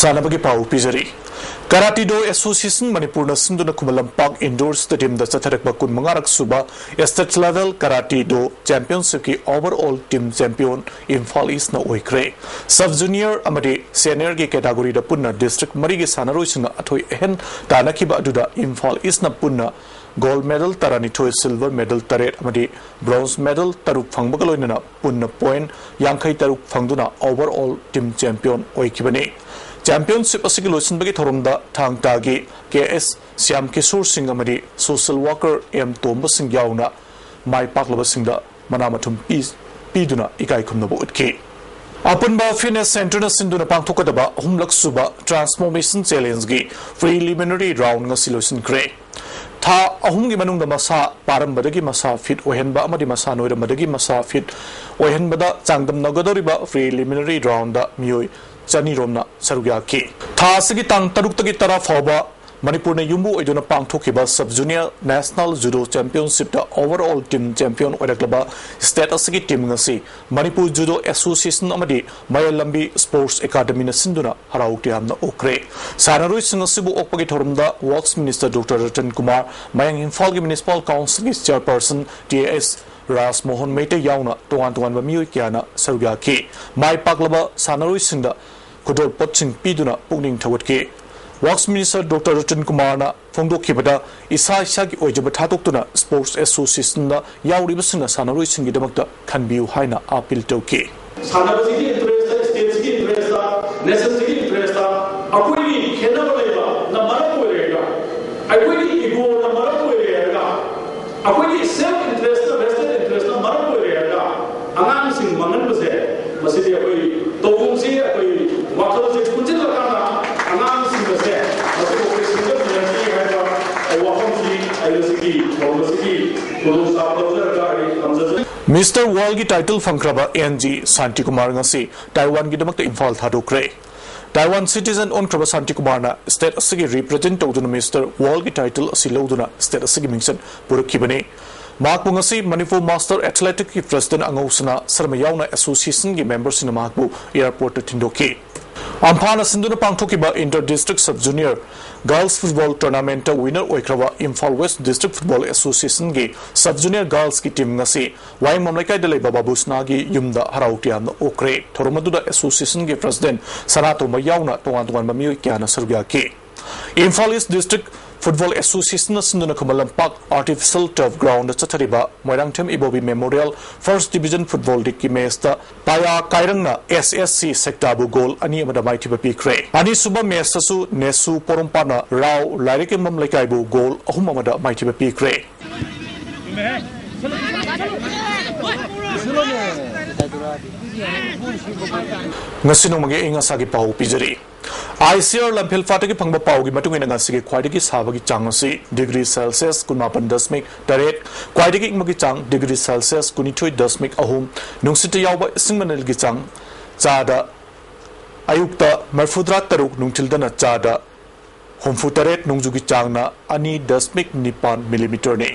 ꯁꯥꯟꯅꯕꯒꯤ ꯄꯥꯎ ꯄꯤꯖꯔꯤ꯫ ꯀꯔꯥꯇꯤ ꯗꯣ ꯑꯦꯁꯣꯁꯤꯌꯦꯁꯟ ꯃꯅꯤꯄꯨꯔꯅ ꯁꯤꯟꯗꯨꯅ ꯈꯨꯃꯟ ꯂꯝꯄꯥꯛ ꯏꯟꯗꯣꯔ ꯁ꯭ꯇꯦꯗꯤꯌꯝꯗ ꯆꯠꯊꯔꯛꯄ ꯀꯨꯟꯃꯉꯥꯔꯛ ꯁꯨꯕ ꯁ꯭ꯇꯦꯠ ꯂꯦꯚꯦꯜ ꯀꯔꯥꯇꯤ ꯗꯣ ꯆꯦꯝꯄꯤꯌꯟꯁꯤꯞꯀꯤ overall team champion Imphal ꯏꯁꯅ ꯑꯣꯏꯈ꯭ꯔꯦ꯫ ꯁꯕ ꯖꯨꯅꯤꯌꯔ ꯑꯃꯗꯤ ꯁꯦꯅꯤꯌꯔꯒꯤ ꯀꯦꯇꯥꯒꯣꯔꯤꯗ ꯄꯨꯟꯅ ꯗꯤꯁꯇ꯭ꯔꯤꯛ ꯃꯔꯤꯒꯤ ꯁꯥꯟꯅꯔꯣꯏꯁꯤꯡꯅ ꯑꯊꯣꯏ ꯑꯍꯦꯟ ꯇꯥꯟꯅꯈꯤꯕ ꯑꯗꯨꯗ ꯏꯝꯐꯥꯜ ꯏꯁꯅ ꯄꯨꯟꯅ ꯒꯣꯜꯗ ꯃꯦꯗꯜ ꯇꯔꯥꯅꯤꯊꯣꯏ, ꯁꯤꯜꯚꯔ ꯃꯦꯗꯜ ꯇꯔꯦꯠ ꯑꯃꯗꯤ ꯕ꯭ꯔꯣꯟꯖ ꯃꯦꯗꯜ ꯇꯔꯨꯛ ꯐꯪꯕꯒ ꯂꯣꯏꯅꯅ ꯄꯨꯟꯅ ꯄꯣꯏꯟꯠ ꯌꯥꯡꯈꯩ ꯇꯔꯨꯛ ꯐꯪꯗꯨꯅ ꯑꯣꯚꯔ ꯑꯣꯜ ꯇꯤꯝ ꯆꯦꯝꯄꯤꯌꯟ ꯑꯣꯏꯈꯤꯕꯅꯤ꯫ ꯆꯦꯝꯄꯤꯌꯟꯁꯤꯞ ꯑꯁꯤꯒꯤ ꯂꯣꯏꯁꯤꯟꯕꯒꯤ ꯊꯧꯔꯝꯗ ꯊꯥꯡ ꯇꯥꯒꯤ ꯀꯦ ꯑꯦꯁ ꯁ꯭ꯌꯥꯝ ꯀꯤꯁꯣꯔ ꯁꯤꯡ ꯑꯃꯗꯤ ꯁꯣꯁꯤꯌꯦꯜ ꯋꯥꯔꯀꯔ ꯑꯦꯝ ꯇꯣꯝꯕ ꯁꯤꯡ ꯌꯥꯎꯅ ꯃꯥꯏ ꯄꯥꯛꯂꯕꯁꯤꯡꯗ ꯃꯅꯥ ꯃꯊꯨꯝ ꯄꯤ-, ꯄꯤꯗꯨꯅ ꯏꯀꯥꯏ ꯈꯨꯝꯅꯕ ꯎꯠꯈꯤ꯫ ꯑꯄꯨꯟꯕ ꯐꯤꯠꯅꯦꯁ ꯁꯦꯟꯇꯔꯅ ꯁꯤꯟꯗꯨꯅ ꯄꯥꯡꯊꯣꯛꯀꯗꯕ ꯑꯍꯨꯝꯂꯛ ꯁꯨꯕ ꯇ꯭ꯔꯥꯟꯁꯐꯣꯔꯃꯦꯁꯟ ꯆꯦꯂꯦꯟꯖꯒꯤ ꯄ꯭ꯔꯤꯂꯤꯃꯤꯅꯔꯤ ꯔꯥꯎꯟ ꯉꯁꯤ ꯂꯣꯏꯁꯤꯟꯈ꯭ꯔꯦ꯫ ꯊꯥ ꯑꯍꯨꯝꯒꯤ ꯃꯅꯨꯡꯗ ꯃꯁꯥ ꯄꯥꯔꯝꯕꯗꯒꯤ ꯃꯁꯥ ꯐꯤꯠ ꯑꯣꯏꯍꯟꯕ ꯑꯃꯗꯤ ꯃꯁꯥ ꯅꯣꯏꯔꯝꯕꯗꯒꯤ ꯃꯁꯥ ꯐꯤꯠ ꯑꯣꯏꯍꯟꯕꯗ ꯆꯥꯡꯗꯝꯅꯒꯗꯧꯔꯤꯕ ꯄ꯭ꯔꯤꯂꯤꯃꯤꯅꯔꯤ ꯔꯥꯎꯟꯗ ꯃꯤꯑꯣꯏ ꯆꯅꯤꯔꯣꯝꯅ ꯁꯔꯨꯛ ꯌꯥꯈꯤ꯫ ꯊꯥ ꯑꯁꯤꯒꯤ ꯇꯥꯡ ꯇꯔꯨꯛꯇꯒꯤ ꯇꯔꯥ ꯐꯥꯎꯕ ꯃꯅꯤꯄꯨꯔꯅ ꯌꯨꯝꯕꯨ ꯑꯣꯏꯗꯨꯅ ꯄꯥꯡꯊꯣꯛꯈꯤꯕ ꯁꯕ ꯖꯨꯅꯤꯌꯔ ꯅꯦꯁꯅꯦꯜ ꯖꯨꯗꯣ ꯆꯦꯝꯄꯤꯌꯟꯁꯤꯞꯇ ꯑꯣꯚꯔ ꯑꯣꯜ ꯇꯤꯝ ꯆꯦꯝꯄꯤꯌꯟ ꯑꯣꯏꯔꯛꯂꯕ ꯁ꯭ꯇꯦꯠ ꯑꯁꯤꯒꯤ ꯇꯤꯝ ꯉꯁꯤ ꯃꯅꯤꯄꯨꯔ ꯖꯨꯗꯣ ꯑꯦꯁꯣꯁꯤꯌꯦꯁꯟ ꯑꯃꯗꯤ ꯃꯌꯥꯏ ꯂꯝꯕꯤ ꯁ꯭ꯄꯣꯔꯠꯁ ꯑꯦꯀꯥꯗꯃꯤꯅ ꯁꯤꯟꯗꯨꯅ ꯍꯔꯥꯎ ꯇꯌꯥꯝꯅ ꯑꯣꯛꯈ꯭ꯔꯦ꯫ ꯁꯥꯟꯅꯔꯣꯏꯁꯤꯡ ꯑꯁꯤꯕꯨ ꯑꯣꯛꯄꯒꯤ ꯊꯧꯔꯝꯗ works minister doctor Ratan Kumar, ꯃꯌꯥꯡ ꯏꯝꯐꯥꯜꯒꯤ ꯃ꯭ꯌꯨꯅꯤꯁꯤꯄꯥꯜ ꯀꯥꯎꯟꯁꯤꯜꯒꯤ ꯆꯤꯌꯔꯄꯔꯁꯟ ꯇꯤ ꯑꯦꯁ ꯔꯥꯖꯃꯣꯍꯟ ꯃꯩꯇꯩ ꯌꯥꯎꯅ ꯇꯣꯉꯥꯟ ꯇꯣꯉꯥꯟꯕ ꯃꯤꯑꯣꯏ ꯀꯌꯥꯅ ꯁꯔꯨꯛ ꯌꯥꯈꯤ꯫ ꯃꯥꯏ ꯄꯥꯛꯂꯕ ꯁꯥꯟꯅꯔꯣꯏꯁꯤꯡꯗ ꯈꯨꯗꯣꯜꯄꯣꯠꯁꯤꯡ ꯄꯤꯗꯨꯅ ꯄꯨꯛꯅꯤꯡ ꯊꯧꯒꯠꯈꯤ꯫ ꯋꯔꯛꯁ ꯃꯤꯅꯤꯁꯇꯔ ꯗꯣꯛꯇꯔ ꯔꯇꯟ ꯀꯨꯃꯥꯔꯅ ꯐꯣꯡꯗꯣꯛꯈꯤꯕꯗ, ꯏꯁꯥ ꯏꯁꯥꯒꯤ ꯑꯣꯏꯖꯕ ꯊꯥꯗꯣꯛꯇꯨꯅ ꯁ꯭ꯄꯣꯔꯠꯁ ꯑꯦꯁꯣꯁꯤꯌꯦꯁꯟꯗ ꯌꯥꯎꯔꯤꯕꯁꯤꯡꯅ ꯁꯥꯟꯅꯔꯣꯏꯁꯤꯡꯒꯤꯗꯃꯛꯇ ꯈꯟꯕꯤꯌꯨ ꯍꯥꯏꯅ ꯑꯥꯄꯤꯜ ꯇꯧꯈꯤ꯫ ꯁꯥꯟꯅꯕꯁꯤꯒꯤ ꯏꯟꯇꯔꯦꯁꯇ, ꯁ꯭ꯇꯦꯠꯁꯤꯒꯤ ꯏꯟꯇꯔꯦꯁꯇ, ꯅꯦꯁꯟꯁꯤꯒꯤ ꯏꯟꯇꯔꯦꯁꯇ ꯑꯩꯈꯣꯏꯒꯤ ꯈꯦꯠꯅꯕ ꯂꯩꯕꯅ ꯃꯔꯝ ꯑꯣꯏꯔꯒ, ꯑꯩꯈꯣꯏꯒꯤ ꯏꯒꯣꯅ ꯃꯔꯝ ꯑꯣꯏꯔꯒ, ꯑꯩꯈꯣꯏꯒꯤ ꯁꯦꯜꯐ ꯏꯟꯇꯔꯦꯁꯇ, ꯚꯦꯁꯇꯦꯠ ꯏꯟꯇꯔꯦꯁꯇ ꯃꯔꯝ ꯑꯣꯏꯔꯒ ꯑꯉꯥꯡꯁꯤꯡ ꯃꯥꯡꯍꯟꯕꯁꯦ, ꯃꯁꯤꯗꯤ ꯑꯩꯈꯣꯏ ꯇꯧꯐꯝꯁꯤ, ꯑꯩꯈꯣꯏ ꯋꯥꯈꯜꯁꯦ ꯄꯨꯟꯁꯤꯜꯂꯀꯥꯟꯗ ꯑꯉꯥꯡꯁꯤꯡ ꯑꯁꯦ ꯃꯁꯤꯕꯨ ꯑꯩꯈꯣꯏ ꯁꯦꯝꯒꯠꯃꯤꯟꯅꯁꯤ ꯍꯥꯏꯕ ꯋꯥꯐꯝꯁꯤ ꯑꯩ ꯉꯁꯤꯒꯤ ꯊꯧꯔꯝ ꯑꯁꯤꯒꯤ ꯈꯨꯗꯣꯡꯆꯥꯕ ꯂꯧꯖꯔꯒ ꯑꯩ ꯊꯝꯖꯖꯩ꯫ Mister ꯋꯥꯔꯜꯒꯤ title ꯐꯪꯈ꯭ꯔꯕ and G Shantikumar ꯉꯁꯤ ꯇꯥꯏꯋꯥꯟꯒꯤꯗꯃꯛꯇ ꯏꯝꯐꯥꯜ ꯊꯥꯗꯣꯛꯈ꯭ꯔꯦ꯫ ꯇꯥꯏꯋꯥꯟ ꯁꯤꯇꯤꯖꯟ ꯑꯣꯟꯈ꯭ꯔꯕ ꯁꯥꯟꯇꯤꯀꯨꯃꯥꯔꯅ ꯁ꯭ꯇꯦꯠ ꯑꯁꯤꯒꯤ ꯔꯤꯄ꯭ꯔꯖꯦꯟꯠ ꯇꯧꯗꯨꯅ ꯃꯤꯁꯇꯔ ꯋꯥꯔꯜꯒꯤ ꯇꯥꯏꯇꯜ ꯑꯁꯤ ꯂꯧꯗꯨꯅ ꯁ꯭ꯇꯦꯠ ꯑꯁꯤꯒꯤ ꯃꯤꯡꯆꯠ ꯄꯨꯔꯛꯈꯤꯕꯅꯤ꯫ ꯃꯍꯥꯛꯄꯨ ꯉꯁꯤ ꯃꯅꯤꯄꯨꯔ ꯃꯥꯁꯇꯔ ꯑꯦꯊꯂꯦꯇꯤꯛꯀꯤ ꯄ꯭ꯔꯁꯤꯗꯦꯟꯠ ꯑꯉꯧ ꯁꯅꯥ ꯁꯔꯃ ꯌꯥꯎꯅ ꯑꯦꯁꯣꯁꯤꯌꯦꯁꯟꯒꯤ ꯃꯦꯝꯕꯔꯁꯤꯡꯅ ꯃꯍꯥꯛꯄꯨ ꯑꯦꯌꯔꯄꯣꯔꯠꯇ ꯊꯤꯟꯗꯣꯛꯈꯤ꯫ ꯑꯝꯐꯥꯅ ꯁꯤꯟꯗꯨꯅ ꯄꯥꯡꯊꯣꯛꯈꯤꯕ inter district sub junior girls football ꯇꯣꯔꯅꯥꯃꯦꯟꯠꯇ ꯋꯤꯅꯔ ꯑꯣꯏꯈ꯭ꯔꯕ ꯏꯝꯐꯥꯜ ꯋꯦꯁ꯭ꯠ ꯗꯤꯁꯇ꯭ꯔꯤꯛ ꯐꯨꯠꯕꯣꯜ ꯑꯦꯁꯣꯁꯤꯌꯦꯁꯟꯒꯤ ꯁꯕ ꯖꯨꯅꯤꯌꯔ ꯒꯥꯔꯜꯁꯀꯤ ꯇꯤꯝ ꯉꯁꯤ ꯋꯥꯍꯦꯡꯕꯝ ꯂꯩꯀꯥꯏꯗ ꯂꯩꯕ ꯕꯥꯕꯨꯁꯅꯥꯒꯤ ꯌꯨꯝꯗ ꯍꯔꯥꯎ ꯇꯌꯥꯝꯅ ꯑꯣꯛꯈ꯭ꯔꯦ꯫ ꯊꯧꯔꯝ ꯑꯗꯨꯗ ꯑꯦꯁꯣꯁꯤꯌꯦꯁꯟꯒꯤ ꯄ꯭ꯔꯁꯤꯗꯦꯟꯠ ꯁꯅꯥꯇꯣꯝꯕ ꯌꯥꯎꯅ ꯇꯣꯉꯥꯟ ꯇꯣꯉꯥꯟꯕ ꯃꯤꯑꯣꯏ ꯀꯌꯥꯅ ꯁꯔꯨꯛ ꯌꯥꯈꯤ꯫ ꯏꯝꯐꯥꯜ ꯏꯁ꯭ꯠ ꯗꯤꯁꯇ꯭ꯔꯤꯛ ꯐꯨꯠꯕꯣꯜ ꯑꯦꯁꯣꯁꯤꯌꯦꯁꯟꯅ ꯁꯤꯟꯗꯨꯅ Khuman Lampak artificial turf ground ꯆꯠꯊꯔꯤꯕ Moirangthem Ibobi memorial first division football ꯂꯤꯒꯀꯤ ꯃꯦꯆꯇ ꯄꯥꯌꯥ ꯀꯥꯏꯔꯪꯅ ꯑꯦꯁ ꯑꯦꯁ ꯁꯤ ꯁꯦꯛꯇꯥꯕꯨ ꯒꯣꯜ ꯑꯅꯤ ꯑꯃꯗ ꯃꯥꯏꯊꯤꯕ ꯄꯤꯈ꯭ꯔꯦ꯫ ꯑꯅꯤꯁꯨꯕ ꯃꯦꯆꯇꯁꯨ ꯅꯦꯁꯨ ꯄꯣꯔꯣꯝꯄꯥꯠꯅ ꯔꯥꯎ ꯂꯥꯏꯔꯤꯛꯌꯦꯝꯕꯝ ꯂꯩꯀꯥꯏꯕꯨ ꯒꯣꯜ ꯑꯍꯨꯝ ꯑꯃꯗ ꯃꯥꯏꯊꯤꯕ ꯄꯤꯈ꯭ꯔꯦ꯫ ꯉꯁꯤ ꯅꯣꯡꯃꯒꯤ ꯑꯏꯪ ꯑꯁꯥꯒꯤ ꯄꯥꯎ ꯄꯤꯖꯔꯤ꯫ ꯑꯥꯏ ꯁꯤ ꯑꯥꯔ ꯂꯝꯐꯦꯜ ꯐꯥꯠꯇꯒꯤ ꯐꯪꯕ ꯄꯥꯎꯒꯤ ꯃꯇꯨꯡ ꯏꯟꯅ ꯉꯁꯤꯒꯤ ꯈ꯭ꯋꯥꯏꯗꯒꯤ ꯁꯥꯕꯒꯤ ꯆꯥꯡ ꯑꯁꯤ ꯗꯤꯒ꯭ꯔꯤ ꯁꯦꯜꯁꯤꯌꯁ ꯀꯨꯟꯃꯥꯄꯟ ꯗꯁꯃꯤꯛ ꯇꯔꯦꯠ, ꯈ꯭ꯋꯥꯏꯗꯒꯤ ꯏꯪꯕꯒꯤ ꯆꯥꯡ ꯗꯤꯒ꯭ꯔꯤ ꯁꯦꯜꯁꯤꯌꯁ ꯀꯨꯟꯅꯤꯊꯣꯏ ꯗꯁꯃꯤꯛ ꯑꯍꯨꯝ, ꯅꯨꯡꯁꯤꯠꯇ ꯌꯥꯎꯕ ꯏꯁꯤꯡ ꯃꯅꯤꯜꯒꯤ ꯆꯥꯡ ꯆꯥꯗ ꯑꯌꯨꯛꯇ ꯃꯔꯤꯐꯨꯇꯔꯥ ꯇꯔꯨꯛ, ꯅꯨꯡꯊꯤꯜꯗꯅ ꯆꯥꯗ ꯍꯨꯝꯐꯨꯇꯔꯦꯠ, ꯅꯣꯡꯖꯨꯒꯤ ꯆꯥꯡꯅ ꯑꯅꯤ ꯗꯁꯃꯤꯛ ꯅꯤꯄꯥꯟ ꯃꯤꯂꯤꯃꯤꯇꯔꯅꯤ꯫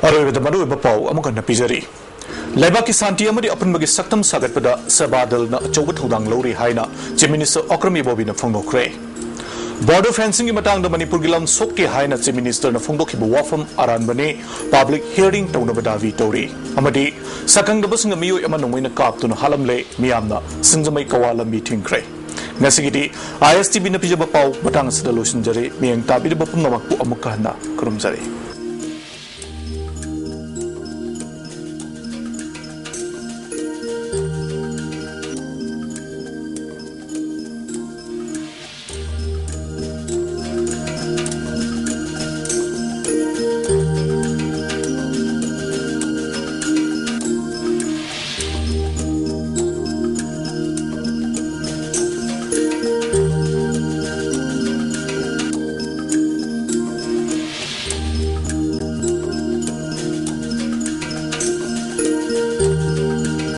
ꯑꯔꯣꯏꯕꯗ ꯃꯔꯨꯑꯣꯏꯕ ꯄꯥꯎ ꯑꯃꯨꯛ ꯍꯟꯅ ꯄꯤꯖꯔꯤ꯫ ꯂꯩꯕꯥꯛꯀꯤ ꯁꯥꯟꯇꯤ ꯑꯃꯗꯤ ꯑꯄꯨꯟꯕꯒꯤ ꯁꯛꯇꯝ ꯁꯥꯒꯠꯄꯗ ꯁꯦꯕꯥꯗꯜꯅ ꯑꯆꯧꯕ ꯊꯧꯗꯥꯡ ꯂꯧꯔꯤ ꯍꯥꯏꯅ ꯆꯤꯐ ꯃꯤꯅꯤꯁꯇꯔ ꯑꯣꯀ꯭ꯔꯝ ꯏꯕꯣꯕꯤꯅ ꯐꯣꯡꯗꯣꯛꯈ꯭ꯔꯦ꯫ ꯕꯣꯔꯗꯔ ꯐꯦꯟꯁꯤꯡꯒꯤ ꯃꯇꯥꯡꯗ ꯃꯅꯤꯄꯨꯔꯒꯤ ꯂꯝ ꯁꯣꯛꯇꯦ ꯍꯥꯏꯅ ꯆꯤꯐ ꯃꯤꯅꯤꯁꯇꯔꯅ ꯐꯣꯡꯗꯣꯛꯈꯤꯕ ꯋꯥꯐꯝ ꯑꯔꯥꯟꯕꯅꯤ, ꯄꯕ꯭ꯂꯤꯛ ꯍꯤꯌꯔꯤꯡ ꯇꯧꯅꯕ ꯗꯥꯕꯤ ꯇꯧꯔꯤ ꯑꯃꯗꯤ ꯁꯛꯈꯪꯗꯕꯁꯤꯡꯅ ꯃꯤꯑꯣꯏ ꯑꯃ ꯅꯣꯡꯃꯩꯅ ꯀꯥꯞꯇꯨꯅ ꯍꯥꯠꯂꯝꯂꯦ, ꯃꯤꯌꯥꯝꯅ ꯁꯤꯡꯖꯃꯩ ꯀꯋꯥ ꯂꯝꯕꯤ ꯊꯤꯡꯈ꯭ꯔꯦ꯫ ꯉꯁꯤꯒꯤꯗꯤ ꯑꯥꯏ ꯑꯦꯁ ꯇꯤ ꯚꯤꯅ ꯄꯤꯖꯕ ꯄꯥꯎ ꯃꯇꯥꯡ ꯑꯁꯤꯗ ꯂꯣꯏꯁꯤꯟꯖꯔꯦ꯫ ꯃꯤꯠꯌꯦꯡ ꯇꯥꯕꯤꯔꯤꯕ ꯄꯨꯝꯅꯃꯛꯄꯨ ꯑꯃꯨꯛꯀ ꯍꯟꯅ ꯈꯨꯔꯨꯝꯖꯔꯤ꯫